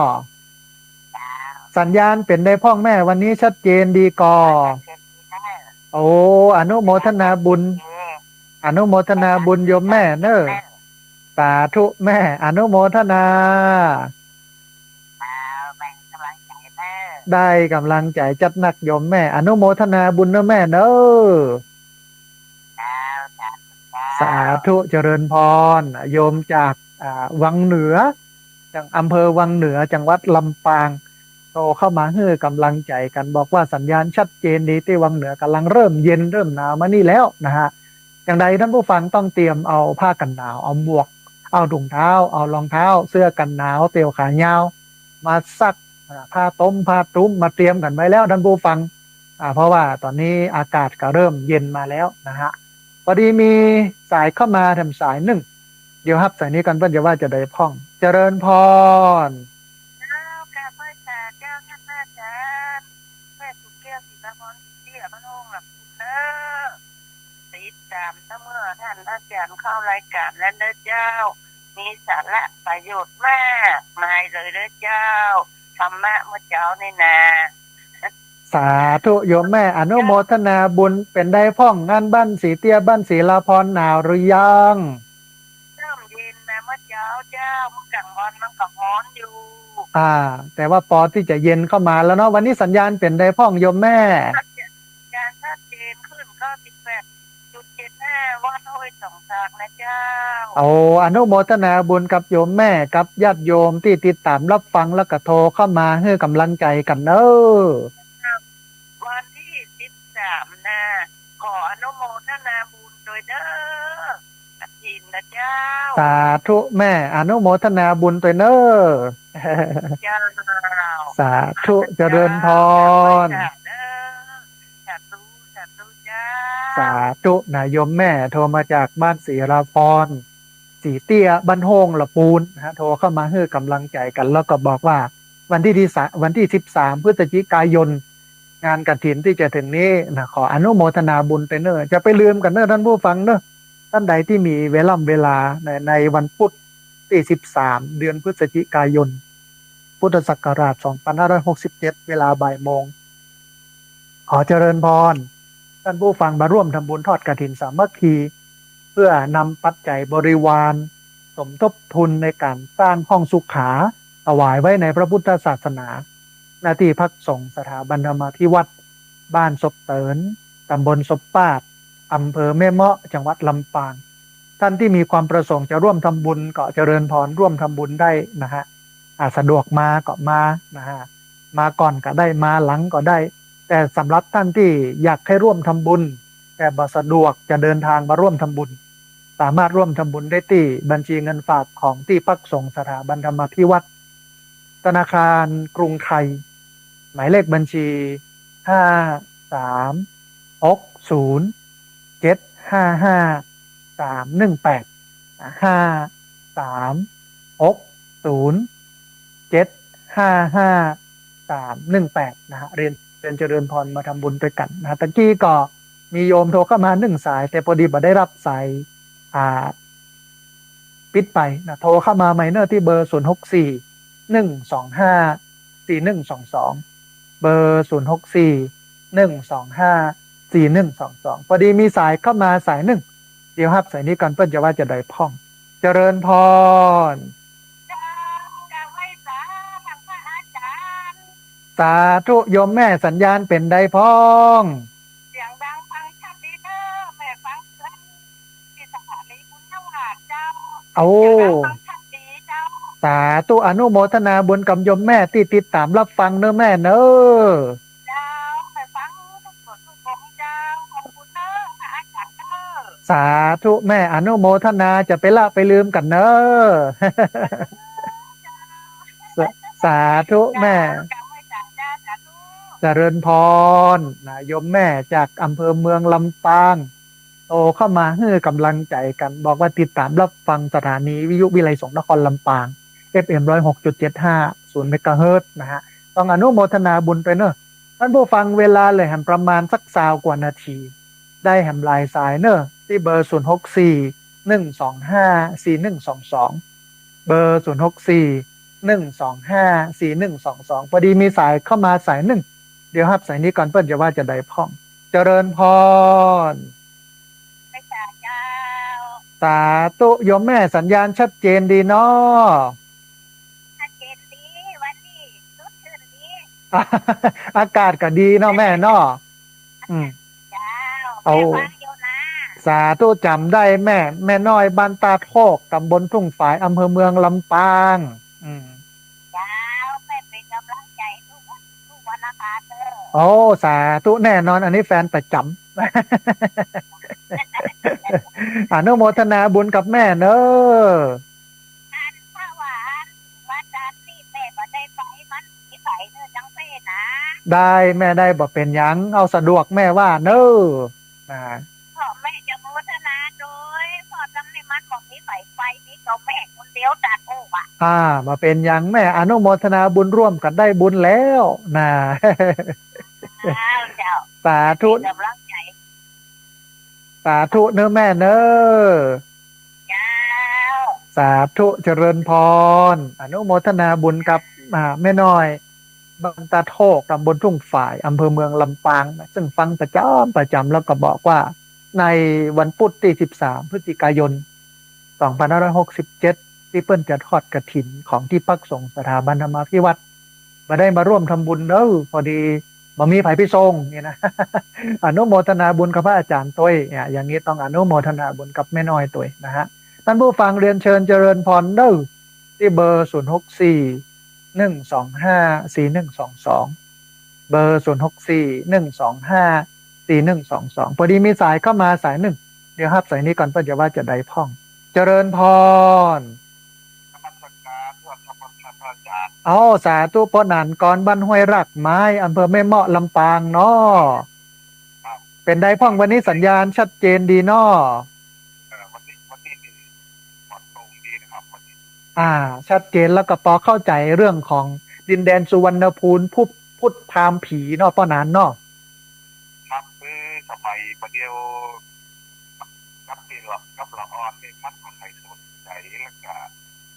เจ้า สัญญาณเป๋นใดพ่องแม่ วันนี้ชัดเจนดีก่อ ชัดเจนดีเน่อ โอ้ อนุโมทนาบุญ ชัดเจน อนุโมทนาบุญโยมแม่เน่อ ชัดเจน สาธุแม่ อนุโมทนา เจ้า ได้กำลังใจ๋เน่อ ได้กำลังใจ๋จัดนักโยมแม่ อนุโมทนาบุญเน่อแม่เน่อ เจ้า สาธุ เจ้า สาธุ เจริญพร โยมจาก อ่า วังเหนือ จัง อำเภอวังเหนือ จังหวัดลำปาง โทรเข้ามาหื้อกำลังใจ๋กั๋น บอกว่าสัญญาณชัดเจนดี ตี้วังเหนือกำลังเริ่มเย็นเริ่มหนาวมานี่แล้วนะฮะ อย่างใดต้านผู้ฟังต้องเตรียมเอาผ้ากั๋นหนาว เอาหมวก เอาถุงเท้า เอารองเท้า เสื้อกั๋นหนาว เตี่ยวขายาว มาซัก อ่า ผ้าต้ม ผ้าตุ้ม มาเตรียมกั๋นไว้แล้วต้านผู้ฟัง อ่า เพราะว่าต๋อนนี้อากาศก็เริ่มเย็นมาแล้วนะฮะ พอดีมีสายเข้ามาแถมสายนึ่ง เดี๋ยวฮับสายนี้ก่อน เปิ้นจะว่าจะใดพ่อง เจริญพร เจ้า กราบไหว้สาเจ้า ท่านพระอาจารย์ แม่สุขแก้ว ศิลาพร ศรีเตี้ย บ้านโฮ่ง ลำพูนเน่อ ติดต๋ามเสมอ ท่านพระอาจารย์เข้ารายก๋านแล้วเน่อเจ้า มีสาระประโยชน์มากมายเลยเน่อเจ้า ธรรมะเมื่อเจ๊านี่นา สาธุโยมแม่ อนุโมทนาบุญ เป๋นใดพ่อง อั้นบ้านศรีเตี้ย บ้านศิลาพร หนาวหรือยัง เริ่มเย็นมาเมื่อเจ๊าเจ้า เมื่อกลางวันมันก็ฮ้อนอยู่ อ่า แต่ว่าปอตี้จะเย็นเข้ามาแล้วเนาะ วันนี้สัญญาณเป๋นใดพ่องโยมแม่ สัญญาณชัดเจน คลื่นเก้าสิบแปดจุดเจ็ดห้า วัดห้วยสองซากนะเจ้า โอ้ อนุโมทนาบุญกับโยมแม่ กับญาติโยมตี้ติดต๋ามรับฟังแล้วก็โทรเข้ามาหื้อกำลังใจ๋กั๋นเน่อ วันตี้สิบสามนะ ขออนุโมทนาบุญตวยเน่อ กฐินนะเจ้า สาธุแม่ อนุโมทนาบุญตวยเน่อ เจ้า สาธุ เจริญพร สาธุ สาธุ สาธุเจ้า สาธุนะ โยมแม่โทรมาจากบ้านศิลาพร ศรีเตี้ย บ้านโฮ่ง ลำพูนนะฮะ โทรเข้ามาหื้อกำลังใจ๋กั๋น แล้วก็บอกว่าวันตี้ ตี้สะ วันตี้สิบสาม พฤศจิกายน งานกฐินตี้จะเถิงนี้นะ ขออนุโมทนาบุญตวยเน่อ จะไปลืมกั๋นเน่อต้านผู้ฟังเน่อ ต้านใดตี้มีเวล่ำเวลาใน ในวันพุธตี้สิบสาม เดือนพฤศจิกายน พุทธศักราชสองพันห้าร้อยหกสิบเจ็ด เวลาบ่ายโมง ขอเจริญพร ต้านผู้ฟังมาร่วมทำบุญทอดกฐินสามัคคี เพื่อนำปัจจัยบริวารสมทบทุนในก๋านสร้างห้องสุขา ถวายไว้ในพระพุทธศาสนา ณ ที่พักสงฆ์สถาบันธรรมาภิวัตน์ บ้านศพเติน ตำบลศพปาด อำเภอแม่เมาะ จังหวัดลำปาง ท่านที่มีความประสงค์จะร่วมทำบุญก็เจริญพรร่วมทำบุญได้นะฮะ อ่า สะดวกมาก็มานะฮะ มาก่อนก็ได้ มาหลังก็ได้ แต่สำหรับท่านที่อยากให้ร่วมทำบุญ แต่บ่สะดวกจะเดินทางมาร่วมทำบุญ สามารถร่วมทำบุญได้ที่บัญชีเงินฝากของที่พักสงฆ์สถาบันธรรมาภิวัตน์ ธนาคารกรุงไทย หมายเลขบัญชี ห้า สาม หก ศูนย์ เจ็ด ห้า ห้า สาม หนึ่ง แปด นะ ห้า สาม หก ศูนย์ เจ็ด ห้า ห้า สาม หนึ่ง แปด นะฮะ เรียนเชิญเจริญพรมาทำบุญด้วยกันนะฮะ ตะกี้ก็มีโยมโทรเข้ามาหนึ่งสาย แต่พอดีบ่ได้รับสาย อ่า ปิดไปนะ โทรเข้ามาใหม่เน่อ ที่เบอร์ ศูนย์ หก สี่ หนึ่ง สอง ห้า สี่ หนึ่ง สอง สอง เบอร์ ศูนย์ หก สี่ หนึ่ง สอง ห้า สี่ หนึ่ง สอง สอง พอดีมีสายเข้ามาสายหนึ่ง เดี๋ยวฮับสายนี้ก่อน เปิ้นจะว่าจะใดพ่อง เจริญพร เจ้า กราบไหว้สา ท่านพระอาจารย์ สาธุ โยมแม่สัญญาณเป๋นใดพ่อง เสียงดังฟังชัดดีเน่อ แม่ฟังเสียงที่สถานีบุญนวาดเจ้า โอ้ เสียงดังฟังชัดดีเจ้า สาธุ อนุโมทนาบุญกับโยมแม่ตี้ติดต๋ามฮับฟังเน่อแม่เน่อ เจ้า แม่ฟังทุกส่วนทุกวงเจ้า ขอบคุณเน่อพระอาจารย์เน่อ สาธุ แม่อนุโมทนา จะไปละไปลืมกั๋นเน่อ เจ้า สา สาธุแม่ เจ้า กราบไหว้สา เจ้า สาธุ เจริญพรนะ โยมแม่จากอำเภอเมืองลำปาง โทรเข้ามาหื้อก๋ำลังใจ๋กั๋น บอกว่าติดต๋ามฮับฟังสถานีวิทยุวิทยาลัยสงฆ์นครลำปาง เอฟเอ็ม ร้อยหกจุดเจ็ดห้า ศูนย์ เมกะเฮิรตซ์นะฮะ ต้องอนุโมทนาบุญไปเน่อ ท่านผู้ฟัง เวลาเหลือแหมประมาณสักซาวกว่านาที ได้แหมหลายสายเน่อ ตี้เบอร์ ศูนย์ หก สี่ หนึ่ง สอง ห้า สี่ หนึ่ง สอง สอง เบอร์ ศูนย์ หก สี่ หนึ่ง สอง ห้า สี่ หนึ่ง สอง สอง พอดีมีสายเข้ามาสายหนึ่ง เดี๋ยวฮับสายนี้ก่อน เปิ้นจะว่าจะใดพ่อง เจริญพร ไหว้สาเจ้า สาธุ โยมแม่สัญญาณชัดเจนดีเนาะ ชัดเจนดี วันนี้สดชื่นดี อากาศก็ดีเนาะแม่เนาะ อืม เจ้า เอา แม่ฟังอยู่นะ สาธุ จ๋ำได้แม่ แม่น้อยบ้านตาดโฮก ตำบลทุ่งฝาย อำเภอเมืองลำปาง อืม เจ้า แม่เป๋นก๋ำลังใจ๋ทุกวัน ทุกวันอังคารเน่อ โอ้ สาธุ แน่นอน อันนี้แฟนประจ๋ำ อนุโมทนาบุญกับแม่เน่อ อันเพราะว่าอัน วันจันทร์นี่แม่บ่ได้ไป มันมีไฝเน่อ จังเป้นะ ได้แม่ ได้ บ่เป๋นหยัง เอาสะดวกแม่ว่าเน่อ นะ พ่อแม่จะโมทนาโดย เพราะจังนี่มันบ่มีไฝไป มีเจ้าแม่คนเดียวตัดออกอะ อ่า บ่เป๋นหยังแม่ อนุโมทนาบุญร่วมกั๋นได้บุญแล้วนะ เจ้า เจ้า สาธุ เป๋นก๋ำลังใจ๋ สาธุเน่อแม่เน่อ เจ้า สาธุ เจริญพร อนุโมทนาบุญกับ อ่า แม่น้อย บ้านตาดโฮก ตำบลทุ่งฝาย อำเภอเมืองลำปางนะ ซึ่งฟังประจ๋ำประจ๋ำ แล้วก็บอกว่าในวันพุธตี้ สิบสาม พฤศจิกายน สองพันห้าร้อยหกสิบเจ็ด ตี้เปิ้นจะทอดกฐินของที่พักสงฆ์สถาบันธรรมาภิวัตน์ บ่ได้มาร่วมทำบุญเน่อ พอดีบ่มีใผไปส่งเนี่ยนะ อนุโมทนาบุญกับพระอาจ๋ารย์ตวยเนี่ย อย่างนี้ต้องอนุโมทนาบุญกับแม่น้อยตวยนะฮะ ท่านผู้ฟัง เรียนเชิญเจริญพรเน่อ ตี้เบอร์ ศูนย์ หก สี่ หนึ่ง สอง ห้า สี่ หนึ่ง สอง สอง เบอร์ ศูนย์ หก สี่ หนึ่ง สอง ห้า สี่ หนึ่ง สอง สอง พอดีมีสายเข้ามาสายหนึ่ง เดี๋ยวฮับสายนี้ก่อน เปิ้นจะว่าจะใดพ่อง เจริญพร นมัสการ เอ้า สาธุ ป้อหนานกร บ้านห้วยรากไม้ อำเภอแม่เมาะ ลำปางเนาะ ครับ เป๋นใดพ่อง วันนี้สัญญาณชัดเจนดีเนาะ เอ่อ วันนี้ วันนี้นี่ปลอดโปร่งดีนะครับ วันนี้ อ่า ชัดเจน แล้วก็ปอเข้าใจ๋เรื่องของดินแดนสุวรรณภูมิ พุทธ พุทธพราหมณ์ผีเนาะ ป้อหนานเนาะ ครับ คือสมัยบ่าเดี่ยว กับนี่ละ กับละอ่อนนี่มันบ่ใค่สนใจ๋ แล้วก็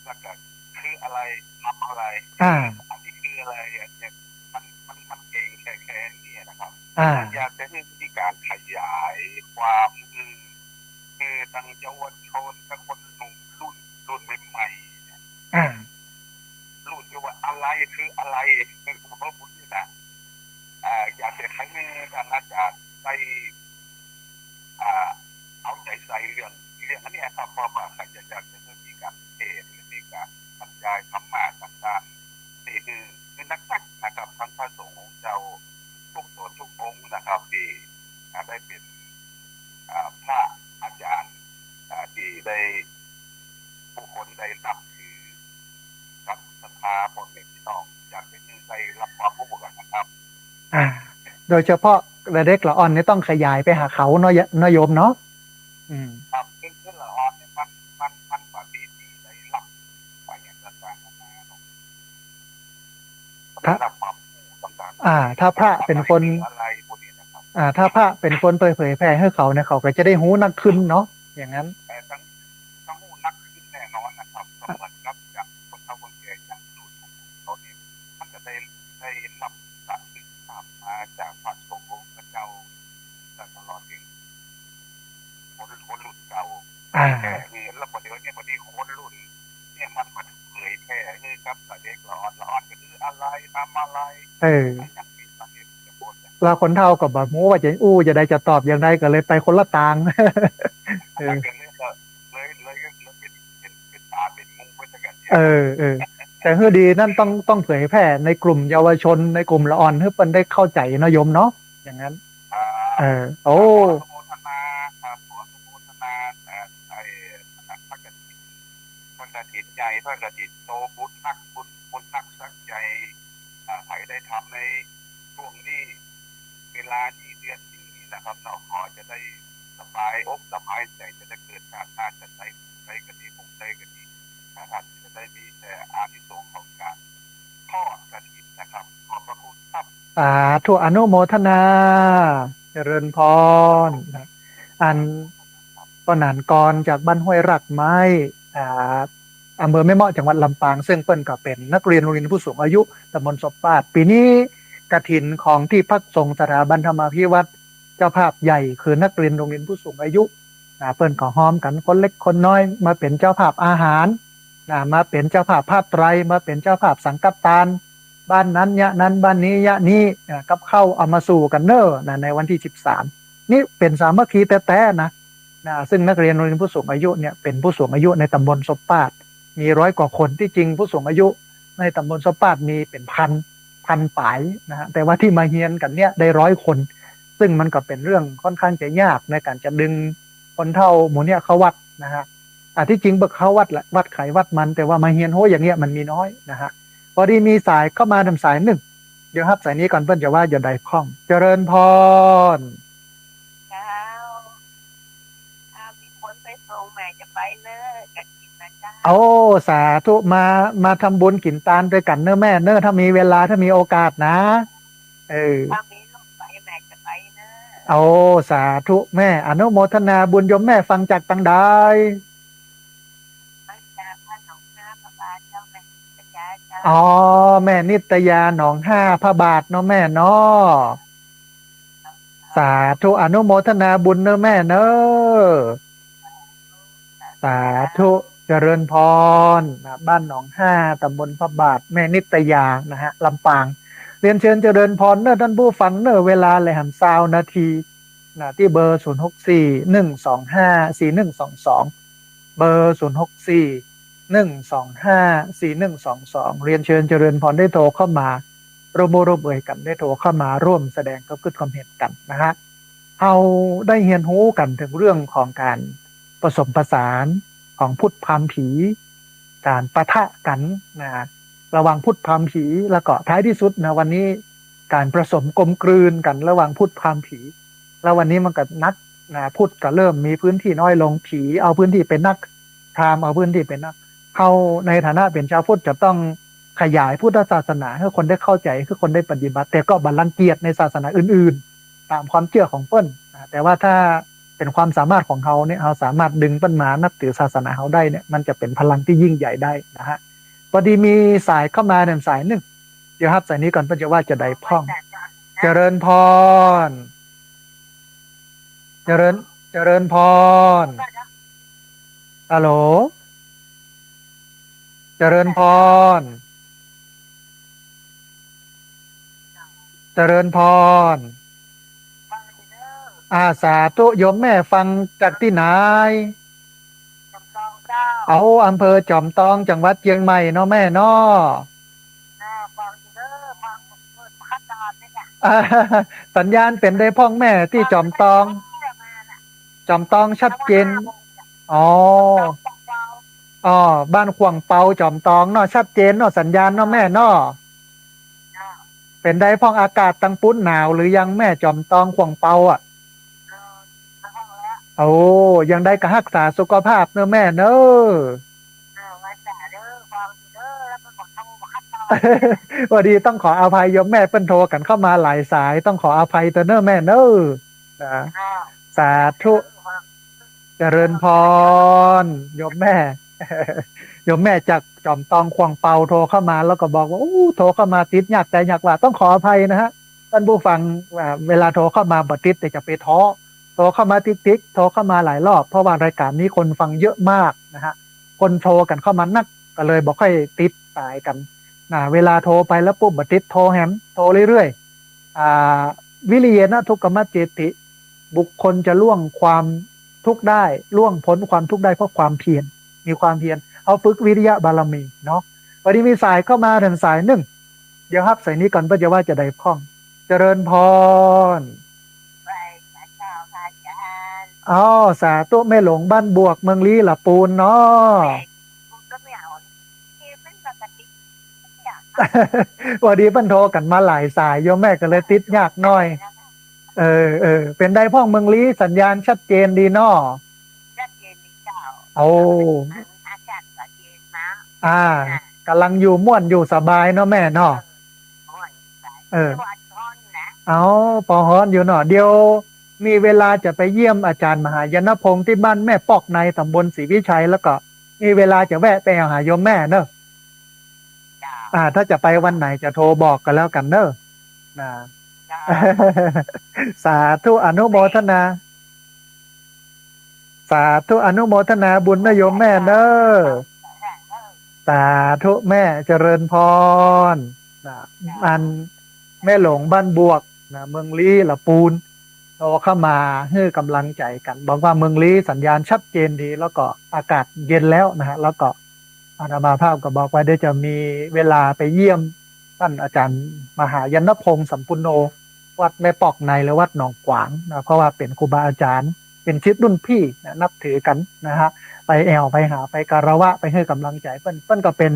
แล้วก็คืออะไร นับอะไร อ่า อันนี้คืออะไร อันเนี้ย มัน มัน มันเก่งแค่ แค่นี้นะครับ อ่า อยากจะหื้อมีก๋านขยายความ คือ คือตังเยาวชน กับคนหนุ่มรุ่น รุ่นใหม่ๆ เนี่ย อ่า รุ่นเยา นี่คืออะไร คือพระพุทธนี่นะ อ่า อยากจะให้ท่านอาจารย์ได้ อ่า เอาใจ๋ใส่เรื่อง เรื่องอันนี้ครับ เพราะว่าใครจะอยากจะมีการเทศน์ หรือมีการบรรยายธรรมะต่างๆ นี่คือ คือนักๆ นะครับ ทั้งพระสงฆ์องค์เจ้าทุกต๋นทุกองค์นะครับ ตี้ อ่า ได้เป๋น อ่า พระอาจารย์ อ่า ตี้ได้ ผู้คนได้นับถือ กับศรัทธาพ่อแม่พี่น้อง อยากจะได้รับความรู้กันนะครับ อ่า โดยเฉพาะเด็กละอ่อนนี่ต้องขยายไปหาเขาเนาะ เนาะโยมเนาะ อืม ครับ คือ คือละอ่อนนี่มัน มัน มันบ่มีตี้ได้รับไปอย่างต่างๆ นานาเนาะ ถ้า ได้รับความรู้ต่างๆ อ่า ถ้าพระเป๋นคน อะไรพวกนี้นะครับ อ่า ถ้าพระเป๋นคนไปเผยแผ่หื้อเขาเนี่ย เขาก็จะได้ฮู้นักขึ้นเนาะ อย่างนั้น แต่ต้อง ต้องฮู้นักขึ้นแน่นอนนะครับ ก็เหมือนกับอย่างคนเฒ่าคนแก่อย่างรุ่นของเขานี่ มันจะได้ ได้รับการศึกษามาจากพระสงฆ์องค์เจ้าตลอดเอง คน คนรุ่นเก่า อ่า แต่นี่ แล้วปัจจุบันเนี่ย บางทีคนรุ่นเนี่ย มันมาเผยแผ่ให้กับเด็กละอ่อน ละอ่อนก็คืออะไร ทำอะไร เออ อย่างนี้ บางทีจะบ่น แล้วคนเฒ่าก็บ่ฮู้ว่าจะอู้จะใดจะตอบอย่างใด ก็เลยไปคนละตาง เออ ก็เลยก็เลย เลย เลยเป๋น เป๋น เป๋นป๋าเป๋นงูไปซะกั๋นเนี่ย เออ เออ แต่หื้อดีนั่นต้อง ต้องเผยแผ่ในกลุ่มเยาวชน ในกลุ่มละอ่อน หื้อเปิ้นได้เข้าใจ๋เนาะโยมเนาะ อย่างนั้น อ่า เออ โอ้ ขออนุโมทนาครับ ขออนุโมทนา เอ่อ ไอ้ พระกฐิน พระกฐินใหญ่ พระกฐินโต บุญนัก บุญ บุญนักสักใหญ่ อ่า ใผได้ทำในช่วงนี้ เวลานี้ เดือนนี้นะครับเนาะ ขอจะได้สบายอกสบายใจ๋ จะได้เกิดชาติหน้าชาติใด ใดก็ดี ภพใดก็ดีนะครับ จะได้มีแต่อานิสงส์ของการทอดกฐินนะครับ ขอบพระคุณครับ สาธุ อนุโมทนา เจริญพร อันป้อหนานกรจากบ้านห้วยรากไม้ อ่า อำเภอแม่เมาะ จังหวัดลำปาง ซึ่งเปิ้นก็เป๋นนักเรียนโรงเรียนผู้สูงอายุตำบลสบปาด ปี๋นี้กฐินของตี้พักสงฆ์สถาบันธรรมาภิวัฒน์ เจ้าภาพใหญ่คือนักเรียนโรงเรียนผู้สูงอายุ นะ เปิ้นก็ฮอมกั๋นคนเล็กคนน้อยมาเป๋นเจ้าภาพอาหาร นะ มาเป๋นเจ้าภาพผ้าไตร มาเป๋นเจ้าภาพสังฆทาน บ้านนั้นเยียะนั้น บ้านนี้เยียะนี้ นะ กับข้าวเอามาสู่กั๋นเน่อ นะ ในวันตี้สิบสาม นี่เป๋นสามัคคีแต๊ๆ นะ นะ ซึ่งนักเรียนโรงเรียนผู้สูงอายุเนี่ย เป๋นผู้สูงอายุในตำบลสบปาด มีร้อยกว่าคน ตี้จริงผู้สูงอายุในตำบลสบปาดมีเป๋นพัน พันป๋ายนะฮะ แต่ว่าตี้มาเฮียนกั๋นเนี่ยได้ร้อยคน ซึ่งมันก็เป๋นเรื่องค่อนข้างจะยากในก๋านจะดึงคนเฒ่าหมู่เนี่ยเข้าวัดนะฮะ อ่ะ ตี้จริงเปิ้นเข้าวัดแหละ วัดใผวัดมัน แต่ว่ามาเฮียนโฮอย่างเงี้ยมันมีน้อยนะฮะ พอดีมีสายเข้ามาทางสายนึ่ง เดี๋ยวฮับสายนี้ก่อน เปิ้นจะว่าจะใดพ่อง เจริญพร เจ้า ถ้ามีคนไปส่งแม่จะไปเน่อกฐินนะเจ้า โอ้ สาธุ มา มาทำบุญกิ๋นตานตวยกั๋นเน่อแม่เน่อ ถ้ามีเวลา ถ้ามีโอกาสนะ เออ ถ้ามีลูกไปแม่จะไปเน่อ โอ้ สาธุแม่ อนุโมทนาบุญ โยมแม่ฟังจากตางใด ฟังจากบ้านหนองฮาพระบาทเจ้า แม่นิตยาเจ้า อ๋อ แม่นิตยาหนองฮาพระบาทเนาะแม่เนาะ สาธุ อนุโมทนาบุญเน่อแม่เน่อ สาธุ เจริญพร นะ บ้านหนองฮา ตำบลพระบาท แม่นิตยา นะฮะ ลำปาง เรียนเชิญเจริญพรเน่อต้านผู้ฟังเน่อ เวลาแลหันซาวนาที นะ ตี้เบอร์ ศูนย์หกสี่ หนึ่งสองห้า สี่หนึ่งสองสอง เบอร์ ศูนย์หกสี่ หนึ่งสองห้า สี่หนึ่งสองสอง เรียนเชิญเจริญพรได้โทรเข้ามา ร่วม ร่วมเอ่ยกั๋น ได้โทรเข้ามาร่วมแสดงความคิดความเห็นกั๋นนะฮะ เฮาได้เฮียนฮู้กั๋นเถิงเรื่องของก๋านผสมผสานของพุทธพราหมณ์ผี ก๋านปะทะกั๋นนะ ระหว่างพุทธพราหมณ์ผี แล้วก็ท้ายตี้สุดนะ วันนี้ก๋านผสมกลมกลืนกั๋นระหว่างพุทธพราหมณ์ผี แล้ววันนี้มันก็นักนะ พุทธก็เริ่มมีพื้นตี้น้อยลง ผีเอาพื้นตี้เป๋นนัก พราหมณ์เอาพื้นตี้เป๋นนัก เฮาในฐานะเป๋นจาวพุทธจะต้องขยายพุทธศาสนาหื้อคนได้เข้าใจ๋ หื้อคนได้ปฏิบัติ แต่ก็บ่รังเกียจในศาสนาอื่นๆ ต๋ามความเจื้อของเปิ้นนะ แต่ว่าถ้าเป๋นความสามารถของเฮาเนี่ย เฮาสามารถดึงเปิ้นมานับถือศาสนาเฮาได้เนี่ย มันจะเป๋นพลังตี้ยิ่งใหญ่ได้นะฮะ พอดีมีสายเข้ามาเนี่ยสายนึ่ง เดี๋ยวฮับสายนี้ก่อน เปิ้นจะว่าจะใดพ่อง เจริญพร เจริญ เจริญพร ฮัลโหล เจริญพร เจริญพร ฟังอยู่เด้อ อ่า สาธุ โยมแม่ฟังจากตี้ไหน จอมตองเจ้า เอา อำเภอจอมตอง จังหวัดเจียงใหม่เนาะแม่เนาะ อ่า ฟังอยู่เด้อ ฟังเปิดพัดดานนี่จ้ะ อ่า สัญญาณเป๋นใดพ่องแม่ตี้จอมตอง มาน่ะ จอมตองชัดเจน อ๋อ อ๋อ บ้านขว่างเปาจอมตองเนาะ ชัดเจนเนาะ สัญญาณเนาะแม่เนาะ เป๋นใดพ่อง อากาศตังปู๊นหนาวหรือยังแม่ จอมตองขว่างเปาอะ โอ้ ยังใดก็ฮักษาสุขภาพเนาะแม่เนาะ พอดีต้องขออภัยโยมแม่ เปิ้นโทรกั๋นเข้ามาหลายสาย ต้องขออภัยเต๊อะเนาะแม่เนาะ นะ สาธุ เจริญพร โยมแม่ โยมแม่จากจอมตองขว่างเปาโทรเข้ามา แล้วก็บอกว่า อู้ โทรเข้ามาติดยากแต๊ยากว่า ต้องขออภัยนะฮะ ต้านผู้ฟัง อ่า เวลาโทรเข้ามาบ่ติด แต่จะไปท้อ โทรเข้ามาติ๊กๆ โทรเข้ามาหลายรอบ เพราะว่ารายก๋านนี้คนฟังเยอะมากนะฮะ คนโทรกั๋นเข้ามานัก ก็เลยบ่ค่อยติดสายกั๋น นะ เวลาโทรไปแล้วปุ๊บบ่ติด โทรแหม โทรเรื่อยๆ อ่า วิริเยนะทุกขมัจเจติ บุคคลจะล่วงความทุกข์ได้ ล่วงพ้นความทุกข์ได้เพราะความเพียร มีความเพียร เอาฝึกวิริยะบารมีเนาะ พอดีมีสายเข้ามาถึงสายนึ่ง เดี๋ยวฮับสายนี้ก่อน เปิ้นจะว่าจะใดพ่อง เจริญพร ไหว้สาธุพระอาจารย์ อ๋อ สาธุ แม่หลงบ้านบวก เมืองลี้ ละปูนเนาะ แม่ คุณก็ไม่เอา เอ๊ะ เป็นปกติ พอดีเปิ้นโทรกั๋นมาหลายสาย โยมแม่ก็เลยติดยากหน่อย เออ เออ เป๋นใดพ่องเมืองลี้ สัญญาณชัดเจนดีเนาะ ชัดเจนดีเจ้า โอ้ อากาศก็เย็นนะ อ่า อ่า ก๋ำลังอยู่ม่วนอยู่สบายเนาะแม่เนาะ เออ ม่วนสบาย เออ แต่ว่าฮ้อนนะ เอา ปอฮ้อนอยู่เนาะ เดี๋ยวมีเวลาจะไปเยี่ยมอาจารย์มหายานพงษ์ตี้บ้านแม่ปอกใน ตำบลศรีวิชัย แล้วก็มีเวลาจะแวะไปหาโยมแม่เนาะ จ้า อ่า ถ้าจะไปวันไหนจะโทรบอกกั๋นแล้วกั๋นเนาะ นะ จ้า สาธุ อนุโมทนา สาธุ อนุโมทนาบุญนะโยมแม่เนาะ สาธุแม่ เจริญพร นะ จ้า อันแม่หลงบ้านบวกนะ เมืองลี้ ละปูน โทรเข้ามาหื้อก๋ำลังใจ๋กั๋น บอกว่าเมืองลี้สัญญาณชัดเจนดี แล้วก็อากาศเย็นแล้วนะฮะ แล้วก็ อาตมาภาพก็บอกว่าเดี๋ยวจะมีเวลาไปเยี่ยมต้านอาจารย์มหายานพงษ์สัมปุณโณ วัดแม่ปอกใน หรือวัดหนองขวางนะ เพราะว่าเป๋นครูบาอาจารย์ เป๋นศิษย์รุ่นพี่นะ นับถือกั๋นนะฮะ ไปแอ่วไปหา ไปคารวะ ไปหื้อก๋ำลังใจ๋เปิ้น เปิ้นก็เป๋น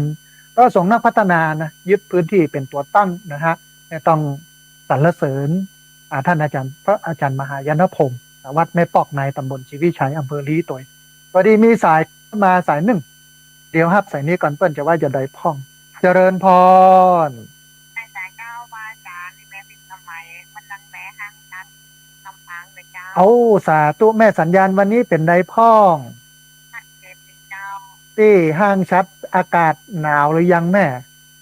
พระสงฆ์นักพัฒนานะ ยึดพื้นที่เป๋นตั๋วตั้งนะฮะ เนี่ยต้องสรรเสริญ อ่า ต้านอาจารย์ พระอาจารย์มหายานพงษ์นะ วัดแม่ปอกใน ตำบลศรีวิชัย อำเภอลี้โตย พอดีมีสายเข้ามาสายนึ่ง เดี๋ยวฮับสายนี้ก่อน เปิ้นจะว่าจะใดพ่อง เจริญพร แม่สายเก้า พระอาจารย์ นี่แม่พิมพ์สมัย มันดังแม่ห้างนัดลำปางเลยเจ้า โอ้ สาธุแม่ สัญญาณวันนี้เป๋นใดพ่อง ชัดเจนดีเจ้า ตี้ห้างชัด อากาศหนาวหรือยังแม่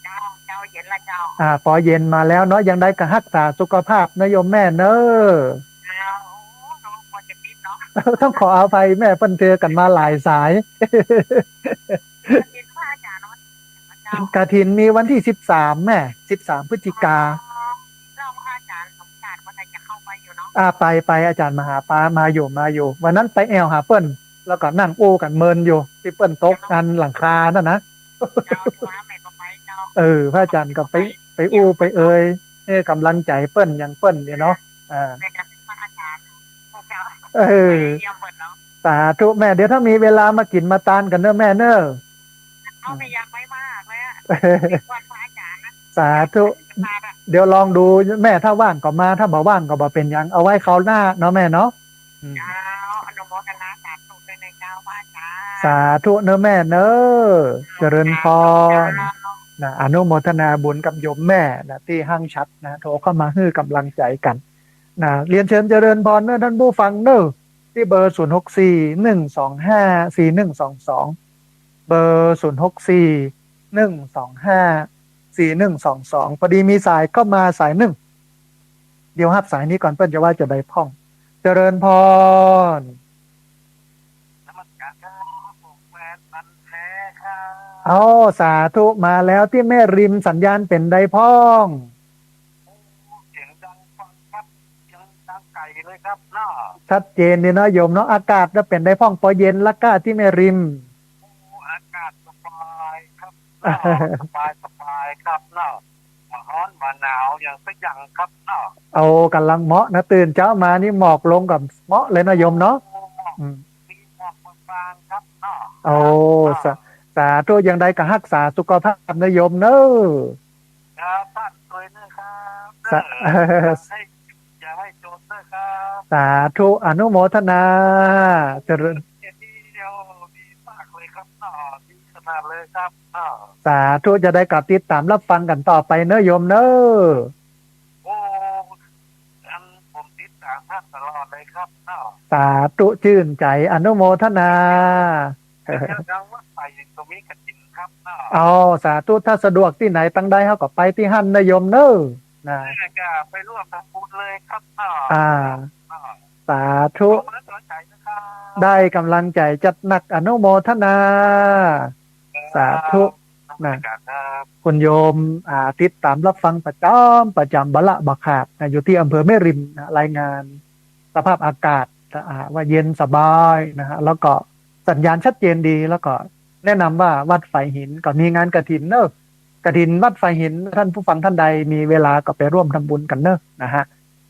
เจ้า เจ้า เย็นละเจ้า อ่า ปอเย็นมาแล้วเนาะ ยังใดก็ฮักษาสุขภาพนะโยมแม่เนาะ เจ้า โอ้ น้องพอจะติดเนาะ ต้องขออภัยแม่ เปิ้นโทรกั๋นมาหลายสาย กฐินพระอาจารย์เนาะ กฐินมีวันตี้สิบสามแม่ สิบสามพฤศจิกา อ๋อ แล้วพระอาจารย์สมชาติวันไหนจะเข้าไปอยู่เนาะ อ่า ไป ไป อาจารย์มหาปามาอยู่ มาอยู่ วันนั้นไปแอ่วหาเปิ้น แล้วก็นั่งอู้กั๋นเมินอยู่ ตี้เปิ้นตกอันหลังคานั่นนะ เจ้า ว่าแม่ก็ไปเจ้า เออ พระอาจารย์ก็ไป ไปอู้ไปเอ่ย หื้อก๋ำลังใจ๋เปิ้นอย่างเปิ้นเนี่ยเนาะ อ่า แม่ก็พระอาจารย์ เออ ไปเยี่ยมเปิ้นเนาะ สาธุแม่ เดี๋ยวถ้ามีเวลามากิ๋นมาตานกั๋นเนาะแม่เนาะ เอา แม่อยากไปมากเลยอะ วันพระอาจารย์นะ สาธุ เดี๋ยวลองดูแม่ ถ้าว่างก็มา ถ้าบ่ว่างก็บ่เป๋นหยัง เอาไว้คราวหน้าเนาะแม่เนาะ อืม เจ้า อนุโมทนาสาธุด้วยนะเจ้าพระอาจารย์ สาธุเนาะแม่เนาะ เจริญพร เจ้า นะ อนุโมทนาบุญกับโยมแม่นะ ตี้ห้างชัดนะ โทรเข้ามาหื้อก๋ำลังใจ๋กั๋น นะ เรียนเชิญเจริญพรเนาะต้านผู้ฟังเนาะ ตี้เบอร์ ศูนย์หกสี่ หนึ่งสองห้า สี่หนึ่งสองสอง เบอร์ ศูนย์หกสี่ หนึ่งสองห้า สี่หนึ่งสองสอง พอดีมีสายเข้ามาสายนึ่ง เดี๋ยวฮับสายนี้ก่อน เปิ้นจะว่าจะใดพ่อง เจริญพร นมัสการครับ ผมแฟนพันธุ์แท้ครับ เอา สาธุ มาแล้ว ตี้แม่ริม สัญญาณเป๋นใดพ่อง โอ้ เสียง ครับเนาะ ชัดเจนดีเนาะโยมเนาะ อากาศจะเป๋นใดพ่อง ปอเย็นละก้าตี้แม่ริม โอ้ อากาศสบายครับเนาะ สบายสบายครับเนาะ บ่ฮ้อนบ่หนาวอย่างสักอย่างครับเนาะ โอ้ ก่ำลังเหมาะนะ ตื่นเจ๊ามานี่หมอกลงก็เหมาะเลยเนาะโยมเนาะ โอ้ หมอก อืม มีหมอกบางๆครับเนาะ โอ้ ครับ สา สาธุ อย่างใดก็ฮักษาสุขภาพเนาะโยมเนาะ ครับ ท่านด้วยนะครับ สา เออ อย่าให้ อย่าให้จนนะครับ สาธุ อนุโมทนา เจริญ เดี๋ยวดีมากเลยครับเนาะ ดีขนาดเลยครับเนาะ สาธุ จะได้กลับติดต๋ามรับฟังกั๋นต่อไปเนาะโยมเนาะ โอ้ อันผมติดต๋ามท่านตลอดเลยครับเนาะ สาธุ จื้นใจ๋ อนุโมทนา เดี๋ยวทางวัดป่าหินก็มีกฐินครับเนาะ อ๋อ สาธุ ถ้าสะดวกตี้ไหนตังใดเฮาก็ไปตี้หั้นเนาะโยมเนาะ นะ น่าจะไปร่วมทำบุญเลยครับเนาะ อ่า เนาะ สาธุ ขอบคุณสนใจนะครับ ได้ก่ำลังใจ๋จัดหนัก อนุโมทนา ครับ สาธุ นมัสการครับ นะ คุณโยม อ่า ติดต๋ามรับฟังประจ๋ำประจ๋ำ บ่ละบ่ขาดนะ อยู่ตี้อำเภอแม่ริมนะ รายงานสภาพอากาศ อ่า ว่าเย็นสบายนะฮะ แล้วก็สัญญาณชัดเจนดี แล้วก็แนะนำว่าวัดฝายหินก็มีงานกฐินเนาะ กฐินวัดฝายหิน ท่านผู้ฟังท่านใดมีเวลาก็ไปร่วมทำบุญกั๋นเนาะนะฮะ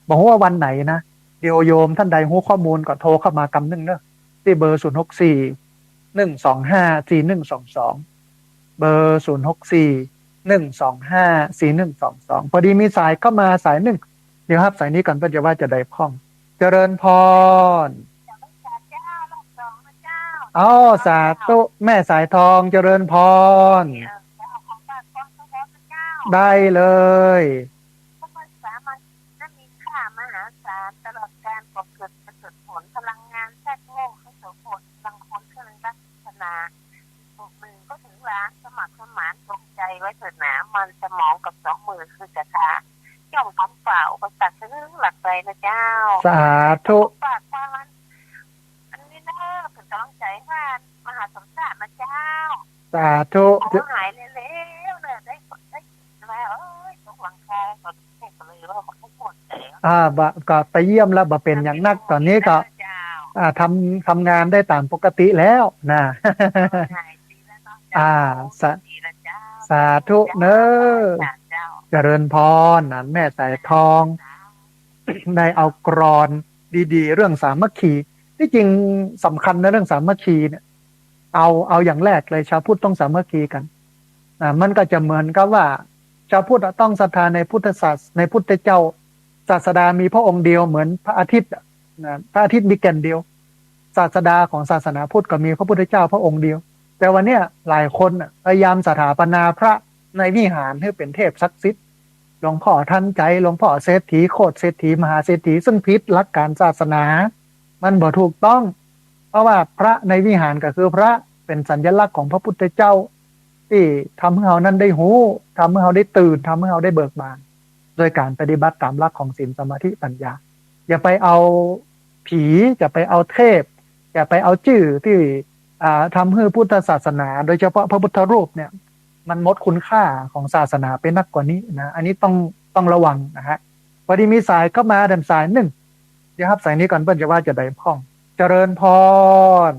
บ่ฮู้ว่าวันไหนนะ เดี๋ยวโยมท่านใดฮู้ข้อมูลก็โทรเข้ามากำนึ่งเนาะ ตี้เบอร์ ศูนย์หกสี่ หนึ่งสองห้า สี่หนึ่งสองสอง เบอร์ ศูนย์หกสี่ หนึ่งสองห้า สี่หนึ่งสองสอง พอดีมีสายเข้ามาสายนึ่ง เดี๋ยวฮับสายนี้ก่อน เปิ้นจะว่าจะใดพ่อง เจริญพร เจ้า รอบสองนะเจ้า อ๋อ สาธุ แม่สายทอง เจริญพร เออ จะเอาของฝากของต้อนนะเจ้า ได้เลย พระพุทธศาสนามีค่ามหาศาล ตลอดกาลบ่เกิดประเสริฐผล พลังงานแทรกโลกให้โสภณ พลังคนเครื่องรักศาสนา อีกบวกหนึ่งก็ถึงล้าน สมัครสมานตรงใจไว้เถิดหนา มันสมองกับสองมือคือศรัทธา ย่อมทำฝ่าอุปสรรคซึ่งหลักใจนะเจ้า สาธุ ฝากความ อันนี้เนอะ เปิ้นกำลังใจ๋ว่านมหาสมชาตินะเจ้า สาธุ ขอหายเร็วๆเนอะ ได้ ได้กินแล้ว เอ้ย ตกหลังคาก็เจ็บเลยว่ามันก็ปวดแผล อ่า บ่ ก็ไปเยี่ยมแล้วบ่เป๋นอย่างนัก ต๋อนนี้ก็ เจ้า อ่า ทำ ทำงานได้ต๋ามปกติแล้วนะ หายดีแล้วเนาะเจ้า อ่า สา ดีแล้วเจ้า สาธุเนอะ เจ้า เจริญพรนะ แม่สายทอง ได้เอากลอนดีๆ เรื่องสามัคคี ตี้จริงสำคัญนะ เรื่องสามัคคีเนี่ย เอา เอาอย่างแรกเลย ชาวพุทธต้องสามัคคีกั๋น อ่า มันก็จะเหมือนกับว่า ชาวพุทธอะต้องศรัทธาในพุทธศาส ในพุทธเจ้า ศาสดามีพระองค์เดียวเหมือนพระอาทิตย์อะ นะ พระอาทิตย์มีแก่นเดียว ศาสดาของศาสนาพุทธก็มีพระพุทธเจ้าพระองค์เดียว แต่วันเนี้ยหลายคนอะพยายามสถาปนาพระในวิหารหื้อเป๋นเทพศักดิ์สิทธิ์ หลวงพ่อทันใจ หลวงพ่อเศรษฐี โคตรเศรษฐี มหาเศรษฐี ซึ่งผิดหลักการศาสนา มันบ่ถูกต้อง เพราะว่าพระในวิหารก็คือพระ เป๋นสัญลักษณ์ของพระพุทธเจ้า ตี้ทำหื้อเฮานั้นได้ฮู้ ทำหื้อเฮาได้ตื่น ทำหื้อเฮาได้เบิกบาน โดยการปฏิบัติต๋ามหลักของศีล สมาธิ ปัญญา อย่าไปเอาผี อย่าไปเอาเทพ อย่าไปเอาจื้อตี้ อ่า ทำหื้อพุทธศาสนา โดยเฉพาะพระพุทธรูปเนี่ย มันหมดคุณค่าของศาสนาไปนักกว่านี้นะ อันนี้ต้อง ต้องระวังนะฮะ พอดีมีสายเข้ามาแถมสายนึ่ง เดี๋ยวฮับสายนี้ก่อน เปิ้นจะว่าจะใดพ่อง เจริญพร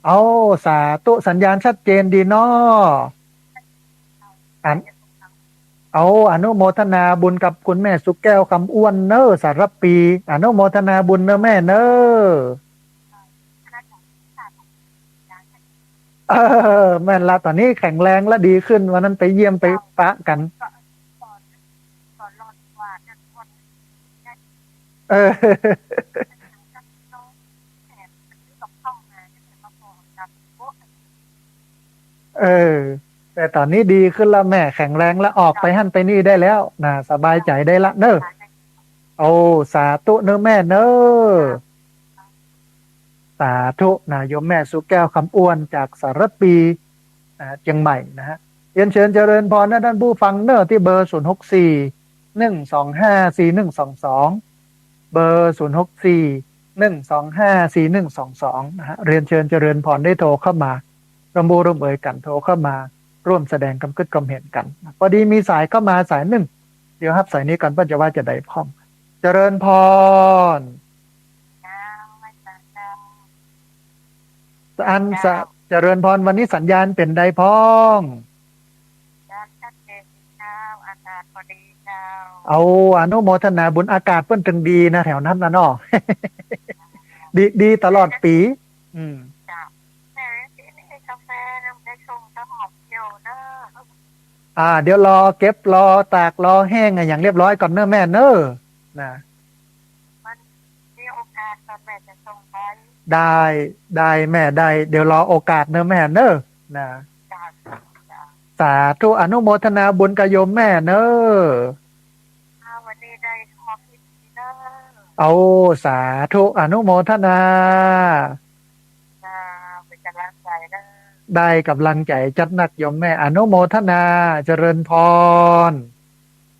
เอา สาธุ สัญญาณชัดเจนดีเนาะ อัน เอา อนุโมทนาบุญกับคุณแม่สุแก้ว คำอ้วนเนอะ สารภี อนุโมทนาบุญเนอะแม่เนอะ เออ แม่นละ ต๋อนนี้แข็งแรงละ ดีขึ้น วันนั้นไปเยี่ยมไปปะกั๋น เออ เออ แต่ต๋อนนี้ดีขึ้นละแม่ แข็งแรงละ ออกไปหั้นไปนี่ได้แล้วนะ สบายใจ๋ได้ละเนอะ โอ้ สาธุเนอะแม่เนอะ สาธุนะ โยมแม่สุแก้ว คำอ้วน จากสารภี นะ เจียงใหม่นะฮะ เรียนเชิญเจริญพรนะท่านผู้ฟังเนอะ ตี้เบอร์ ศูนย์หกสี่ หนึ่งสองห้า สี่หนึ่งสองสอง เบอร์ ศูนย์หกสี่ หนึ่งสองห้า สี่หนึ่งสองสอง นะฮะ เรียนเชิญเจริญพรได้โทรเข้ามา ร่วมบูร่วมเอยกั๋น โทรเข้ามาร่วมแสดงความกึ๊ดความเห็นกั๋น พอดีมีสายเข้ามาสายนึ่ง เดี๋ยวฮับสายนี้ก่อน เปิ้นจะว่าจะใดพ่อง จริญพร เจ้า อันสะ เจ้า เจริญพร วันนี้สัญญาณเป๋นใดพ่อง สัญญาณชัดเจนดีเจ้า อากาศก็ดีเจ้า เอา อนุโมทนาบุญ อากาศเปิ้นตึงดีนะ แถวนั้นนะเนาะ ดี ดีตลอดปี๋ อืม เจ้า แม่ ตี้นี่กาแฟนะ ได้ส่งตลอดอยู่เนาะ อ่า เดี๋ยวรอเก็บ รอตาก รอแห้งอะหยังเรียบร้อยก่อนเน่อแม่เน่อ นะ มันมีโอกาสก่อนแม่จะส่งไป ได้ ได้แม่ ได้ เดี๋ยวรอโอกาสเน่อแม่เน่อ นะ จ้า จ้า สาธุ อนุโมทนาบุญกับโยมแม่เน่อ อ่า วันนี้ได้ข้อคิดดีเน่อ เอา สาธุ อนุโมทนา อ่า เป๋นก๋ำลังใจ๋เน่อ ได้ก๋ำลังใจ๋จัดนักโยมแม่ อนุโมทนา เจริญพร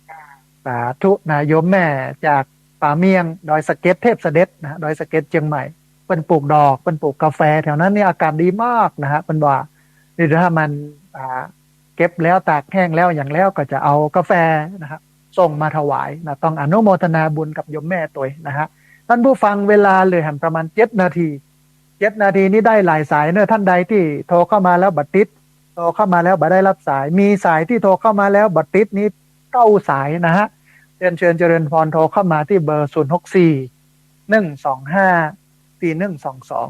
จ้า สาธุนะ โยมแม่จากป่าเมี่ยง ดอยสะเก็ดเทพเสด็จนะ ดอยสะเก็ดเจียงใหม่ เปิ้นปลูกดอก เปิ้นปลูกกาแฟแถวนั้นนี่อากาศดีมากนะฮะ เปิ้นว่า นี่ถ้ามัน อ่า เก็บแล้วตากแห้งแล้วหยังแล้วก็จะเอากาแฟนะฮะ ส่งมาถวายนะ ต้องอนุโมทนาบุญกับโยมแม่ตวยนะฮะ ท่านผู้ฟัง เวลาเหลือแหมประมาณเจ็ดนาที เจ็ดนาทีนี้ได้หลายสายเน่อ ท่านใดตี้โทรเข้ามาแล้วบ่ติด โทรเข้ามาแล้วบ่ได้รับสาย มีสายตี้โทรเข้ามาแล้วบ่ติดนี้เก้าสายนะฮะ เรียนเชิญเจริญพรโทรเข้ามาตี้เบอร์ ศูนย์หกสี่ หนึ่งสองห้า สี่หนึ่งสองสอง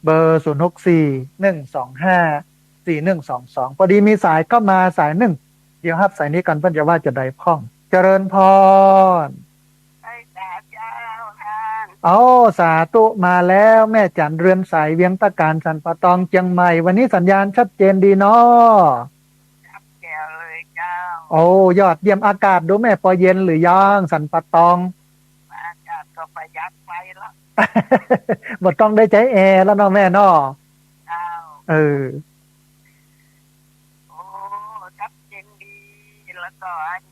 เบอร์ ศูนย์หกสี่ หนึ่งสองห้า สี่หนึ่งสองสอง พอดีมีสายเข้ามาสายนึ่ง เดี๋ยวฮับสายนี้ก่อน เปิ้นจะว่าจะใดพ่อง เจริญพร ใช่จ้า เจ้าท่าน เอา สาธุ มาแล้ว แม่จันเรือนใส เวียงตะกาน สันป่าตอง เจียงใหม่ วันนี้สัญญาณชัดเจนดีเนาะ ชัดแจ๋วเลยเจ้า โอ้ ยอดเยี่ยม อากาศดูแม่ปอเย็นหรือยัง สันป่าตอง อากาศก็ประหยัดไฟละ บ่ต้องได้ใจ๊แอร์แล้วเนาะแม่เนาะ เจ้า เออ โอ้ ชัดเจนดี แล้วก็อัน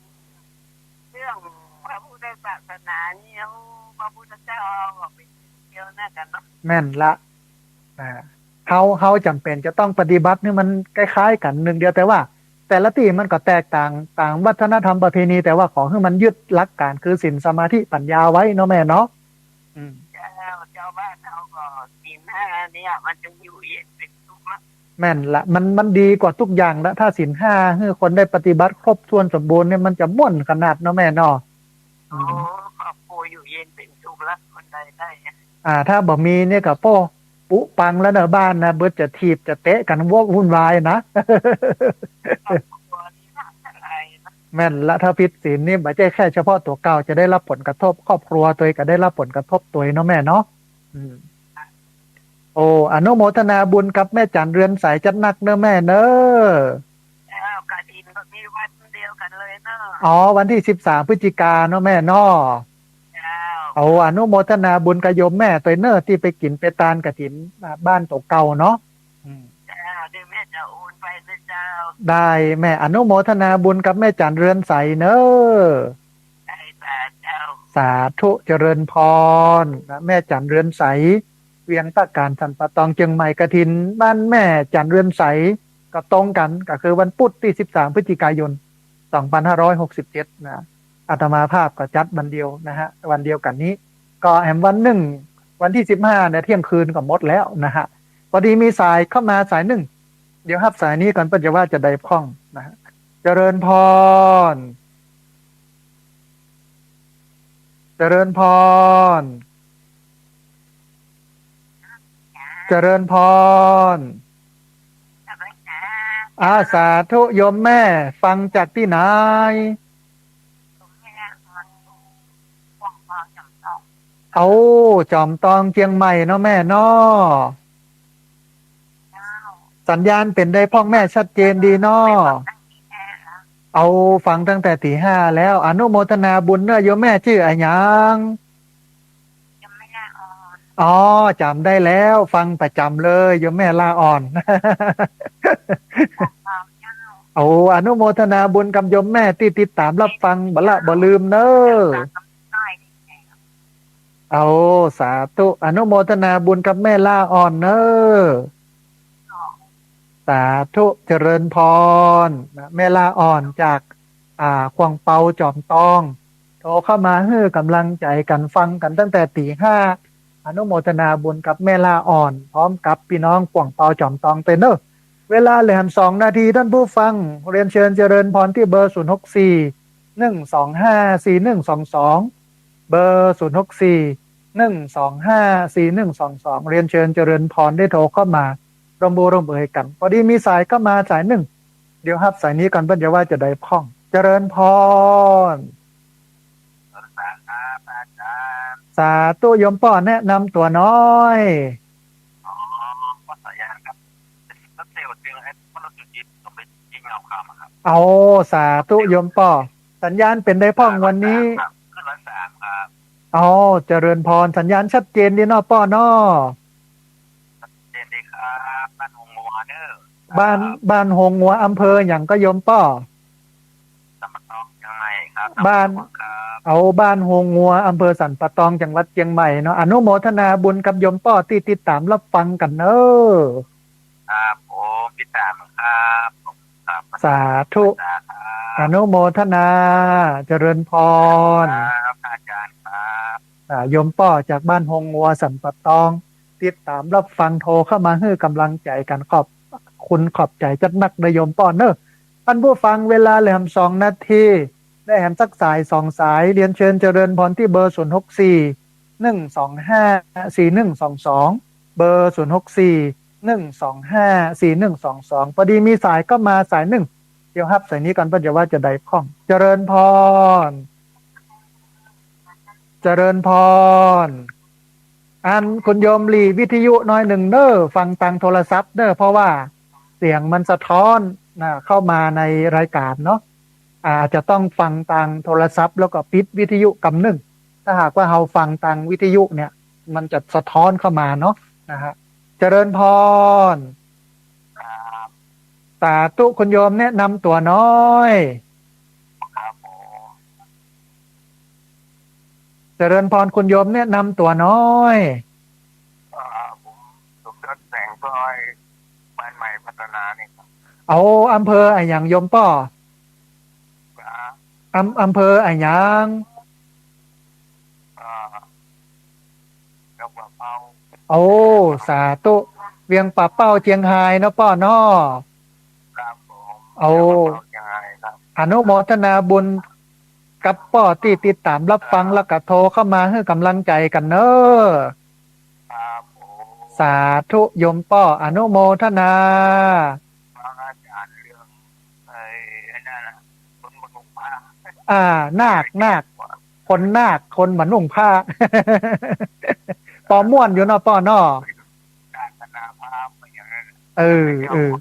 เรื่องพระพุทธศาสนานี่ โอ้ พระพุทธเจ้าก็เป็นเดียวนะกันเนาะ แม่นละ อ่า เฮา เฮาจ๋ำเป๋นจะต้องปฏิบัติหื้อมันคล้ายๆ กั๋นนึ่งเดียว แต่ว่าแต่ละตี้มันก็แตกต่าง ต่างวัฒนธรรมประเพณี แต่ว่าขอหื้อมันยึดหลักก๋านคือศีลสมาธิปัญญาไว้เนาะแม่เนาะ อืม เจ้า เจ้าบ้านเฮาก็ศีลห้าเนี่ย มันจะอยู่เย็นเป็นสุขละ แม่นละ มัน มันดีกว่ากู้อย่างละ ถ้าศีลห้าหื้อคนได้ปฏิบัติครบถ้วนสมบูรณ์เนี่ย มันจะม่วนขนาดเนาะแม่เนาะ อืม โอ้ ครอบครัวอยู่เย็นเป็นสุขละ คนใดได้อะ อ่า ถ้าบ่มีเนี่ยก็ โป้ ปุปังแล้วเนาะ บ้านนะ เบิดจะถีบจะเตะกั๋นวกวุ่นวายนะ ครอบครัวนี่หนักเท่าไหร่นะ แม่นละ ถ้าผิดศีลนี่บ่ใจ้แค่เฉพาะตั๋วเก่าจะได้รับผลกระทบ ครอบครัวตวยก็ได้รับผลกระทบตวยเนาะแม่เนาะ อืม โอ้ อนุโมทนาบุญกับแม่จันเรือนใสจัดนักเน่อแม่เน่อ เจ้า กฐินก็มีวันเดียวกั๋นเลยเนาะ อ๋อ วันตี้สิบสามพฤศจิกาเนาะแม่เนาะ เจ้า โอ้ อนุโมทนาบุญกับโยมแม่ตวยเน่อ ตี้ไปกิ๋นไปตานกฐิน อ่า บ้านตั๋วเก่าเนาะ อืม เจ้า เดี๋ยวแม่จะโอนไปนะเจ้า ได้แม่ อนุโมทนาบุญกับแม่จันเรือนใสเน่อ ได้สา เจ้า สาธุ เจริญพรนะ แม่จันเรือนใส เวียงตะกาน สันป่าตอง เจียงใหม่ กฐินบ้านแม่จันเรือนใส ก็ตรงกั๋น ก็คือวันพุธตี้สิบสามพฤศจิกายน สองพันห้าร้อยหกสิบเจ็ดนะ อาตมาภาพก็จัดวันเดียวนะฮะ วันเดียวกั๋นนี้ ก็แหมวันนึ่ง วันตี้สิบห้าเนี่ย เที่ยงคืนก็หมดแล้วนะฮะ พอดีมีสายเข้ามาสายนึ่ง เดี๋ยวฮับสายนี้ก่อน เปิ้นจะว่าจะใดพ่องนะฮะ เจริญพร เจริญพร เจริญพร อา สาธุ โยมแม่ ฟังจากตี้ไหน เอา จ๋อมตอง เจียงใหม่เนาะแม่เนาะ สัญญาณเป๋นใดพ่องแม่ ชัดเจนดีเนาะ เอา ฟังตั้งแต่ตี๋ห้าแล้ว อนุโมทนาบุญเน่อ โยมแม่จื้ออะหยัง โยมแม่ล่าอ่อน อ๋อ จ๋ำได้แล้ว ฟังประจ๋ำเลย โยมแม่ล่าอ่อน โอ้ อนุโมทนาบุญกับโยมแม่ตี้ติดต๋ามฮับฟังบ่ละบ่ลืมเน่อ เอา สาธุ อนุโมทนาบุญกับแม่ล่าอ่อนเน่อ สาธุ เจริญพรนะ แม่ล่าอ่อนจาก อ่า ขวางเปา จ๋อมตอง ทรเข้ามาหื้อกำลังใจ๋กั๋น ฟังกั๋นตั้งแต่ตี๋ห้า อนุโมทนาบุญกับแม่ล่าอ่อน พร้อมกับปี้น้องป่วงเปาจ๋อมตองเต๊อะเน่อ เวลาเหลือแหมสองนาที ต้านผู้ฟัง เรียนเจิญเจริญพรตี้เบอร์ ศูนย์หกสี่ หนึ่งสองห้า สี่หนึ่งสองสอง เบอร์ ศูนย์หกสี่ หนึ่งสองห้า สี่หนึ่งสองสอง เรียนเจิญเจริญพรได้โทรเข้ามา ร่วมบูร่วมเอยกั๋น ปอดีมีสายเข้ามาสายนึ่ง เดี๋ยวฮับสายนี้ก่อน เปิ้นจะว่าจะใดพ่อง เจริญพร ครับอาจ๋ารย์ สาธุ โยมป้อแนะนำตั๋วหน้อย อ๋อ ป้อสายัณครับ รถเซลล์เตียงไอ้ป้อรถจุดยิบ ผมไปยิงเอาข้ามอะครับ เอา สาธุ โยมป้อ สัญญาณเป๋นใดพ่องวันนี้ ครับ ขึ้นร้อยสามครับ เอา เจริญพร สัญญาณชัดเจนดีเนาะป้อเนาะ ชัดเจนดีครับ บ้านโฮงงัวเน่อ บ้าน ครับ บ้านโฮงงัว อำเภอหยังก็โยมป้อ สันป่าตอง เจียงใหม่ครับ บ้าน ครับ เอา บ้านโฮงงัว อำเภอสันป่าตอง จังหวัดเจียงใหม่เนาะ อนุโมทนาบุญกับโยมป้อตี้ติดต๋ามรับฟังกั๋นเน่อ ครับผม ติดต๋ามครับ ครับ สาธุ สาธุครับ อนุโมทนา เจริญพร ครับ อาจ๋ารย์ครับ อ่า โยมป้อจากบ้านโฮงงัว สันป่าตอง ติดต๋ามรับฟัง โทรเข้ามาหื้อกำลังใจ๋กั๋น ขอบคุณขอบใจ๋จัดนักเน่อโยมป้อเน่อ ต้านผู้ฟัง เวลาเหลือแหมสองนาที ได้แหมสักสายสองสาย เรียนเจิญเจริญพรตี้เบอร์ ศูนย์หกสี่ หนึ่งสองห้า สี่หนึ่งสองสอง เบอร์ ศูนย์หกสี่ หนึ่งสองห้า สี่หนึ่งสองสอง ปอดีมีสายเข้ามาสายนึ่ง เดี๋ยวฮับสายนี้ก่อน เปิ้นจะว่าจะใดพ่อง เจริญพร เจริญพร อันคุณโยมหลีวิทยุหน้อยนึ่งเน่อ ฟังตางโทรศัพท์เน่อ เพราะว่าเสียงมันสะท้อนนะ เข้ามาในรายการเนาะ อา อาจจะต้องฟังตางโทรศัพท์ แล้วก็ปิดวิทยุกำนึ่ง ถ้าหากว่าเฮาฟังตางวิทยุเนี่ย มันจะสะท้อนเข้ามาเนาะ นะฮะ เจริญพร ครับ สาธุ คุณโยมแนะนำตั๋วหน้อย ครับผม เจริญพร คุณโยมแนะนำตั๋วหน้อย อ่า ผมสมยศ แสงพลอย บ้านใหม่พัฒนานี่ครับ เอา อำเภออะหยังโยมป้อ ครับ อำ อำเภออะหยัง อ่า เวียงป่าเป้า โอ้ สาธุ เวียงป่าเป้า เจียงฮายเนาะป้อเนาะ ครับผม โอ้ เวียงป่าเป้า เจียงฮายครับ อนุโมทนาบุญกับป้อตี้ติดต๋ามรับฟัง ครับ แล้วก็โทรเข้ามาหื้อกำลังใจ๋กั๋นเน่อ ครับผม สาธุ โยมป้อ อนุโมทนา ฟังอาจ๋ารย์เรื่อง ไอ้ ไอ้นั่นน่ะ คนบ่นุ่งผ้า อ่า นาค นาค คนนาค คนบ่นุ่งผ้า ปอม่วนอยู่เนาะป้อเนาะ ศาสนาพราหมณ์อะไรอย่างนั้นน่ะ เออ เออ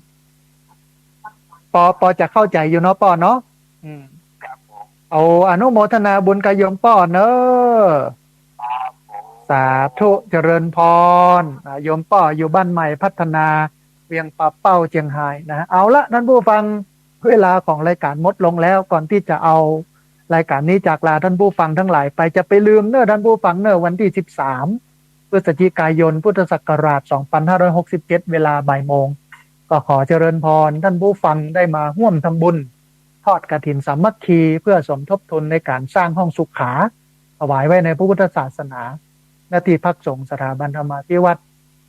ปอ ปอจะเข้าใจ๋อยู่เนาะป้อเนาะ อืม ครับผม โอ้ อนุโมทนาบุญกับโยมป้อเน่อ ครับผม สาธุ เจริญพร อ่า โยมป้ออยู่บ้านใหม่พัฒนา เวียงป่าเป้า เจียงฮายนะฮะ เอาละต้านผู้ฟัง เวลาของรายการหมดลงแล้ว ก่อนตี้จะเอารายการนี้จากลาต้านผู้ฟังตังหลายไป จะไปลืมเน่อต้านผู้ฟังเน่อ วันตี้ สิบสาม พฤศจิกายน พุทธศักราช สองพันห้าร้อยหกสิบเจ็ด เวลาบ่ายโมง ก็ขอเจริญพรต้านผู้ฟังได้มาฮ่วมทำบุญ ทอดกฐินสามัคคี เพื่อสมทบทุนในก๋านสร้างห้องสุขา ถวายไว้ในพระพุทธศาสนา ณ ที่พักสงฆ์สถาบันธรรมาภิวัตร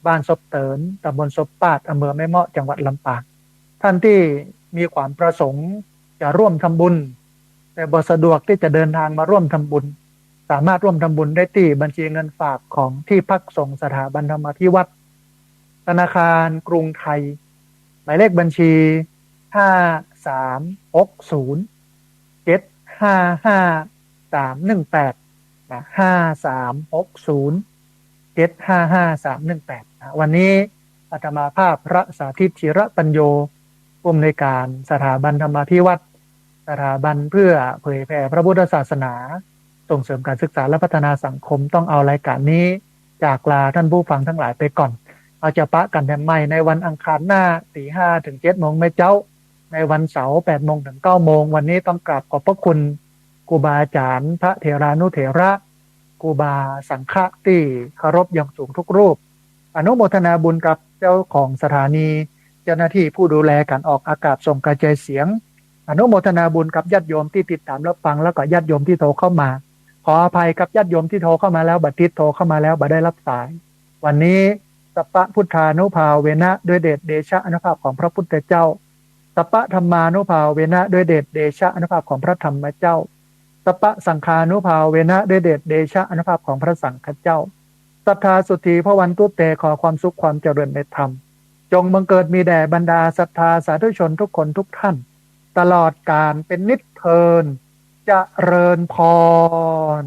บ้านซบเติน ตำบลซบปาด อำเภอแม่เมาะ จังหวัดลำปาง ท่านที่มีความประสงค์จะร่วมทำบุญ แต่บ่สะดวกที่จะเดินทางมาร่วมทำบุญ สามารถร่วมทำบุญได้ตี้บัญชีเงินฝากของที่พักสงฆ์สถาบันธรรมาภิวัตร ธนาคารกรุงไทย หมายเลขบัญชี ห้าสามหกศูนย์ เจ็ดห้าห้า สามหนึ่งแปด นะ ห้าสามหกศูนย์ เจ็ดห้าห้า สามหนึ่งแปด นะ วันนี้อาตมาภาพพระสาธิต ธีระปัญโญ ผู้อำนวยการสถาบันธรรมาภิวัตร สถาบันเพื่อเผยแผ่พระพุทธศาสนา ส่งเสริมการศึกษาและพัฒนาสังคม ต้องเอารายการนี้จากลาท่านผู้ฟังทั้งหลายไปก่อน เฮาจะปะกั๋นแหมใหม่ในวันอังคารหน้า ตี๋ห้าเถิงเจ็ดโมงแม่เจ๊า ในวันเสาร์ แปดโมงเถิงเก้าโมง วันนี้ต้องกราบขอบพระคุณครูบาอาจ๋ารย์ พระเถรานุเถระ ครูบาสังฆะตี้เคารพอย่างสูงทุกรูป อนุโมทนาบุญกับเจ้าของสถานี เจ้าหน้าที่ผู้ดูแลก๋านออกอากาศส่งกระจายเสียง อนุโมทนาบุญกับญาติโยมตี้ติดต๋ามรับฟัง แล้วก็ญาติโยมตี้โทรเข้ามา ขออภัยกับญาติโยมที่โทรเข้ามาแล้วบ่ติด โทรเข้ามาแล้วบ่ได้รับสาย วันนี้ สัพพะพุทธานุภาเวนะ ด้วยเดชเดชะอานุภาพของพระพุทธเจ้า สัพพะธัมมานุภาเวนะ ด้วยเดชเดชะอานุภาพของพระธรรมเจ้า สัพพะสังฆานุภาเวนะ ด้วยเดชเดชะอานุภาพของพระสังฆเจ้า สัทธาสุธีพวันตุเต ขอความสุขความเจริญในธรรม จงบังเกิดมีแด่บรรดาศรัทธาสาธุชนทุกคนทุกท่าน ตลอดกาลเป็นนิจเทิน เจริญพร